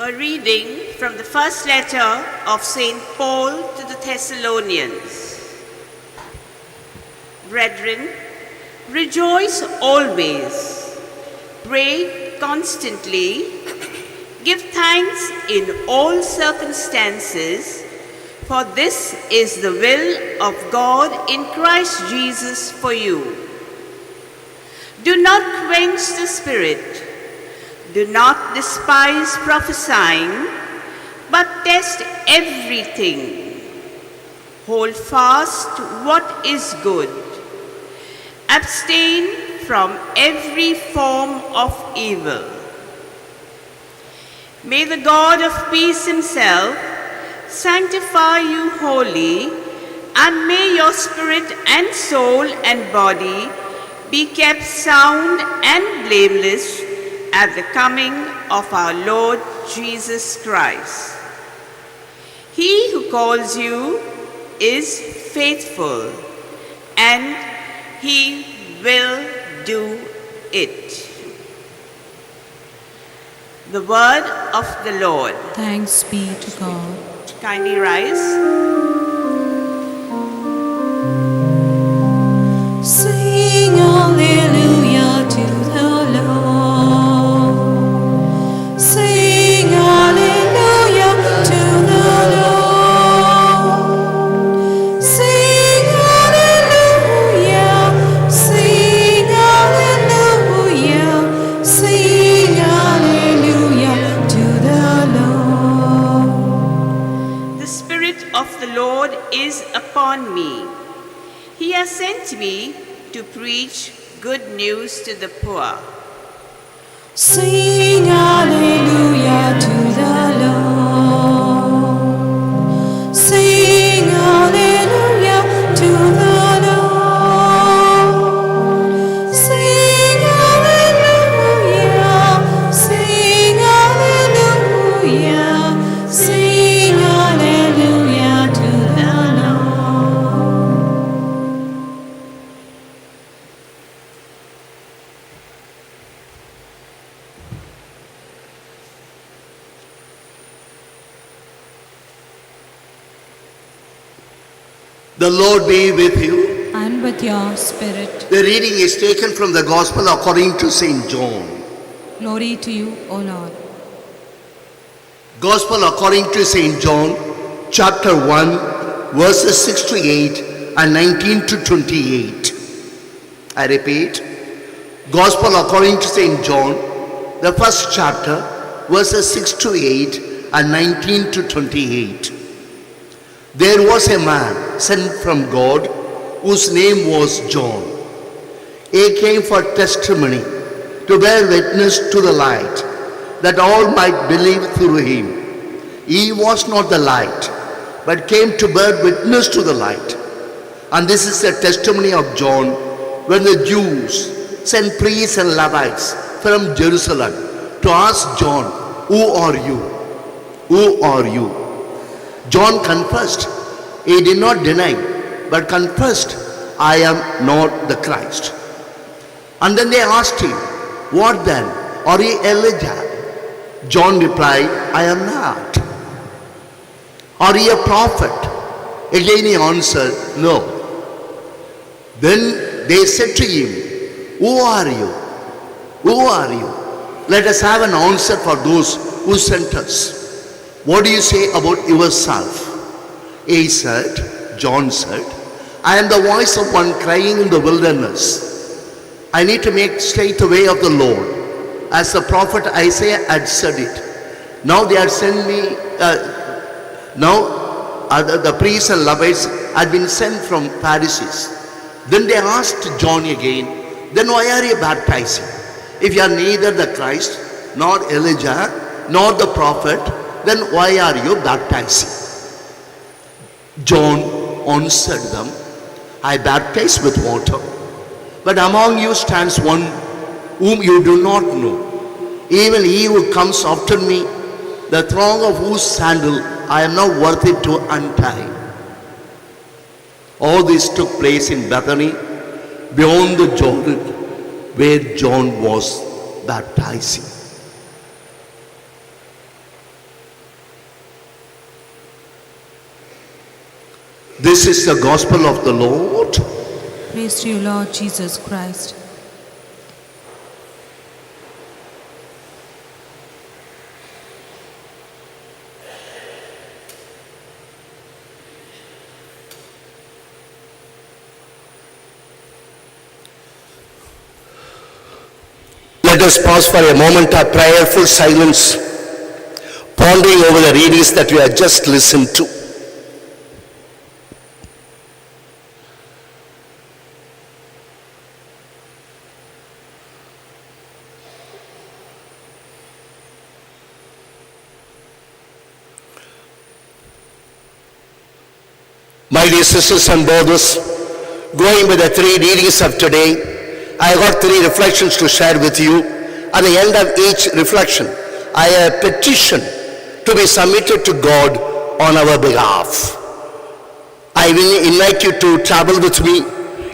A reading from the first letter of St. Paul to the Thessalonians. Brethren, rejoice always, pray constantly, give thanks in all circumstances, for this is the will of God in Christ Jesus for you. Do not quench the Spirit. Do not despise prophesying, but test everything. Hold fast what is good. Abstain from every form of evil. May the God of peace himself sanctify you wholly, and may your spirit and soul and body be kept sound and blameless at the coming of our Lord Jesus Christ. He who calls you is faithful, and he will do it. The word of the Lord. Thanks be to God. Kindly rise. Sing hallelujah to the Lord. Sing hallelujah to the Lord. Sing hallelujah, sing hallelujah, sing hallelujah to the Lord. The Spirit of the Lord is upon me. He has sent me to preach good news to the poor. Sing hallelujah. to the Lord. Sing hallelujah to the Lord. Sing hallelujah, sing hallelujah, sing hallelujah to the Lord. The Lord be with you. And with your spirit. The reading is taken from the Gospel according to St. John. Glory to you, O Lord. Gospel according to St. John, chapter 1, verses 6 to 8 and 19 to 28. I repeat, Gospel according to St. John, the first chapter, verses 6 to 8 and 19 to 28. There was a man sent from God whose name was John. He came for testimony, to bear witness to the light, that all might believe through him. He was not the light, but came to bear witness to the light. And this is the testimony of John when the Jews sent priests and Levites from Jerusalem to ask John, "Who are you? Who are you?" John confessed. He did not deny, but confessed, "I am not the Christ." And then they asked him, "What then? Are you Elijah?" John replied, "I am not." "Are you a prophet?" Again he answered, "No." Then they said to him, "Who are you? Who are you? Let us have an answer for those who sent us. What do you say about yourself?" He said, John said, "I am the voice of one crying in the wilderness. I need to make straight the way of the Lord, as the prophet Isaiah had said it. Now they had sent me, the priests and Levites had been sent from Pharisees. Then they asked John again, "Then why are you baptizing? If you are neither the Christ, nor Elijah, nor the prophet, then why are you baptizing?" John answered them, "I baptize with water, but among you stands one whom you do not know, even he who comes after me, the thong of whose sandal I am not worthy to untie." All this took place in Bethany, beyond the Jordan, where John was baptizing. This is the gospel of the Lord. Praise to you, Lord Jesus Christ. Let us pause for a moment of prayerful silence, pondering over the readings that we have just listened to. My dear sisters and brothers, going with the three readings of today, I got three reflections to share with you. At the end of each reflection, I have a petition to be submitted to God on our behalf. I will invite you to travel with me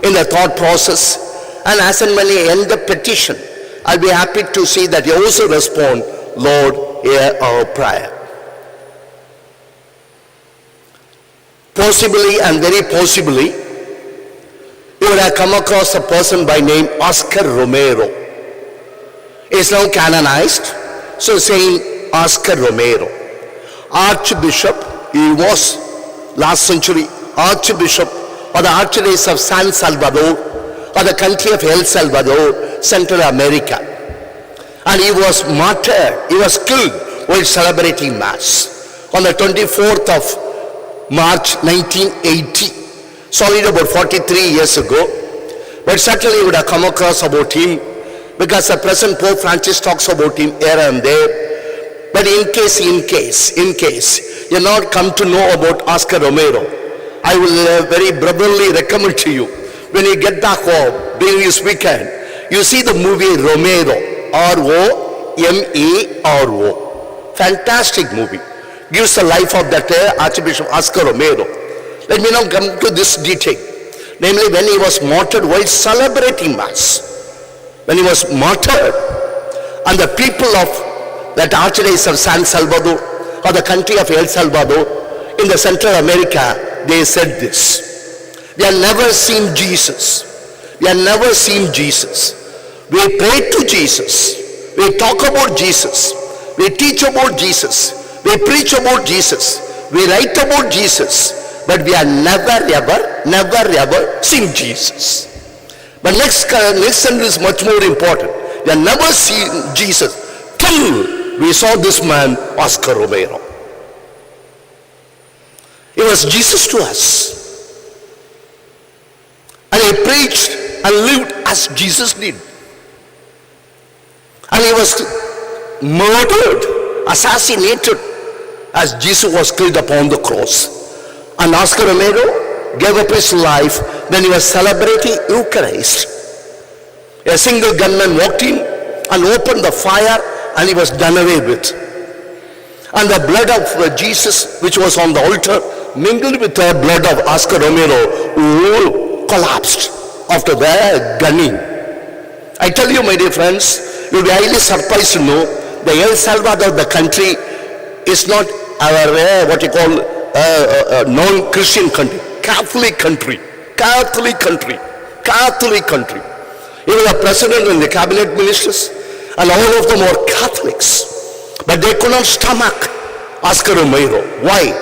in the thought process, and as and when I end the petition, I'll be happy to see that you also respond, Lord, hear our prayer. Possibly and very possibly, you would have come across a person by name Oscar Romero. He is now canonized, so Saint Oscar Romero. Archbishop, he was last century Archbishop of the Archdiocese of San Salvador, or the country of El Salvador, Central America. And he was martyred, he was killed while celebrating Mass on the 24th of March 1980, solid about 43 years ago. But certainly you would have come across about him, because the present Pope Francis talks about him here and there. But in case you not come to know about Oscar Romero, I will very brotherly recommend to you, when you get back home during this weekend, you see the movie Romero, R-O-M-E-R-O. Fantastic movie. Gives the life of that Archbishop Oscar Romero. Let me now come to this detail. Namely, when he was martyred while celebrating Mass. When he was martyred, and the people of that Archdiocese of San Salvador, or the country of El Salvador, in the Central America, they said this: we have never seen Jesus. We have never seen Jesus. We pray to Jesus. We talk about Jesus. We teach about Jesus. We preach about Jesus. We write about Jesus. But we have never ever, never ever seen Jesus. But next sentence is much more important. We have never seen Jesus till we saw this man, Oscar Romero. It was Jesus to us. And he preached and lived as Jesus did. And he was murdered, assassinated, as Jesus was killed upon the cross. And Oscar Romero gave up his life when he was celebrating Eucharist. A single gunman walked in and opened the fire, and he was done away with. And the blood of Jesus, which was on the altar, mingled with the blood of Oscar Romero, who collapsed after the gunning. I tell you, my dear friends, you'll be highly surprised to know the El Salvador, the country, is not our what you call non-Christian country, Catholic country, Catholic country, Catholic country. Even the president and the cabinet ministers, and all of them were Catholics. But they could not stomach Oscar Romero. Why?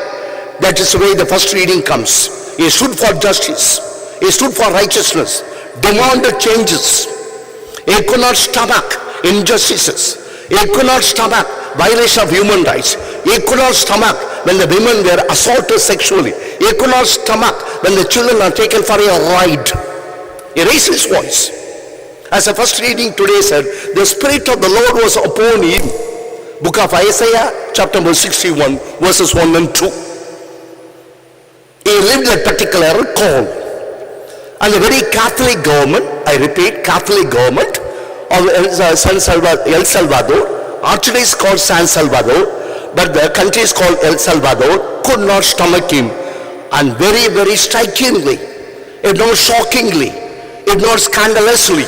That is the way the first reading comes. He stood for justice. He stood for righteousness, demanded changes. He could not stomach injustices. He could not stomach violation of human rights. He could not stomach when the women were assaulted sexually. He could not stomach when the children are taken for a ride. He raised his voice. As the first reading today said, the Spirit of the Lord was upon him. Book of Isaiah, chapter number 61, verses 1 and 2. He lived that particular call. And the very Catholic government, I repeat, Catholic government of El Salvador, archdiocese called San Salvador, but the country is called El Salvador, could not stomach him. And very, very strikingly, if not shockingly, if not scandalously,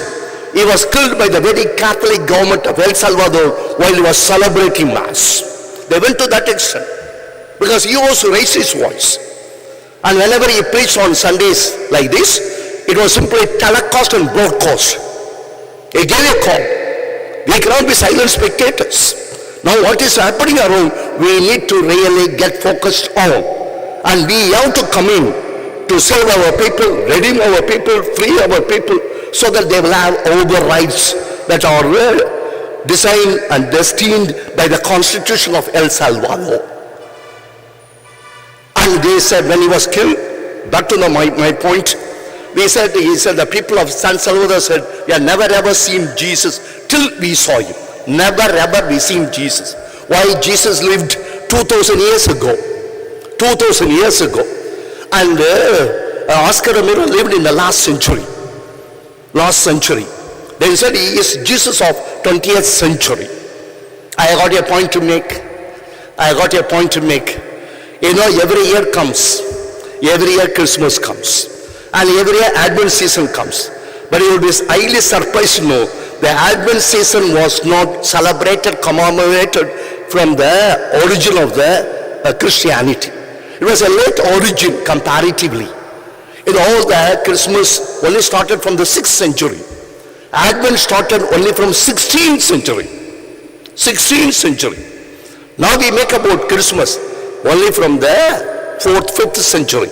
he was killed by the very Catholic government of El Salvador while he was celebrating Mass. They went to that extent because he also raised his voice. And whenever he preached on Sundays like this, it was simply telecast and broadcast. He gave a call. We cannot be silent spectators. Now what is happening around, we need to really get focused on. And we have to come in to save our people, redeem our people, free our people, so that they will have all the rights that are designed and destined by the Constitution of El Salvador. And they said when he was killed, back to my point, he said the people of San Salvador said, we have never ever seen Jesus till we saw him. Never ever we seen Jesus. Why? Jesus lived 2,000 years ago. 2,000 years ago. And Oscar Romero lived in the last century. Last century. They said he is Jesus of 20th century. I got a point to make. I got a point to make. You know, every year comes. Every year Christmas comes. And every year Advent season comes. But you will be highly surprised to know the Advent season was not celebrated, commemorated from the origin of the Christianity. It was a late origin comparatively. In all the Christmas only started from the 6th century. Advent started only from 16th century. 16th century. Now we make about Christmas only from the 4th, 5th century.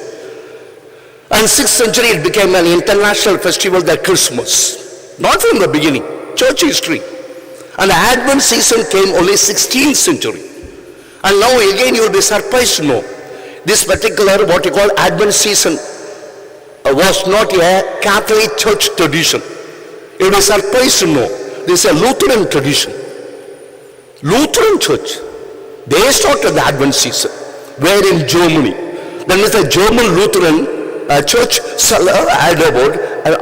And 6th century it became an international festival, the Christmas. Not from the beginning, church history. And the Advent season came only 16th century. And now again you will be surprised to know, this particular what you call Advent season was not a Catholic Church tradition. You will be surprised to know, this is a Lutheran tradition. Lutheran Church. They started the Advent season. Where in Germany. Then is the German Lutheran Church had about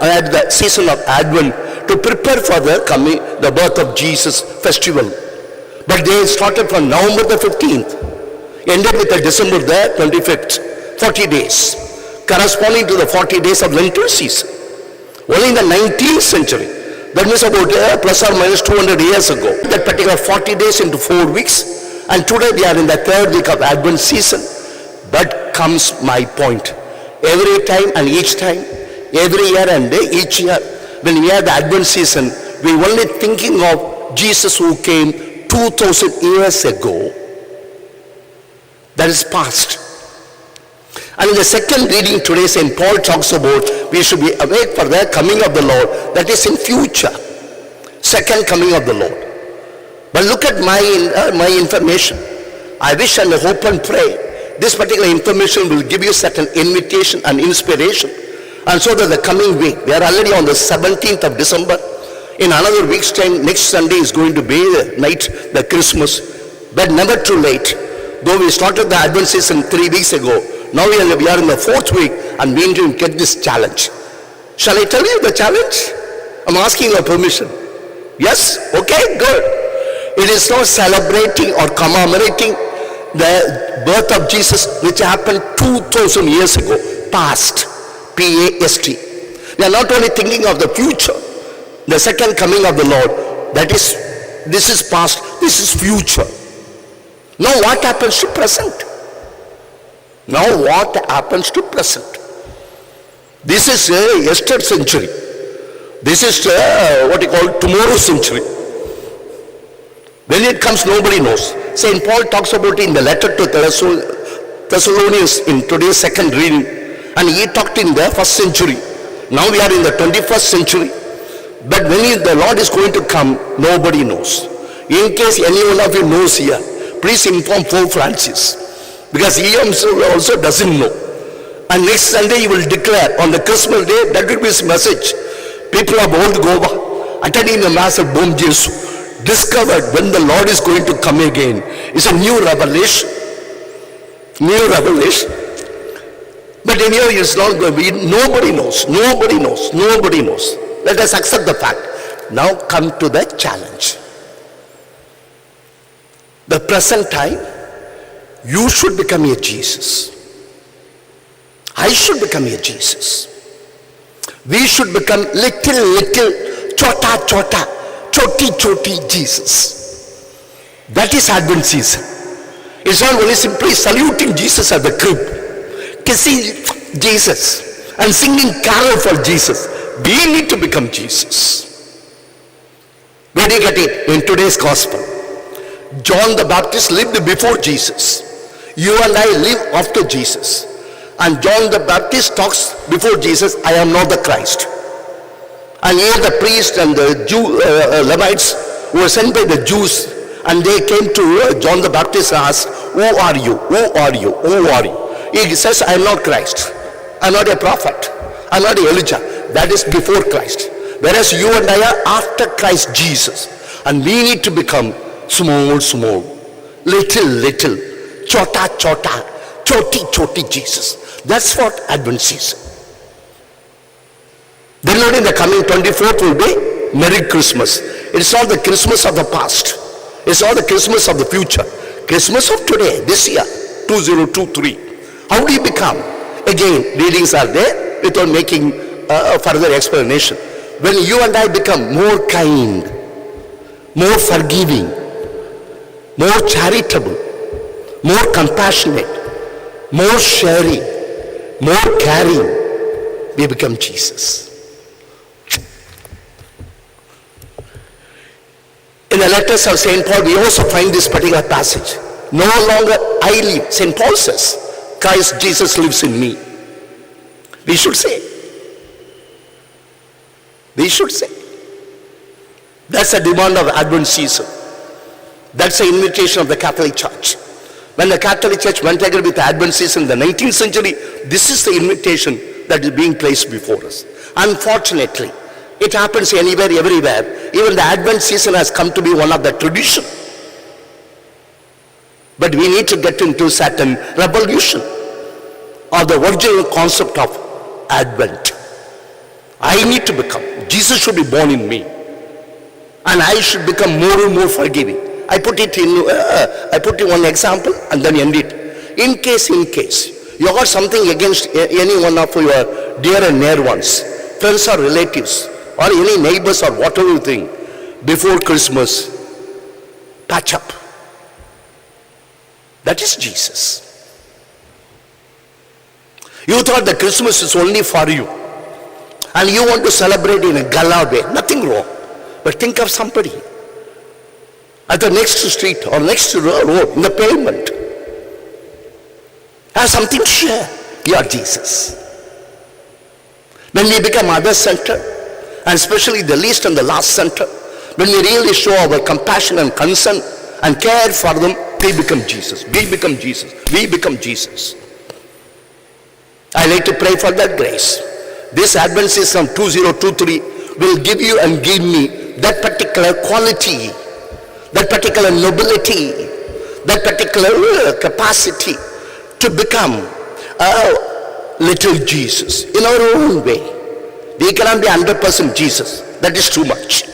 had the season of Advent to prepare for the coming, the birth of Jesus festival. But they started from November the 15th, ended with the December the 25th, 40 days, corresponding to the 40 days of Lenten season. Only in the 19th century, that means about plus or minus 200 years ago, that particular 40 days into 4 weeks, and today we are in the third week of Advent season. But comes my point. Every time and each time, every year and each year, when we have the Advent season, we only thinking of Jesus who came 2000 years ago. That is past. And in the second reading today, St. Paul talks about we should be awake for the coming of the Lord. That is in future. Second coming of the Lord. But look at my information. I wish and hope and pray this particular information will give you certain invitation and inspiration. And so that the coming week, we are already on the 17th of December. In another week's time, next Sunday is going to be the night, the Christmas. But never too late. Though we started the Advent season 3 weeks ago, now we are in the fourth week and we need to get this challenge. Shall I tell you the challenge? I'm asking your permission. Yes? Okay, good. It is not celebrating or commemorating the birth of Jesus, which happened 2000 years ago, past, P-A-S-T. We are not only thinking of the future, the second coming of the Lord, that is, this is past, this is future. Now what happens to present? Now what happens to present? This is yesterday century. This is what you call tomorrow century. When it comes, nobody knows. St. Paul talks about it in the letter to Thessalonians in today's second reading. And he talked in the first century. Now we are in the 21st century. But when the Lord is going to come, nobody knows. In case any one of you knows here, please inform Pope Francis. Because he himself also doesn't know. And next Sunday he will declare on the Christmas day, that will be his message. People of old Goa, attending the Mass of Bom Jesu, discovered when the Lord is going to come again. It's a new revelation. New revelation. But anyway, it's not going to be, nobody knows, nobody knows, nobody knows. Let us accept the fact. Now come to the challenge. The present time, you should become a Jesus. I should become a Jesus. We should become little, little, chota, chota, choti, choti Jesus. That is Advent season. It's not only simply saluting Jesus at the crib, kissing Jesus and singing carol for Jesus. We need to become Jesus. Where do you get it? In today's gospel. John the Baptist lived before Jesus. You and I live after Jesus. And John the Baptist talks before Jesus, I am not the Christ. And here the priest and the Jew, Levites who were sent by the Jews, and they came to John the Baptist and asked, who are you? Who are you? Who are you? He says, I am not Christ. I am not a prophet. I am not Elijah. That is before Christ. Whereas you and I are after Christ Jesus. And we need to become small, small, little, little, chota, chota, choti, choti Jesus. That's what Advent season. Then only in the coming 24th will be Merry Christmas. It's not the Christmas of the past. It's not the Christmas of the future. Christmas of today, this year, 2023. How do you become? Again, readings are there without making a further explanation. When you and I become more kind, more forgiving, more charitable, more compassionate, more sharing, more caring, we become Jesus. In the letters of St. Paul, we also find this particular passage. No longer I live, St. Paul says, Christ Jesus lives in me. We should say. We should say. That's the demand of Advent season. That's the invitation of the Catholic Church. When the Catholic Church went ahead with the Advent season in the 19th century, this is the invitation that is being placed before us. Unfortunately, it happens anywhere, everywhere. Even the Advent season has come to be one of the tradition. But we need to get into certain revolution of the original concept of Advent. I need to become, Jesus should be born in me. And I should become more and more forgiving. I put it in, I put in one example and then end it. In case, you got something against any one of your dear and near ones, friends or relatives, or any neighbors or whatever you think, before Christmas, patch up. That is Jesus. You thought the Christmas is only for you, and you want to celebrate in a gala way. Nothing wrong. But think of somebody at the next street or next road, in the pavement. Have something to share. You are Jesus. When we become other-centered, and especially the least and the last center, when we really show our compassion and concern and care for them, they become Jesus. We become Jesus. We become Jesus. I like to pray for that grace. This Advent season 2023 will give you and give me that particular quality, that particular nobility, that particular capacity to become a little Jesus in our own way. We cannot be 100% Jesus. That is too much.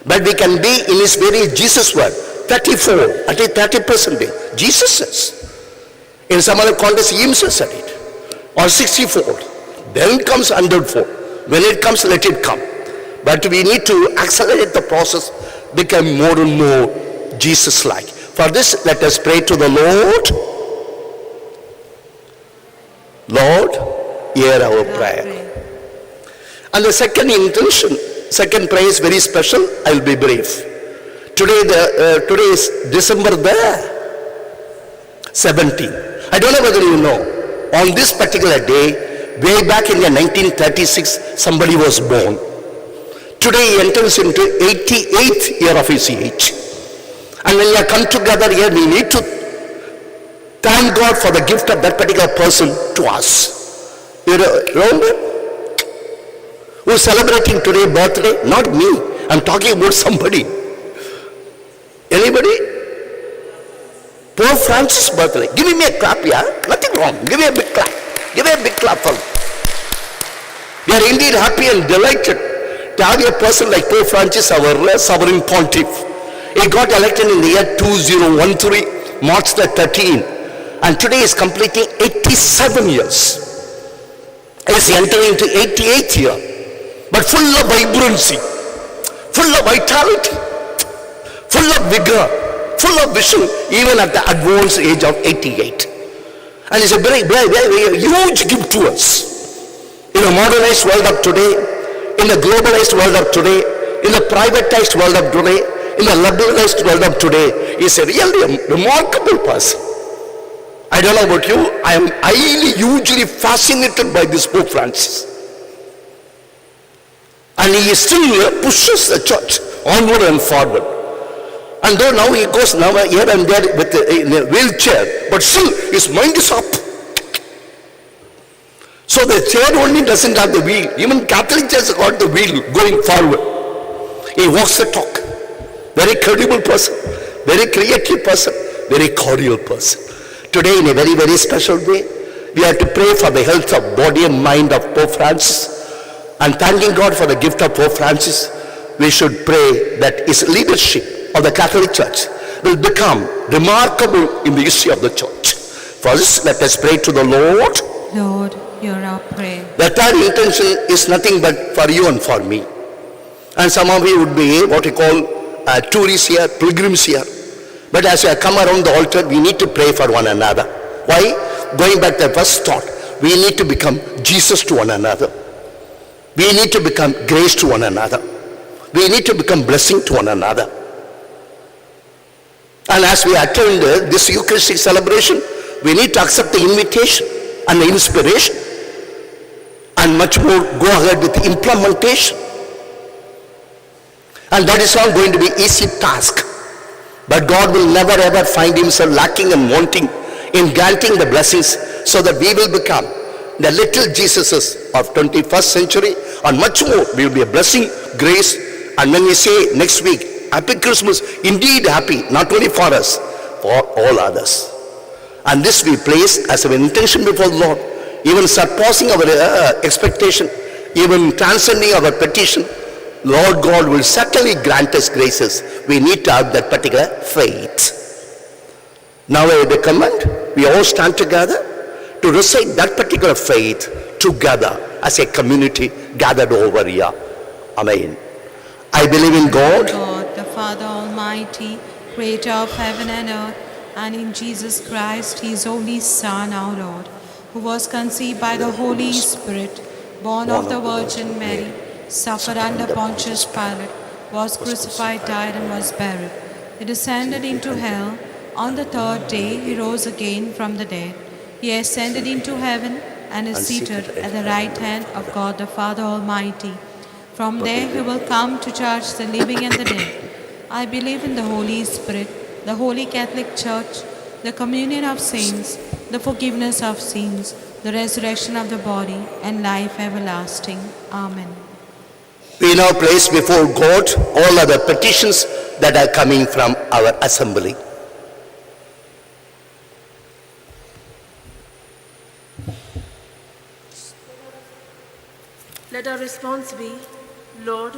But we can be in his very Jesus word, 34, at least 30%. Jesus says. In some other context, he himself said it. Or 64. Then comes 104. When it comes, let it come. But we need to accelerate the process, become more and more Jesus-like. For this, let us pray to the Lord. Lord, hear our prayer. And the second intention, second prayer is very special. I will be brief. Today, today is December the 17th. I don't know whether you know, on this particular day, way back in the 1936, somebody was born. Today he enters into 88th year of his age. And when we are come together here, we need to thank God for the gift of that particular person to us. You remember? Who is celebrating today birthday? Not me. I'm talking about somebody. Anybody? Pope Francis' birthday. Give me a clap, yeah? Nothing wrong. Give me a big clap. Give me a big clap for him. We are indeed happy and delighted to have a person like Pope Francis, our sovereign pontiff. He got elected in the year 2013, March the 13th. And today is completing 87 years. He is entering into 88th year. But full of vibrancy, full of vitality, full of vigor, full of vision, even at the advanced age of 88. And it's a very, very, very huge gift to us. In the modernized world of today, in the globalized world of today, in the privatized world of today, in the liberalized world of today, is a really remarkable person. I don't know about you, I am highly, hugely fascinated by this Pope Francis. And he still pushes the church onward and forward. And though now he goes now here and there with in a wheelchair, but still his mind is up. So the chair only doesn't have the wheel. Even Catholic Church has got the wheel going forward. He walks the talk. Very credible person, very creative person, very cordial person. Today, in a very, very special way, we have to pray for the health of body and mind of Pope Francis. And thanking God for the gift of Pope Francis, we should pray that his leadership of the Catholic Church will become remarkable in the history of the church. For this, let us pray to the Lord. Lord, hear our prayer. The third intention is nothing but for you and for me. And some of you would be what we call tourists here, pilgrims here. But as we come around the altar, we need to pray for one another. Why? Going back to the first thought, we need to become Jesus to one another. We need to become grace to one another. We need to become blessing to one another. And as we attend this Eucharistic celebration, we need to accept the invitation and the inspiration, and much more go ahead with the implementation. And that is not going to be easy task. But God will never ever find himself lacking and wanting in granting the blessings, so that we will become the little Jesuses of 21st century, and much more. We will be a blessing, grace. And when we say next week, Happy Christmas, indeed happy, not only for us, all others. And this we place as an intention before the Lord, even surpassing our expectation, even transcending our petition. Lord God will certainly grant us graces. We need to have that particular faith. Now I recommend we all stand together to recite that particular faith together as a community gathered over here. Amen. I believe in God, God, the Father Almighty, creator of heaven and earth, and in Jesus Christ, his only Son, our Lord, who was conceived by the Holy Spirit, born of the Virgin Mary, suffered under Pontius Pilate, was crucified, died, and was buried. He descended into hell. On the third day, he rose again from the dead. He ascended into heaven and is seated at the right hand of God the Father Almighty. From there he will come to judge the living and the dead. I believe in the Holy Spirit, the Holy Catholic Church, the communion of saints, the forgiveness of sins, the resurrection of the body, and life everlasting. Amen. We now place before God all other petitions that are coming from our assembly. Let our response be, Lord,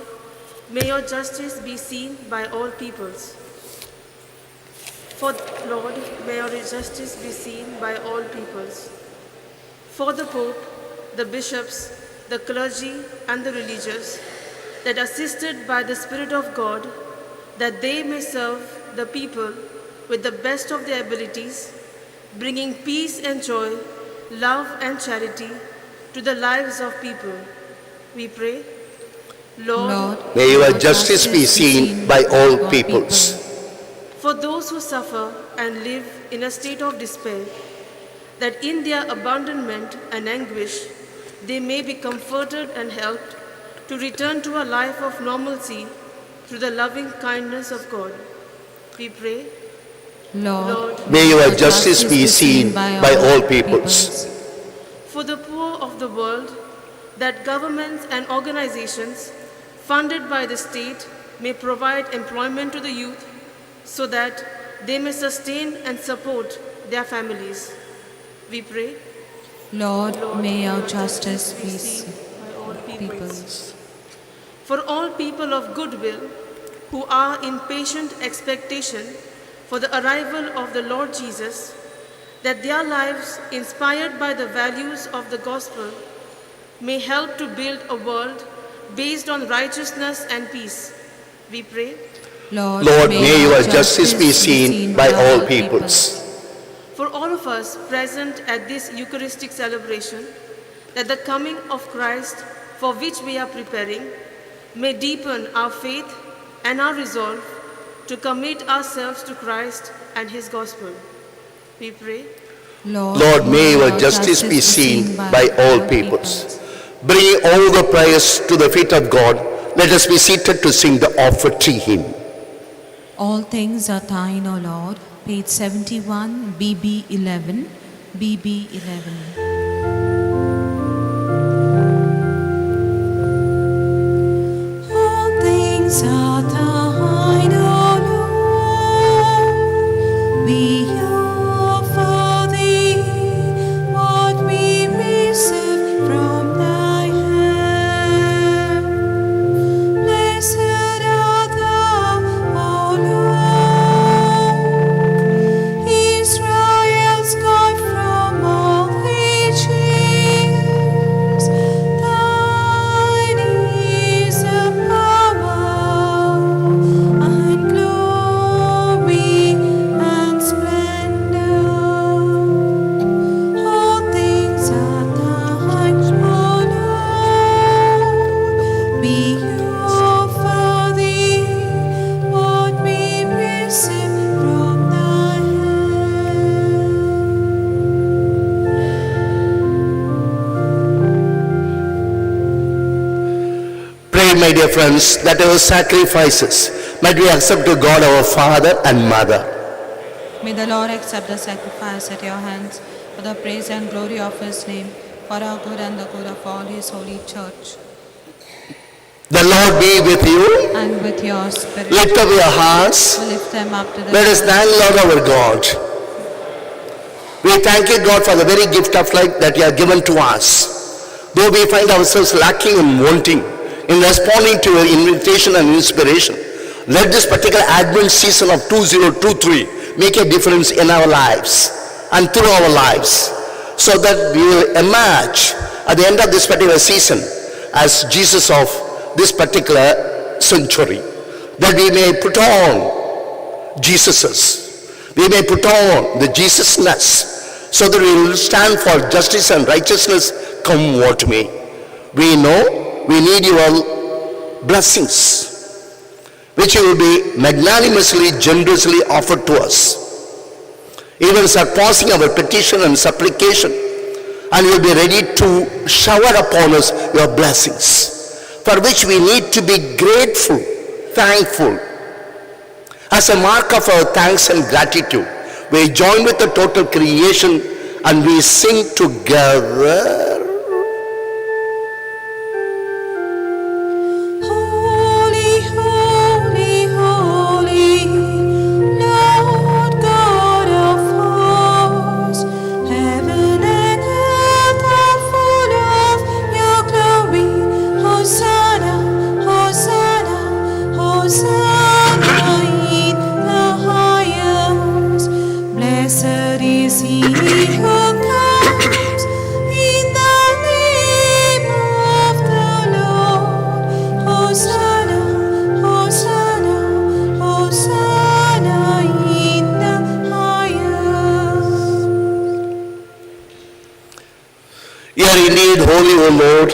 may your justice be seen by all peoples. For Lord, may your justice be seen by all peoples. For the Pope, the bishops, the clergy, and the religious, that assisted by the Spirit of God, that they may serve the people with the best of their abilities, bringing peace and joy, love and charity to the lives of people. We pray, Lord, May your justice be seen by all peoples. For those who suffer and live in a state of despair, that in their abandonment and anguish, they may be comforted and helped to return to a life of normalcy through the loving kindness of God. We pray, Lord, May your justice be seen by all peoples. For the poor of the world, that governments and organizations funded by the state may provide employment to the youth so that they may sustain and support their families. We pray, Lord, may your justice be seen by all peoples. For all people of goodwill who are in patient expectation for the arrival of the Lord Jesus, that their lives, inspired by the values of the gospel, may help to build a world based on righteousness and peace. We pray, Lord, Lord, may your justice be seen by all peoples. For all of us present at this Eucharistic celebration, that the coming of Christ, for which we are preparing, may deepen our faith and our resolve to commit ourselves to Christ and his gospel. We pray, Lord, may your justice be seen by all peoples. Bringing all the prayers to the feet of God, let us be seated to sing the offertory hymn. All things are thine, O Lord. Page 71, BB 11, BB 11. All things are thine, O Lord. We offer thee what we receive from thy hand. Blessed art thou, O Lord, Israel's God from all ages. Thine is the power and glory and splendor. All things are thine, O Lord. We offer thee what we receive from thy hand. Pray, my dear friends, that our sacrifices might be accepted to God our Father and Mother. May the Lord accept the sacrifice at your hands for the praise and glory of his name, for our good and the good of all his holy church. The Lord be with you. And with your spirit. Lift up your hearts. We lift them up to the Let us Lord. thank Lord our God. We thank you, God, for the very gift of life that you have given to us. Though we find ourselves lacking and wanting in responding to your invitation and inspiration, let this particular Advent season of 2023 make a difference in our lives and through our lives, so that we will emerge at the end of this particular season as Jesus of this particular century, that we may put on Jesus's. We may put on the Jesusness, so that we will stand for justice and righteousness, come what may. We know we need your blessings, which will be magnanimously, generously offered to us, even surpassing our petition and supplication, and you will be ready to shower upon us your blessings, for which we need to be grateful, thankful. As a mark of our thanks and gratitude, we join with the total creation and we sing together. Holy, holy, holy, Lord God of hosts, heaven and earth are full of your glory. Hosanna, Hosanna, Hosanna in the highest. Blessed is he who comes in the name of the Lord. Hosanna, Hosanna, Hosanna in the highest. You are indeed holy, O Lord,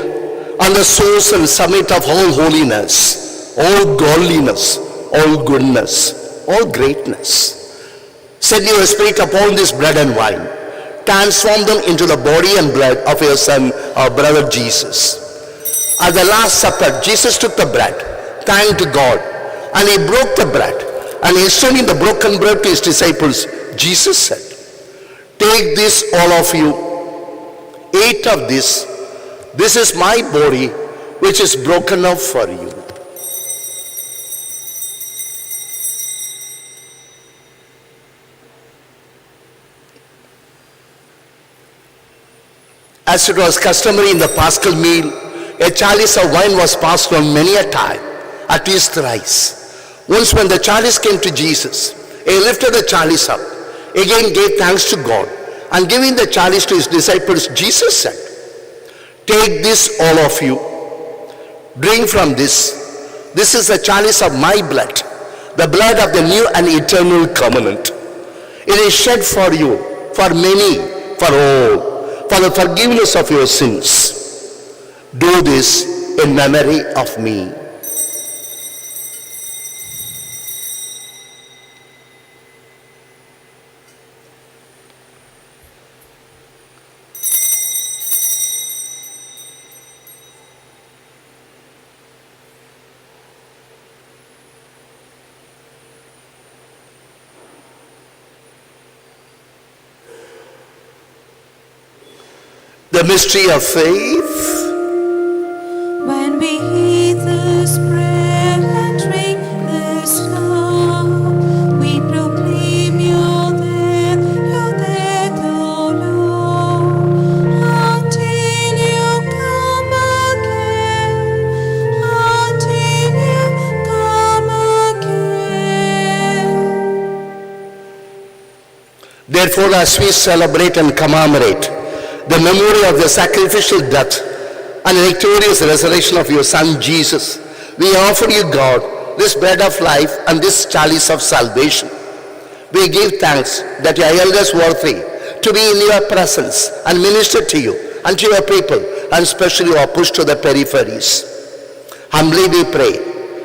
and the source and summit of all holiness, all godliness, all goodness, all greatness. Send your Spirit upon this bread and wine. Transform them into the body and blood of your Son, our brother Jesus. At the Last Supper, Jesus took the bread, thanked God, and he broke the bread. And extending the broken bread to his disciples, Jesus said, Take this, all of you. Eat of this. This is my body, which is broken up for you. As it was customary in the Paschal meal, a chalice of wine was passed on many a time, at least thrice. Once when the chalice came to Jesus, he lifted the chalice up, again gave thanks to God, and giving the chalice to his disciples, Jesus said, Take this, all of you. Drink from this. This is the chalice of my blood, the blood of the new and eternal covenant. It is shed for you, for many, for all, for the forgiveness of your sins. Do this in memory of me. The mystery of faith. When we eat this bread and drink this cup, we proclaim your death, O Lord, until you come again, until you come again. Therefore, as we celebrate and commemorate the memory of the sacrificial death and victorious resurrection of your Son Jesus, we offer you, God, this bread of life and this chalice of salvation. We give thanks that you are elders worthy to be in your presence and minister to you and to your people, and especially who are pushed to the peripheries. Humbly we pray,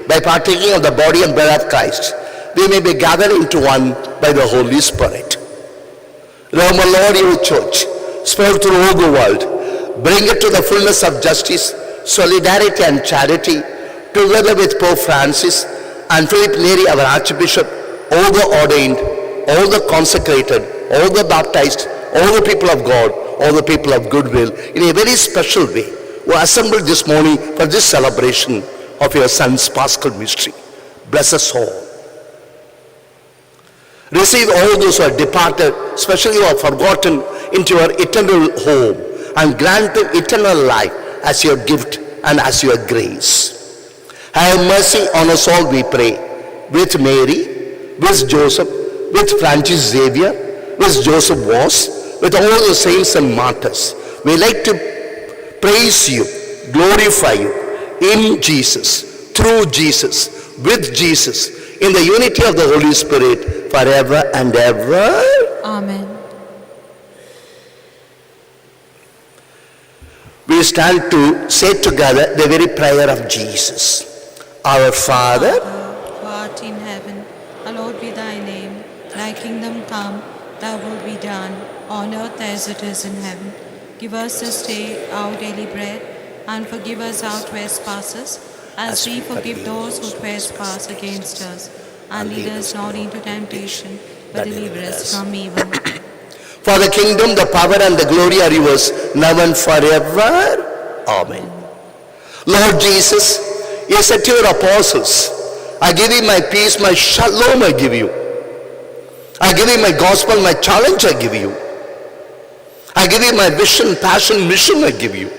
by partaking of the body and blood of Christ, we may be gathered into one by the Holy Spirit. Remember, Lord, your church, spread through all the world, bring it to the fullness of justice, solidarity and charity, together with Pope Francis and Philip Neri, our Archbishop, all the ordained, all the consecrated, all the baptized, all the people of God, all the people of goodwill, in a very special way, who assembled this morning for this celebration. of your Son's Paschal mystery. Bless us all. Receive all those who are departed, especially who are forgotten, into your eternal home, and grant them eternal life as your gift and as your grace. Have mercy on us all, we pray, with Mary, with Joseph, with Francis Xavier, with Joseph Vaz, with all the saints and martyrs. We like to praise you, glorify you, in Jesus, through Jesus, with Jesus, in the unity of the Holy Spirit, forever and ever. Amen. We stand to say together the very prayer of Jesus. Our Father, Who art in heaven, hallowed be thy name. Thy kingdom come, thy will be done, on earth as it is in heaven. Give us this day our daily bread, and forgive us our trespasses, as we forgive those who trespass against us. And lead us not into temptation, but deliver us from evil. For the kingdom, the power, and the glory are yours, now and forever. Amen. Lord Jesus, you said to your apostles, I give you my peace, my shalom I give you. I give you my gospel, my challenge I give you. I give you my vision, passion, mission I give you.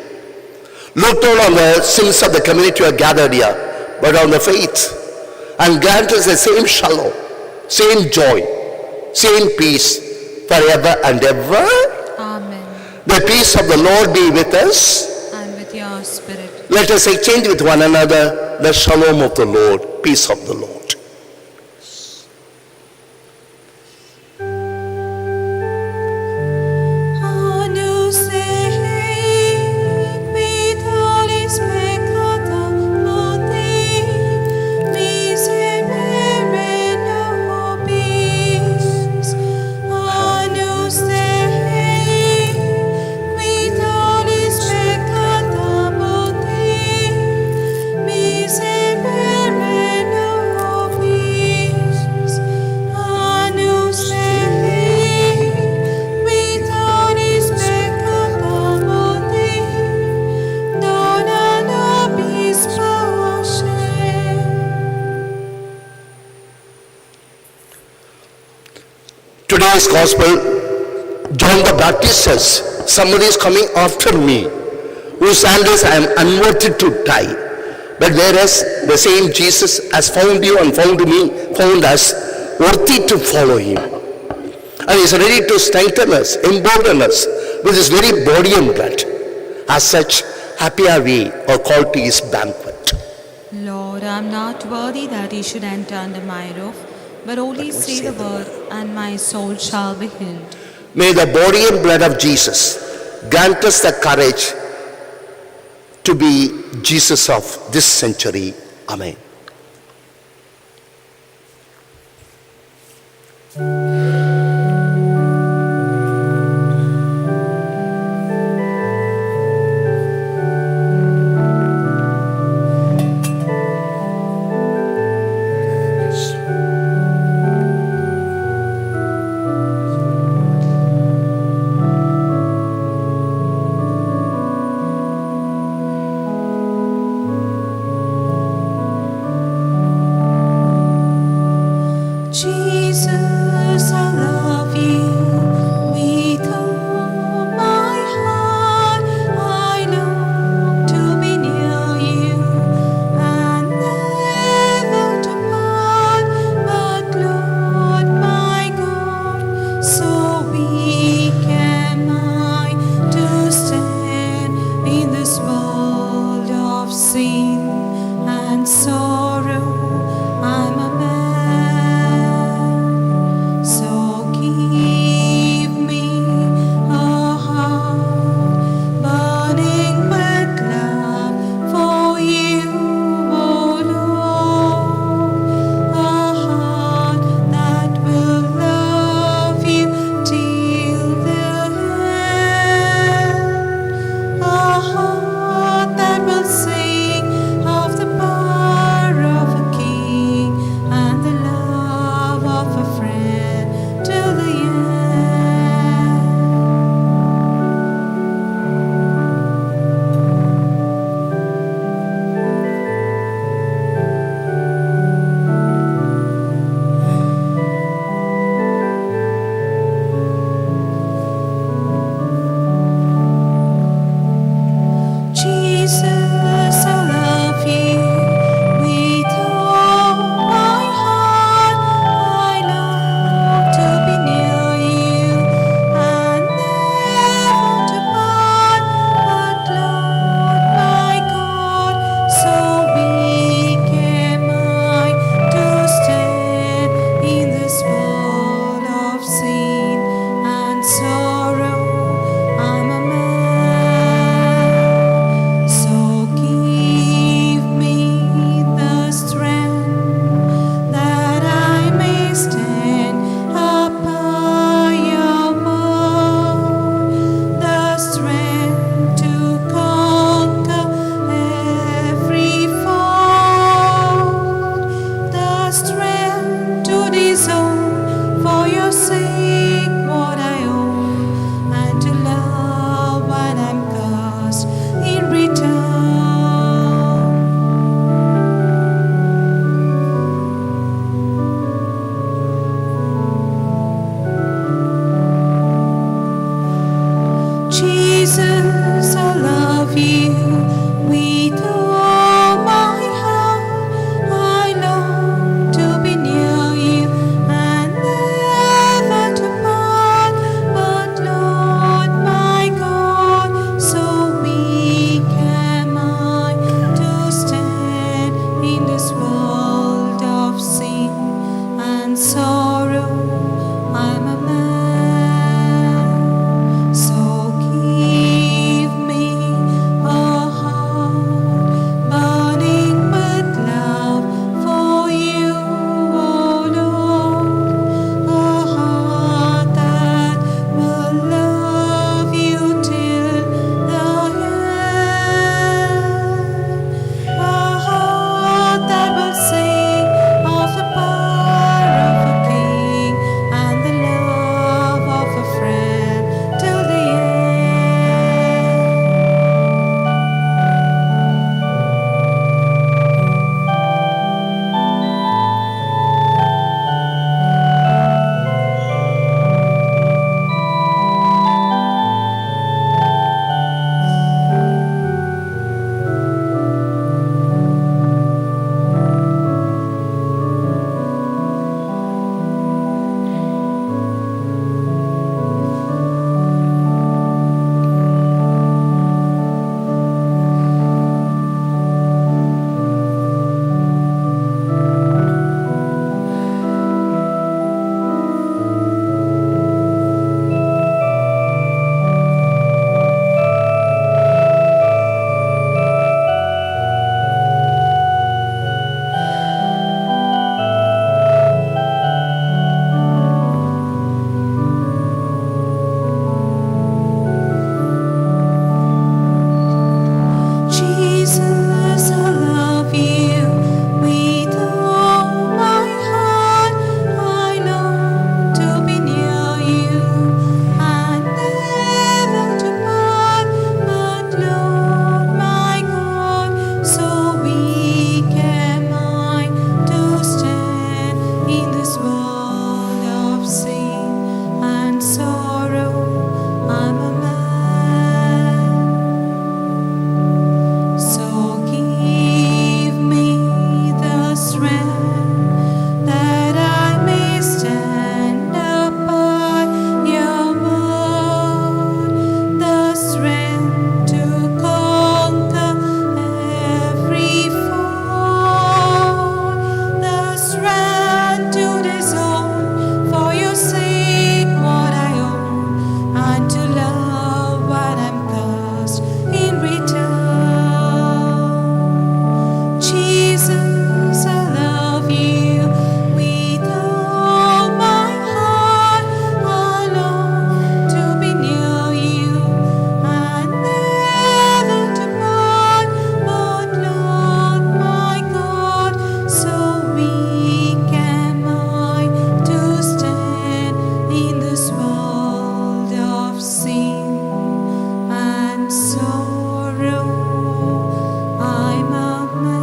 Look not on the sins of the community who are gathered here, but on the faith. And grant us the same shalom, same joy, same peace, forever and ever. Amen. The peace of the Lord be with us. And with your spirit. Let us exchange with one another the shalom of the Lord, peace of the Lord. Agnus Dei, qui tollis peccata mundi, miserere nobis. Agnus Dei, qui tollis peccata mundi, miserere nobis. Agnus Dei, qui tollis peccata mundi, dona nobis pace. Today's gospel, John the Baptist says, somebody is coming after me, whose sandals I am unworthy to tie. But whereas the same Jesus has found you and found me, found us, worthy to follow him. And he is ready to strengthen us, embolden us with his very body and blood. As such, happy are we are called to his banquet. Lord, I am not worthy that ye should enter under my roof, but only say the word, and my soul shall be healed. May the body and blood of Jesus grant us the courage to be Jesus of this century. Amen. Jesus, I love you with all my heart. I long to be near you and never to part. But Lord, my God, so weak am I to stand in this world of sin and sorrow. I'm a man, so give me a heart burning with love for you, O Lord, a heart that will love you till the end, a heart that will sing of the power of a king and the love of a friend till the end. Jesus, I love you with all my heart. I long to be near you and never to part. But Lord, my God, so weak am I to stand in this world of sin and sorrow. I'm a man. So give me the strength that I may stand up by your word, the strength to conquer every foe, the strength to disown for your sake what I own, and to love what I'm cast in return. Jesus, I love you with all my heart. I long to be near you and never to part. But Lord, my God, so weak am I to stand in this world of sin and sorrow. I'm a man.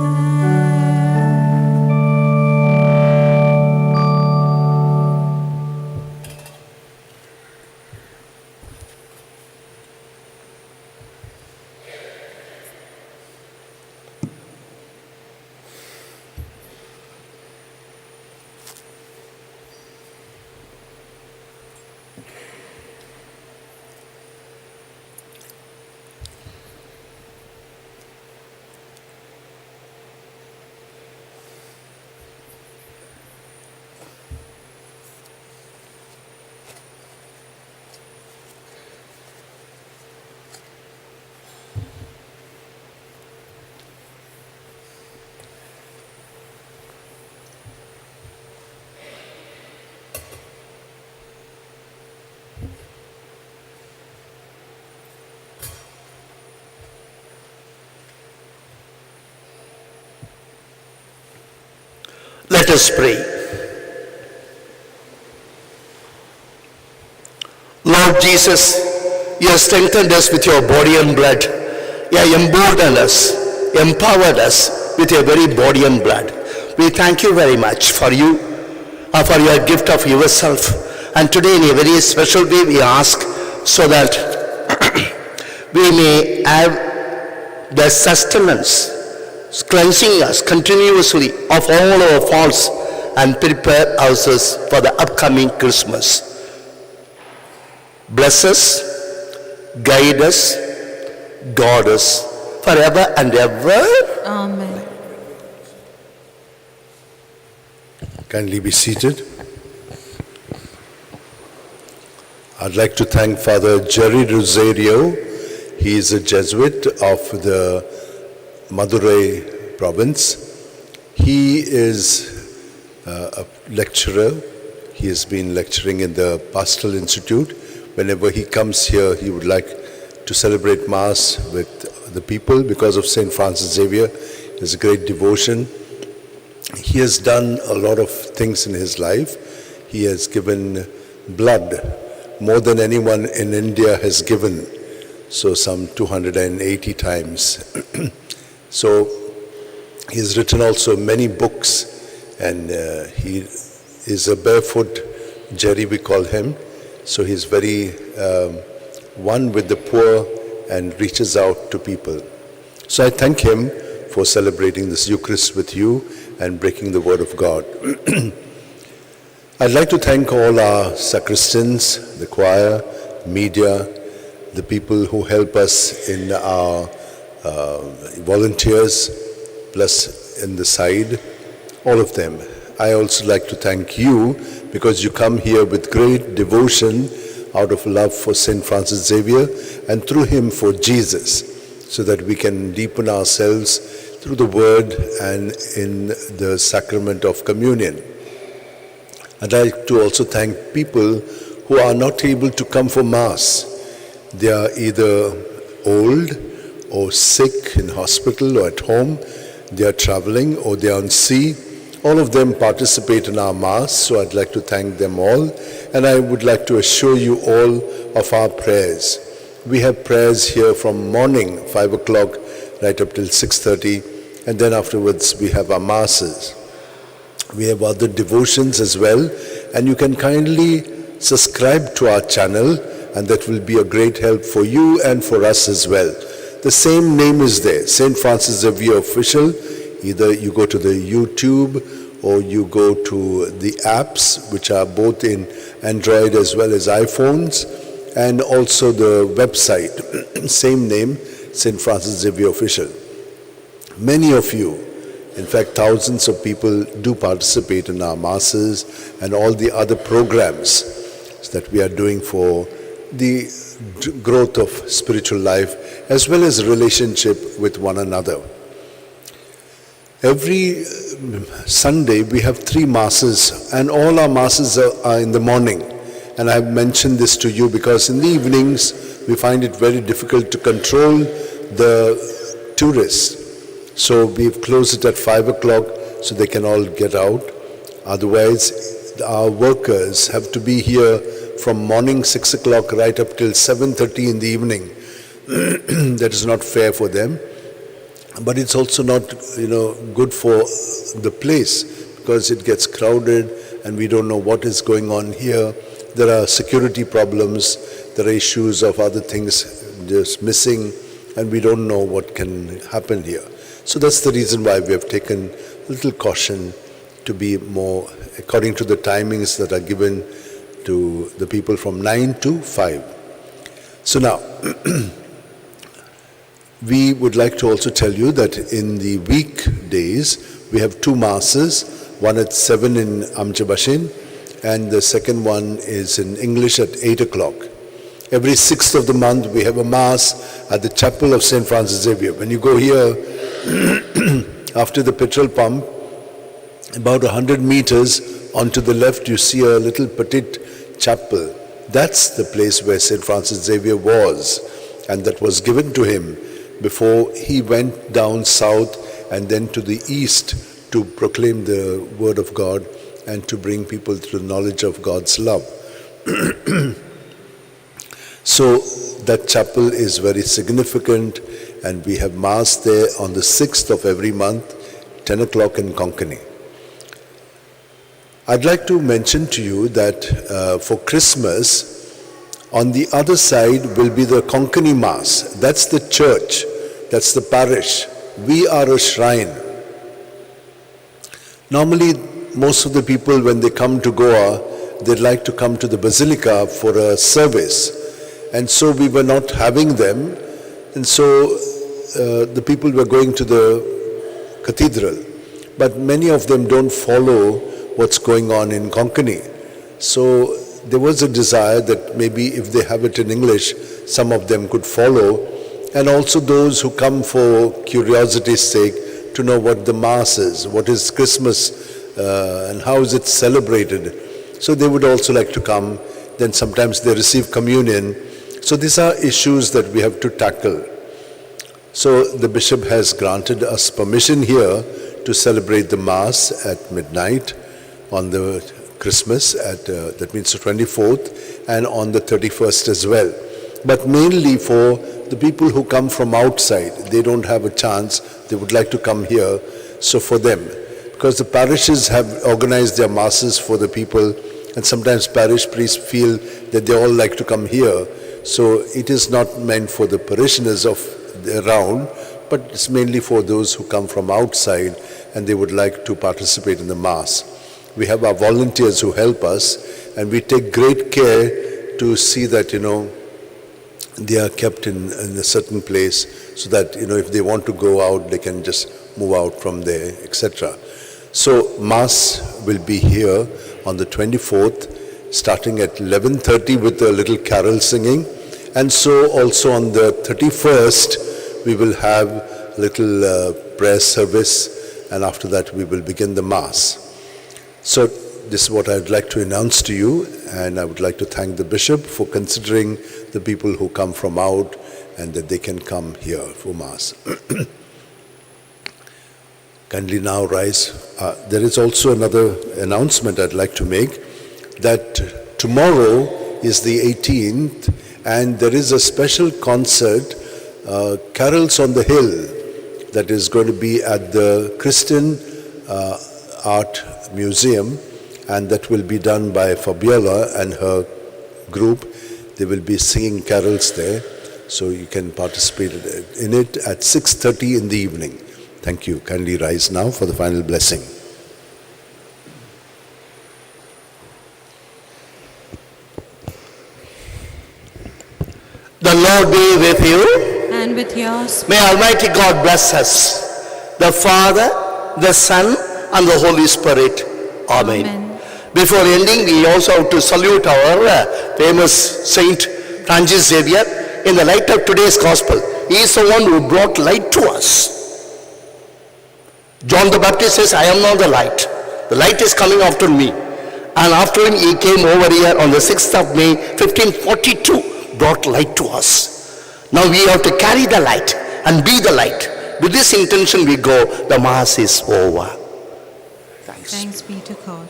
Let us pray. Lord Jesus, you have strengthened us with your body and blood. You have emboldened us, empowered us with your very body and blood. We thank you very much for you, for your gift of yourself. And today in a very special way we ask so that we may have the sustenance, cleansing us continuously of all our faults and prepare ourselves for the upcoming Christmas. Bless us, guide us, guard us forever and ever. Amen. Kindly be seated. I'd like to thank Father Jerry Rosario. He is a Jesuit of the Madurai province. He is a lecturer. He has been lecturing in the Pastoral Institute. Whenever he comes here, he would like to celebrate Mass with the people because of St. Francis Xavier. He has a great devotion. He has done a lot of things in his life. He has given blood more than anyone in India has given, so some 280 times. So he has written also many books, and he is a barefoot Jerry, we call him. So he's very one with the poor and reaches out to people. So I thank him for celebrating this Eucharist with you and breaking the Word of God. I'd like to thank all our sacristans, the choir, media, the people who help us in our volunteers, plus in the side, all of them. I also like to thank you because you come here with great devotion out of love for St. Francis Xavier and through him for Jesus, so that we can deepen ourselves through the Word and in the sacrament of communion. I'd like to also thank people who are not able to come for Mass. They are either old or sick in hospital or at home. They are traveling or they are on sea. All of them participate in our Mass, so I'd like to thank them all. And I would like to assure you all of our prayers. We have prayers here from morning, 5 o'clock, right up till 6:30, and then afterwards we have our Masses. We have other devotions as well, and you can kindly subscribe to our channel, and that will be a great help for you and for us as well. The same name is there, St. Francis Xavier Official. Either you go to the YouTube or you go to the apps, which are both in Android as well as iPhones, and also the website, same name, St. Francis Xavier Official. Many of you, in fact, thousands of people do participate in our Masses and all the other programs that we are doing for the growth of spiritual life as well as relationship with one another. Every Sunday we have 3 Masses, and all our Masses are in the morning. And I've mentioned this to you because in the evenings we find it very difficult to control the tourists. So we've closed it at 5 o'clock so they can all get out. Otherwise, our workers have to be here from morning 6 o'clock right up till 7:30 in the evening. That is not fair for them. But it's also not, good for the place because it gets crowded and we don't know what is going on here. There are security problems, there are issues of other things just missing, and we don't know what can happen here. So that's the reason why we have taken a little caution to be more according to the timings that are given to the people from 9 to 5. So now, we would like to also tell you that in the weekdays, we have 2 Masses, one at 7 in Amchabashin, and the second one is in English at 8 o'clock. Every 6th of the month, we have a Mass at the Chapel of St. Francis Xavier. When you go here, after the petrol pump, about 100 meters onto the left, you see a little petite chapel. That's the place where St. Francis Xavier was, and that was given to him before he went down south and then to the east to proclaim the word of God and to bring people to the knowledge of God's love. So that chapel is very significant, and we have Mass there on the 6th of every month, 10 o'clock in Konkani. I'd like to mention to you that for Christmas, On the other side will be the Konkani Mass. That's the church, that's the parish. We are a shrine. Normally, most of the people, when they come to Goa, they'd like to come to the Basilica for a service. And so we were not having them. And so the people were going to the cathedral. But many of them don't follow what's going on in Konkani. So there was a desire that maybe if they have it in English, some of them could follow. And also those who come for curiosity's sake to know what the Mass is, what is Christmas, and how is it celebrated. So they would also like to come. Then sometimes they receive communion. So these are issues that we have to tackle. So the bishop has granted us permission here to celebrate the Mass at midnight on the Christmas, at that means the 24th, and on the 31st as well. But mainly for the people who come from outside, they don't have a chance, they would like to come here, so for them. Because the parishes have organized their masses for the people, and sometimes parish priests feel that they all like to come here. So it is not meant for the parishioners of the round, but it's mainly for those who come from outside and they would like to participate in the Mass. We have our volunteers who help us, and we take great care to see that, they are kept in a certain place so that, if they want to go out, they can just move out from there, etc. So Mass will be here on the 24th, starting at 11:30 with a little carol singing. And so also on the 31st, we will have a little prayer service, and after that we will begin the Mass. So this is what I'd like to announce to you, and I would like to thank the bishop for considering the people who come from out and that they can come here for Mass. Kindly now rise. There is also another announcement I'd like to make, that tomorrow is the 18th, and there is a special concert, Carols on the Hill, that is going to be at the Christian Art Museum, and that will be done by Fabiola and her group. They will be singing carols there, so you can participate in it at 6:30 in the evening. Thank you. Kindly rise now for the final blessing. The Lord be with you. And with yours. May Almighty God bless us, the Father, the Son, and the Holy Spirit. Amen. Amen. Before ending, we also have to salute our famous Saint Francis Xavier in the light of today's gospel. He is the one who brought light to us. John the Baptist says, I am not the light. The light is coming after me. And after him, he came over here on the 6th of May, 1542, brought light to us. Now we have to carry the light and be the light. With this intention we go, the Mass is over. Thanks. Thanks be to God.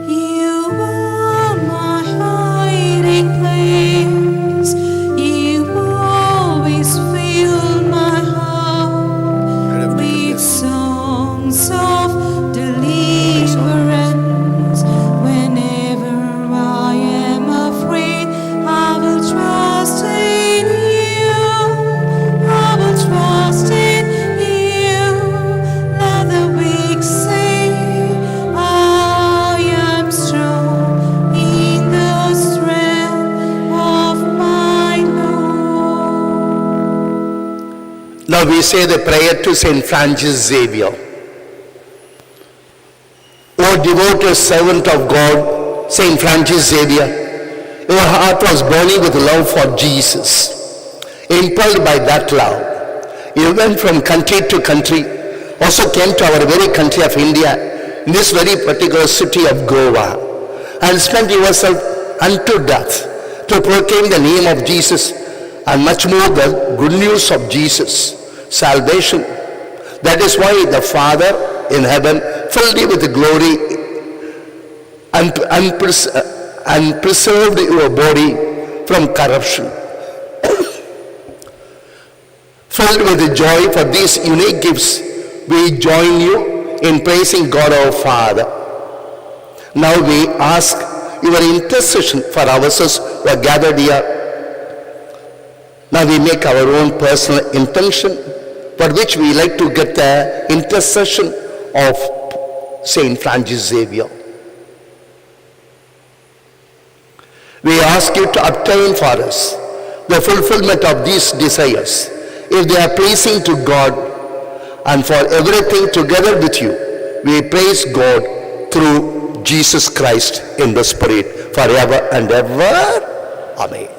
You are my hiding place. You always fill my heart with songs of deliverance. Whenever I am afraid, I will trust in you. I will trust in you. Let the weak say, I am strong in the strength of my Lord. Now we say the prayer to Saint Francis Xavier. O devoted servant of God, Saint Francis Xavier, your heart was burning with love for Jesus. Impelled by that love, you went from country to country, also came to our very country of India, in this very particular city of Goa, and spent yourself unto death to proclaim the name of Jesus and much more the good news of Jesus, salvation. That is why the Father in heaven filled you with glory and preserved your body from corruption. Filled with joy for these unique gifts, we join you in praising God our Father. Now we ask your intercession for ourselves who are gathered here. Now we make our own personal intention for which we like to get the intercession of Saint Francis Xavier. We ask you to obtain for us the fulfillment of these desires, if they are pleasing to God, and for everything together with you, we praise God through Jesus Christ in the Spirit forever and ever. Amen.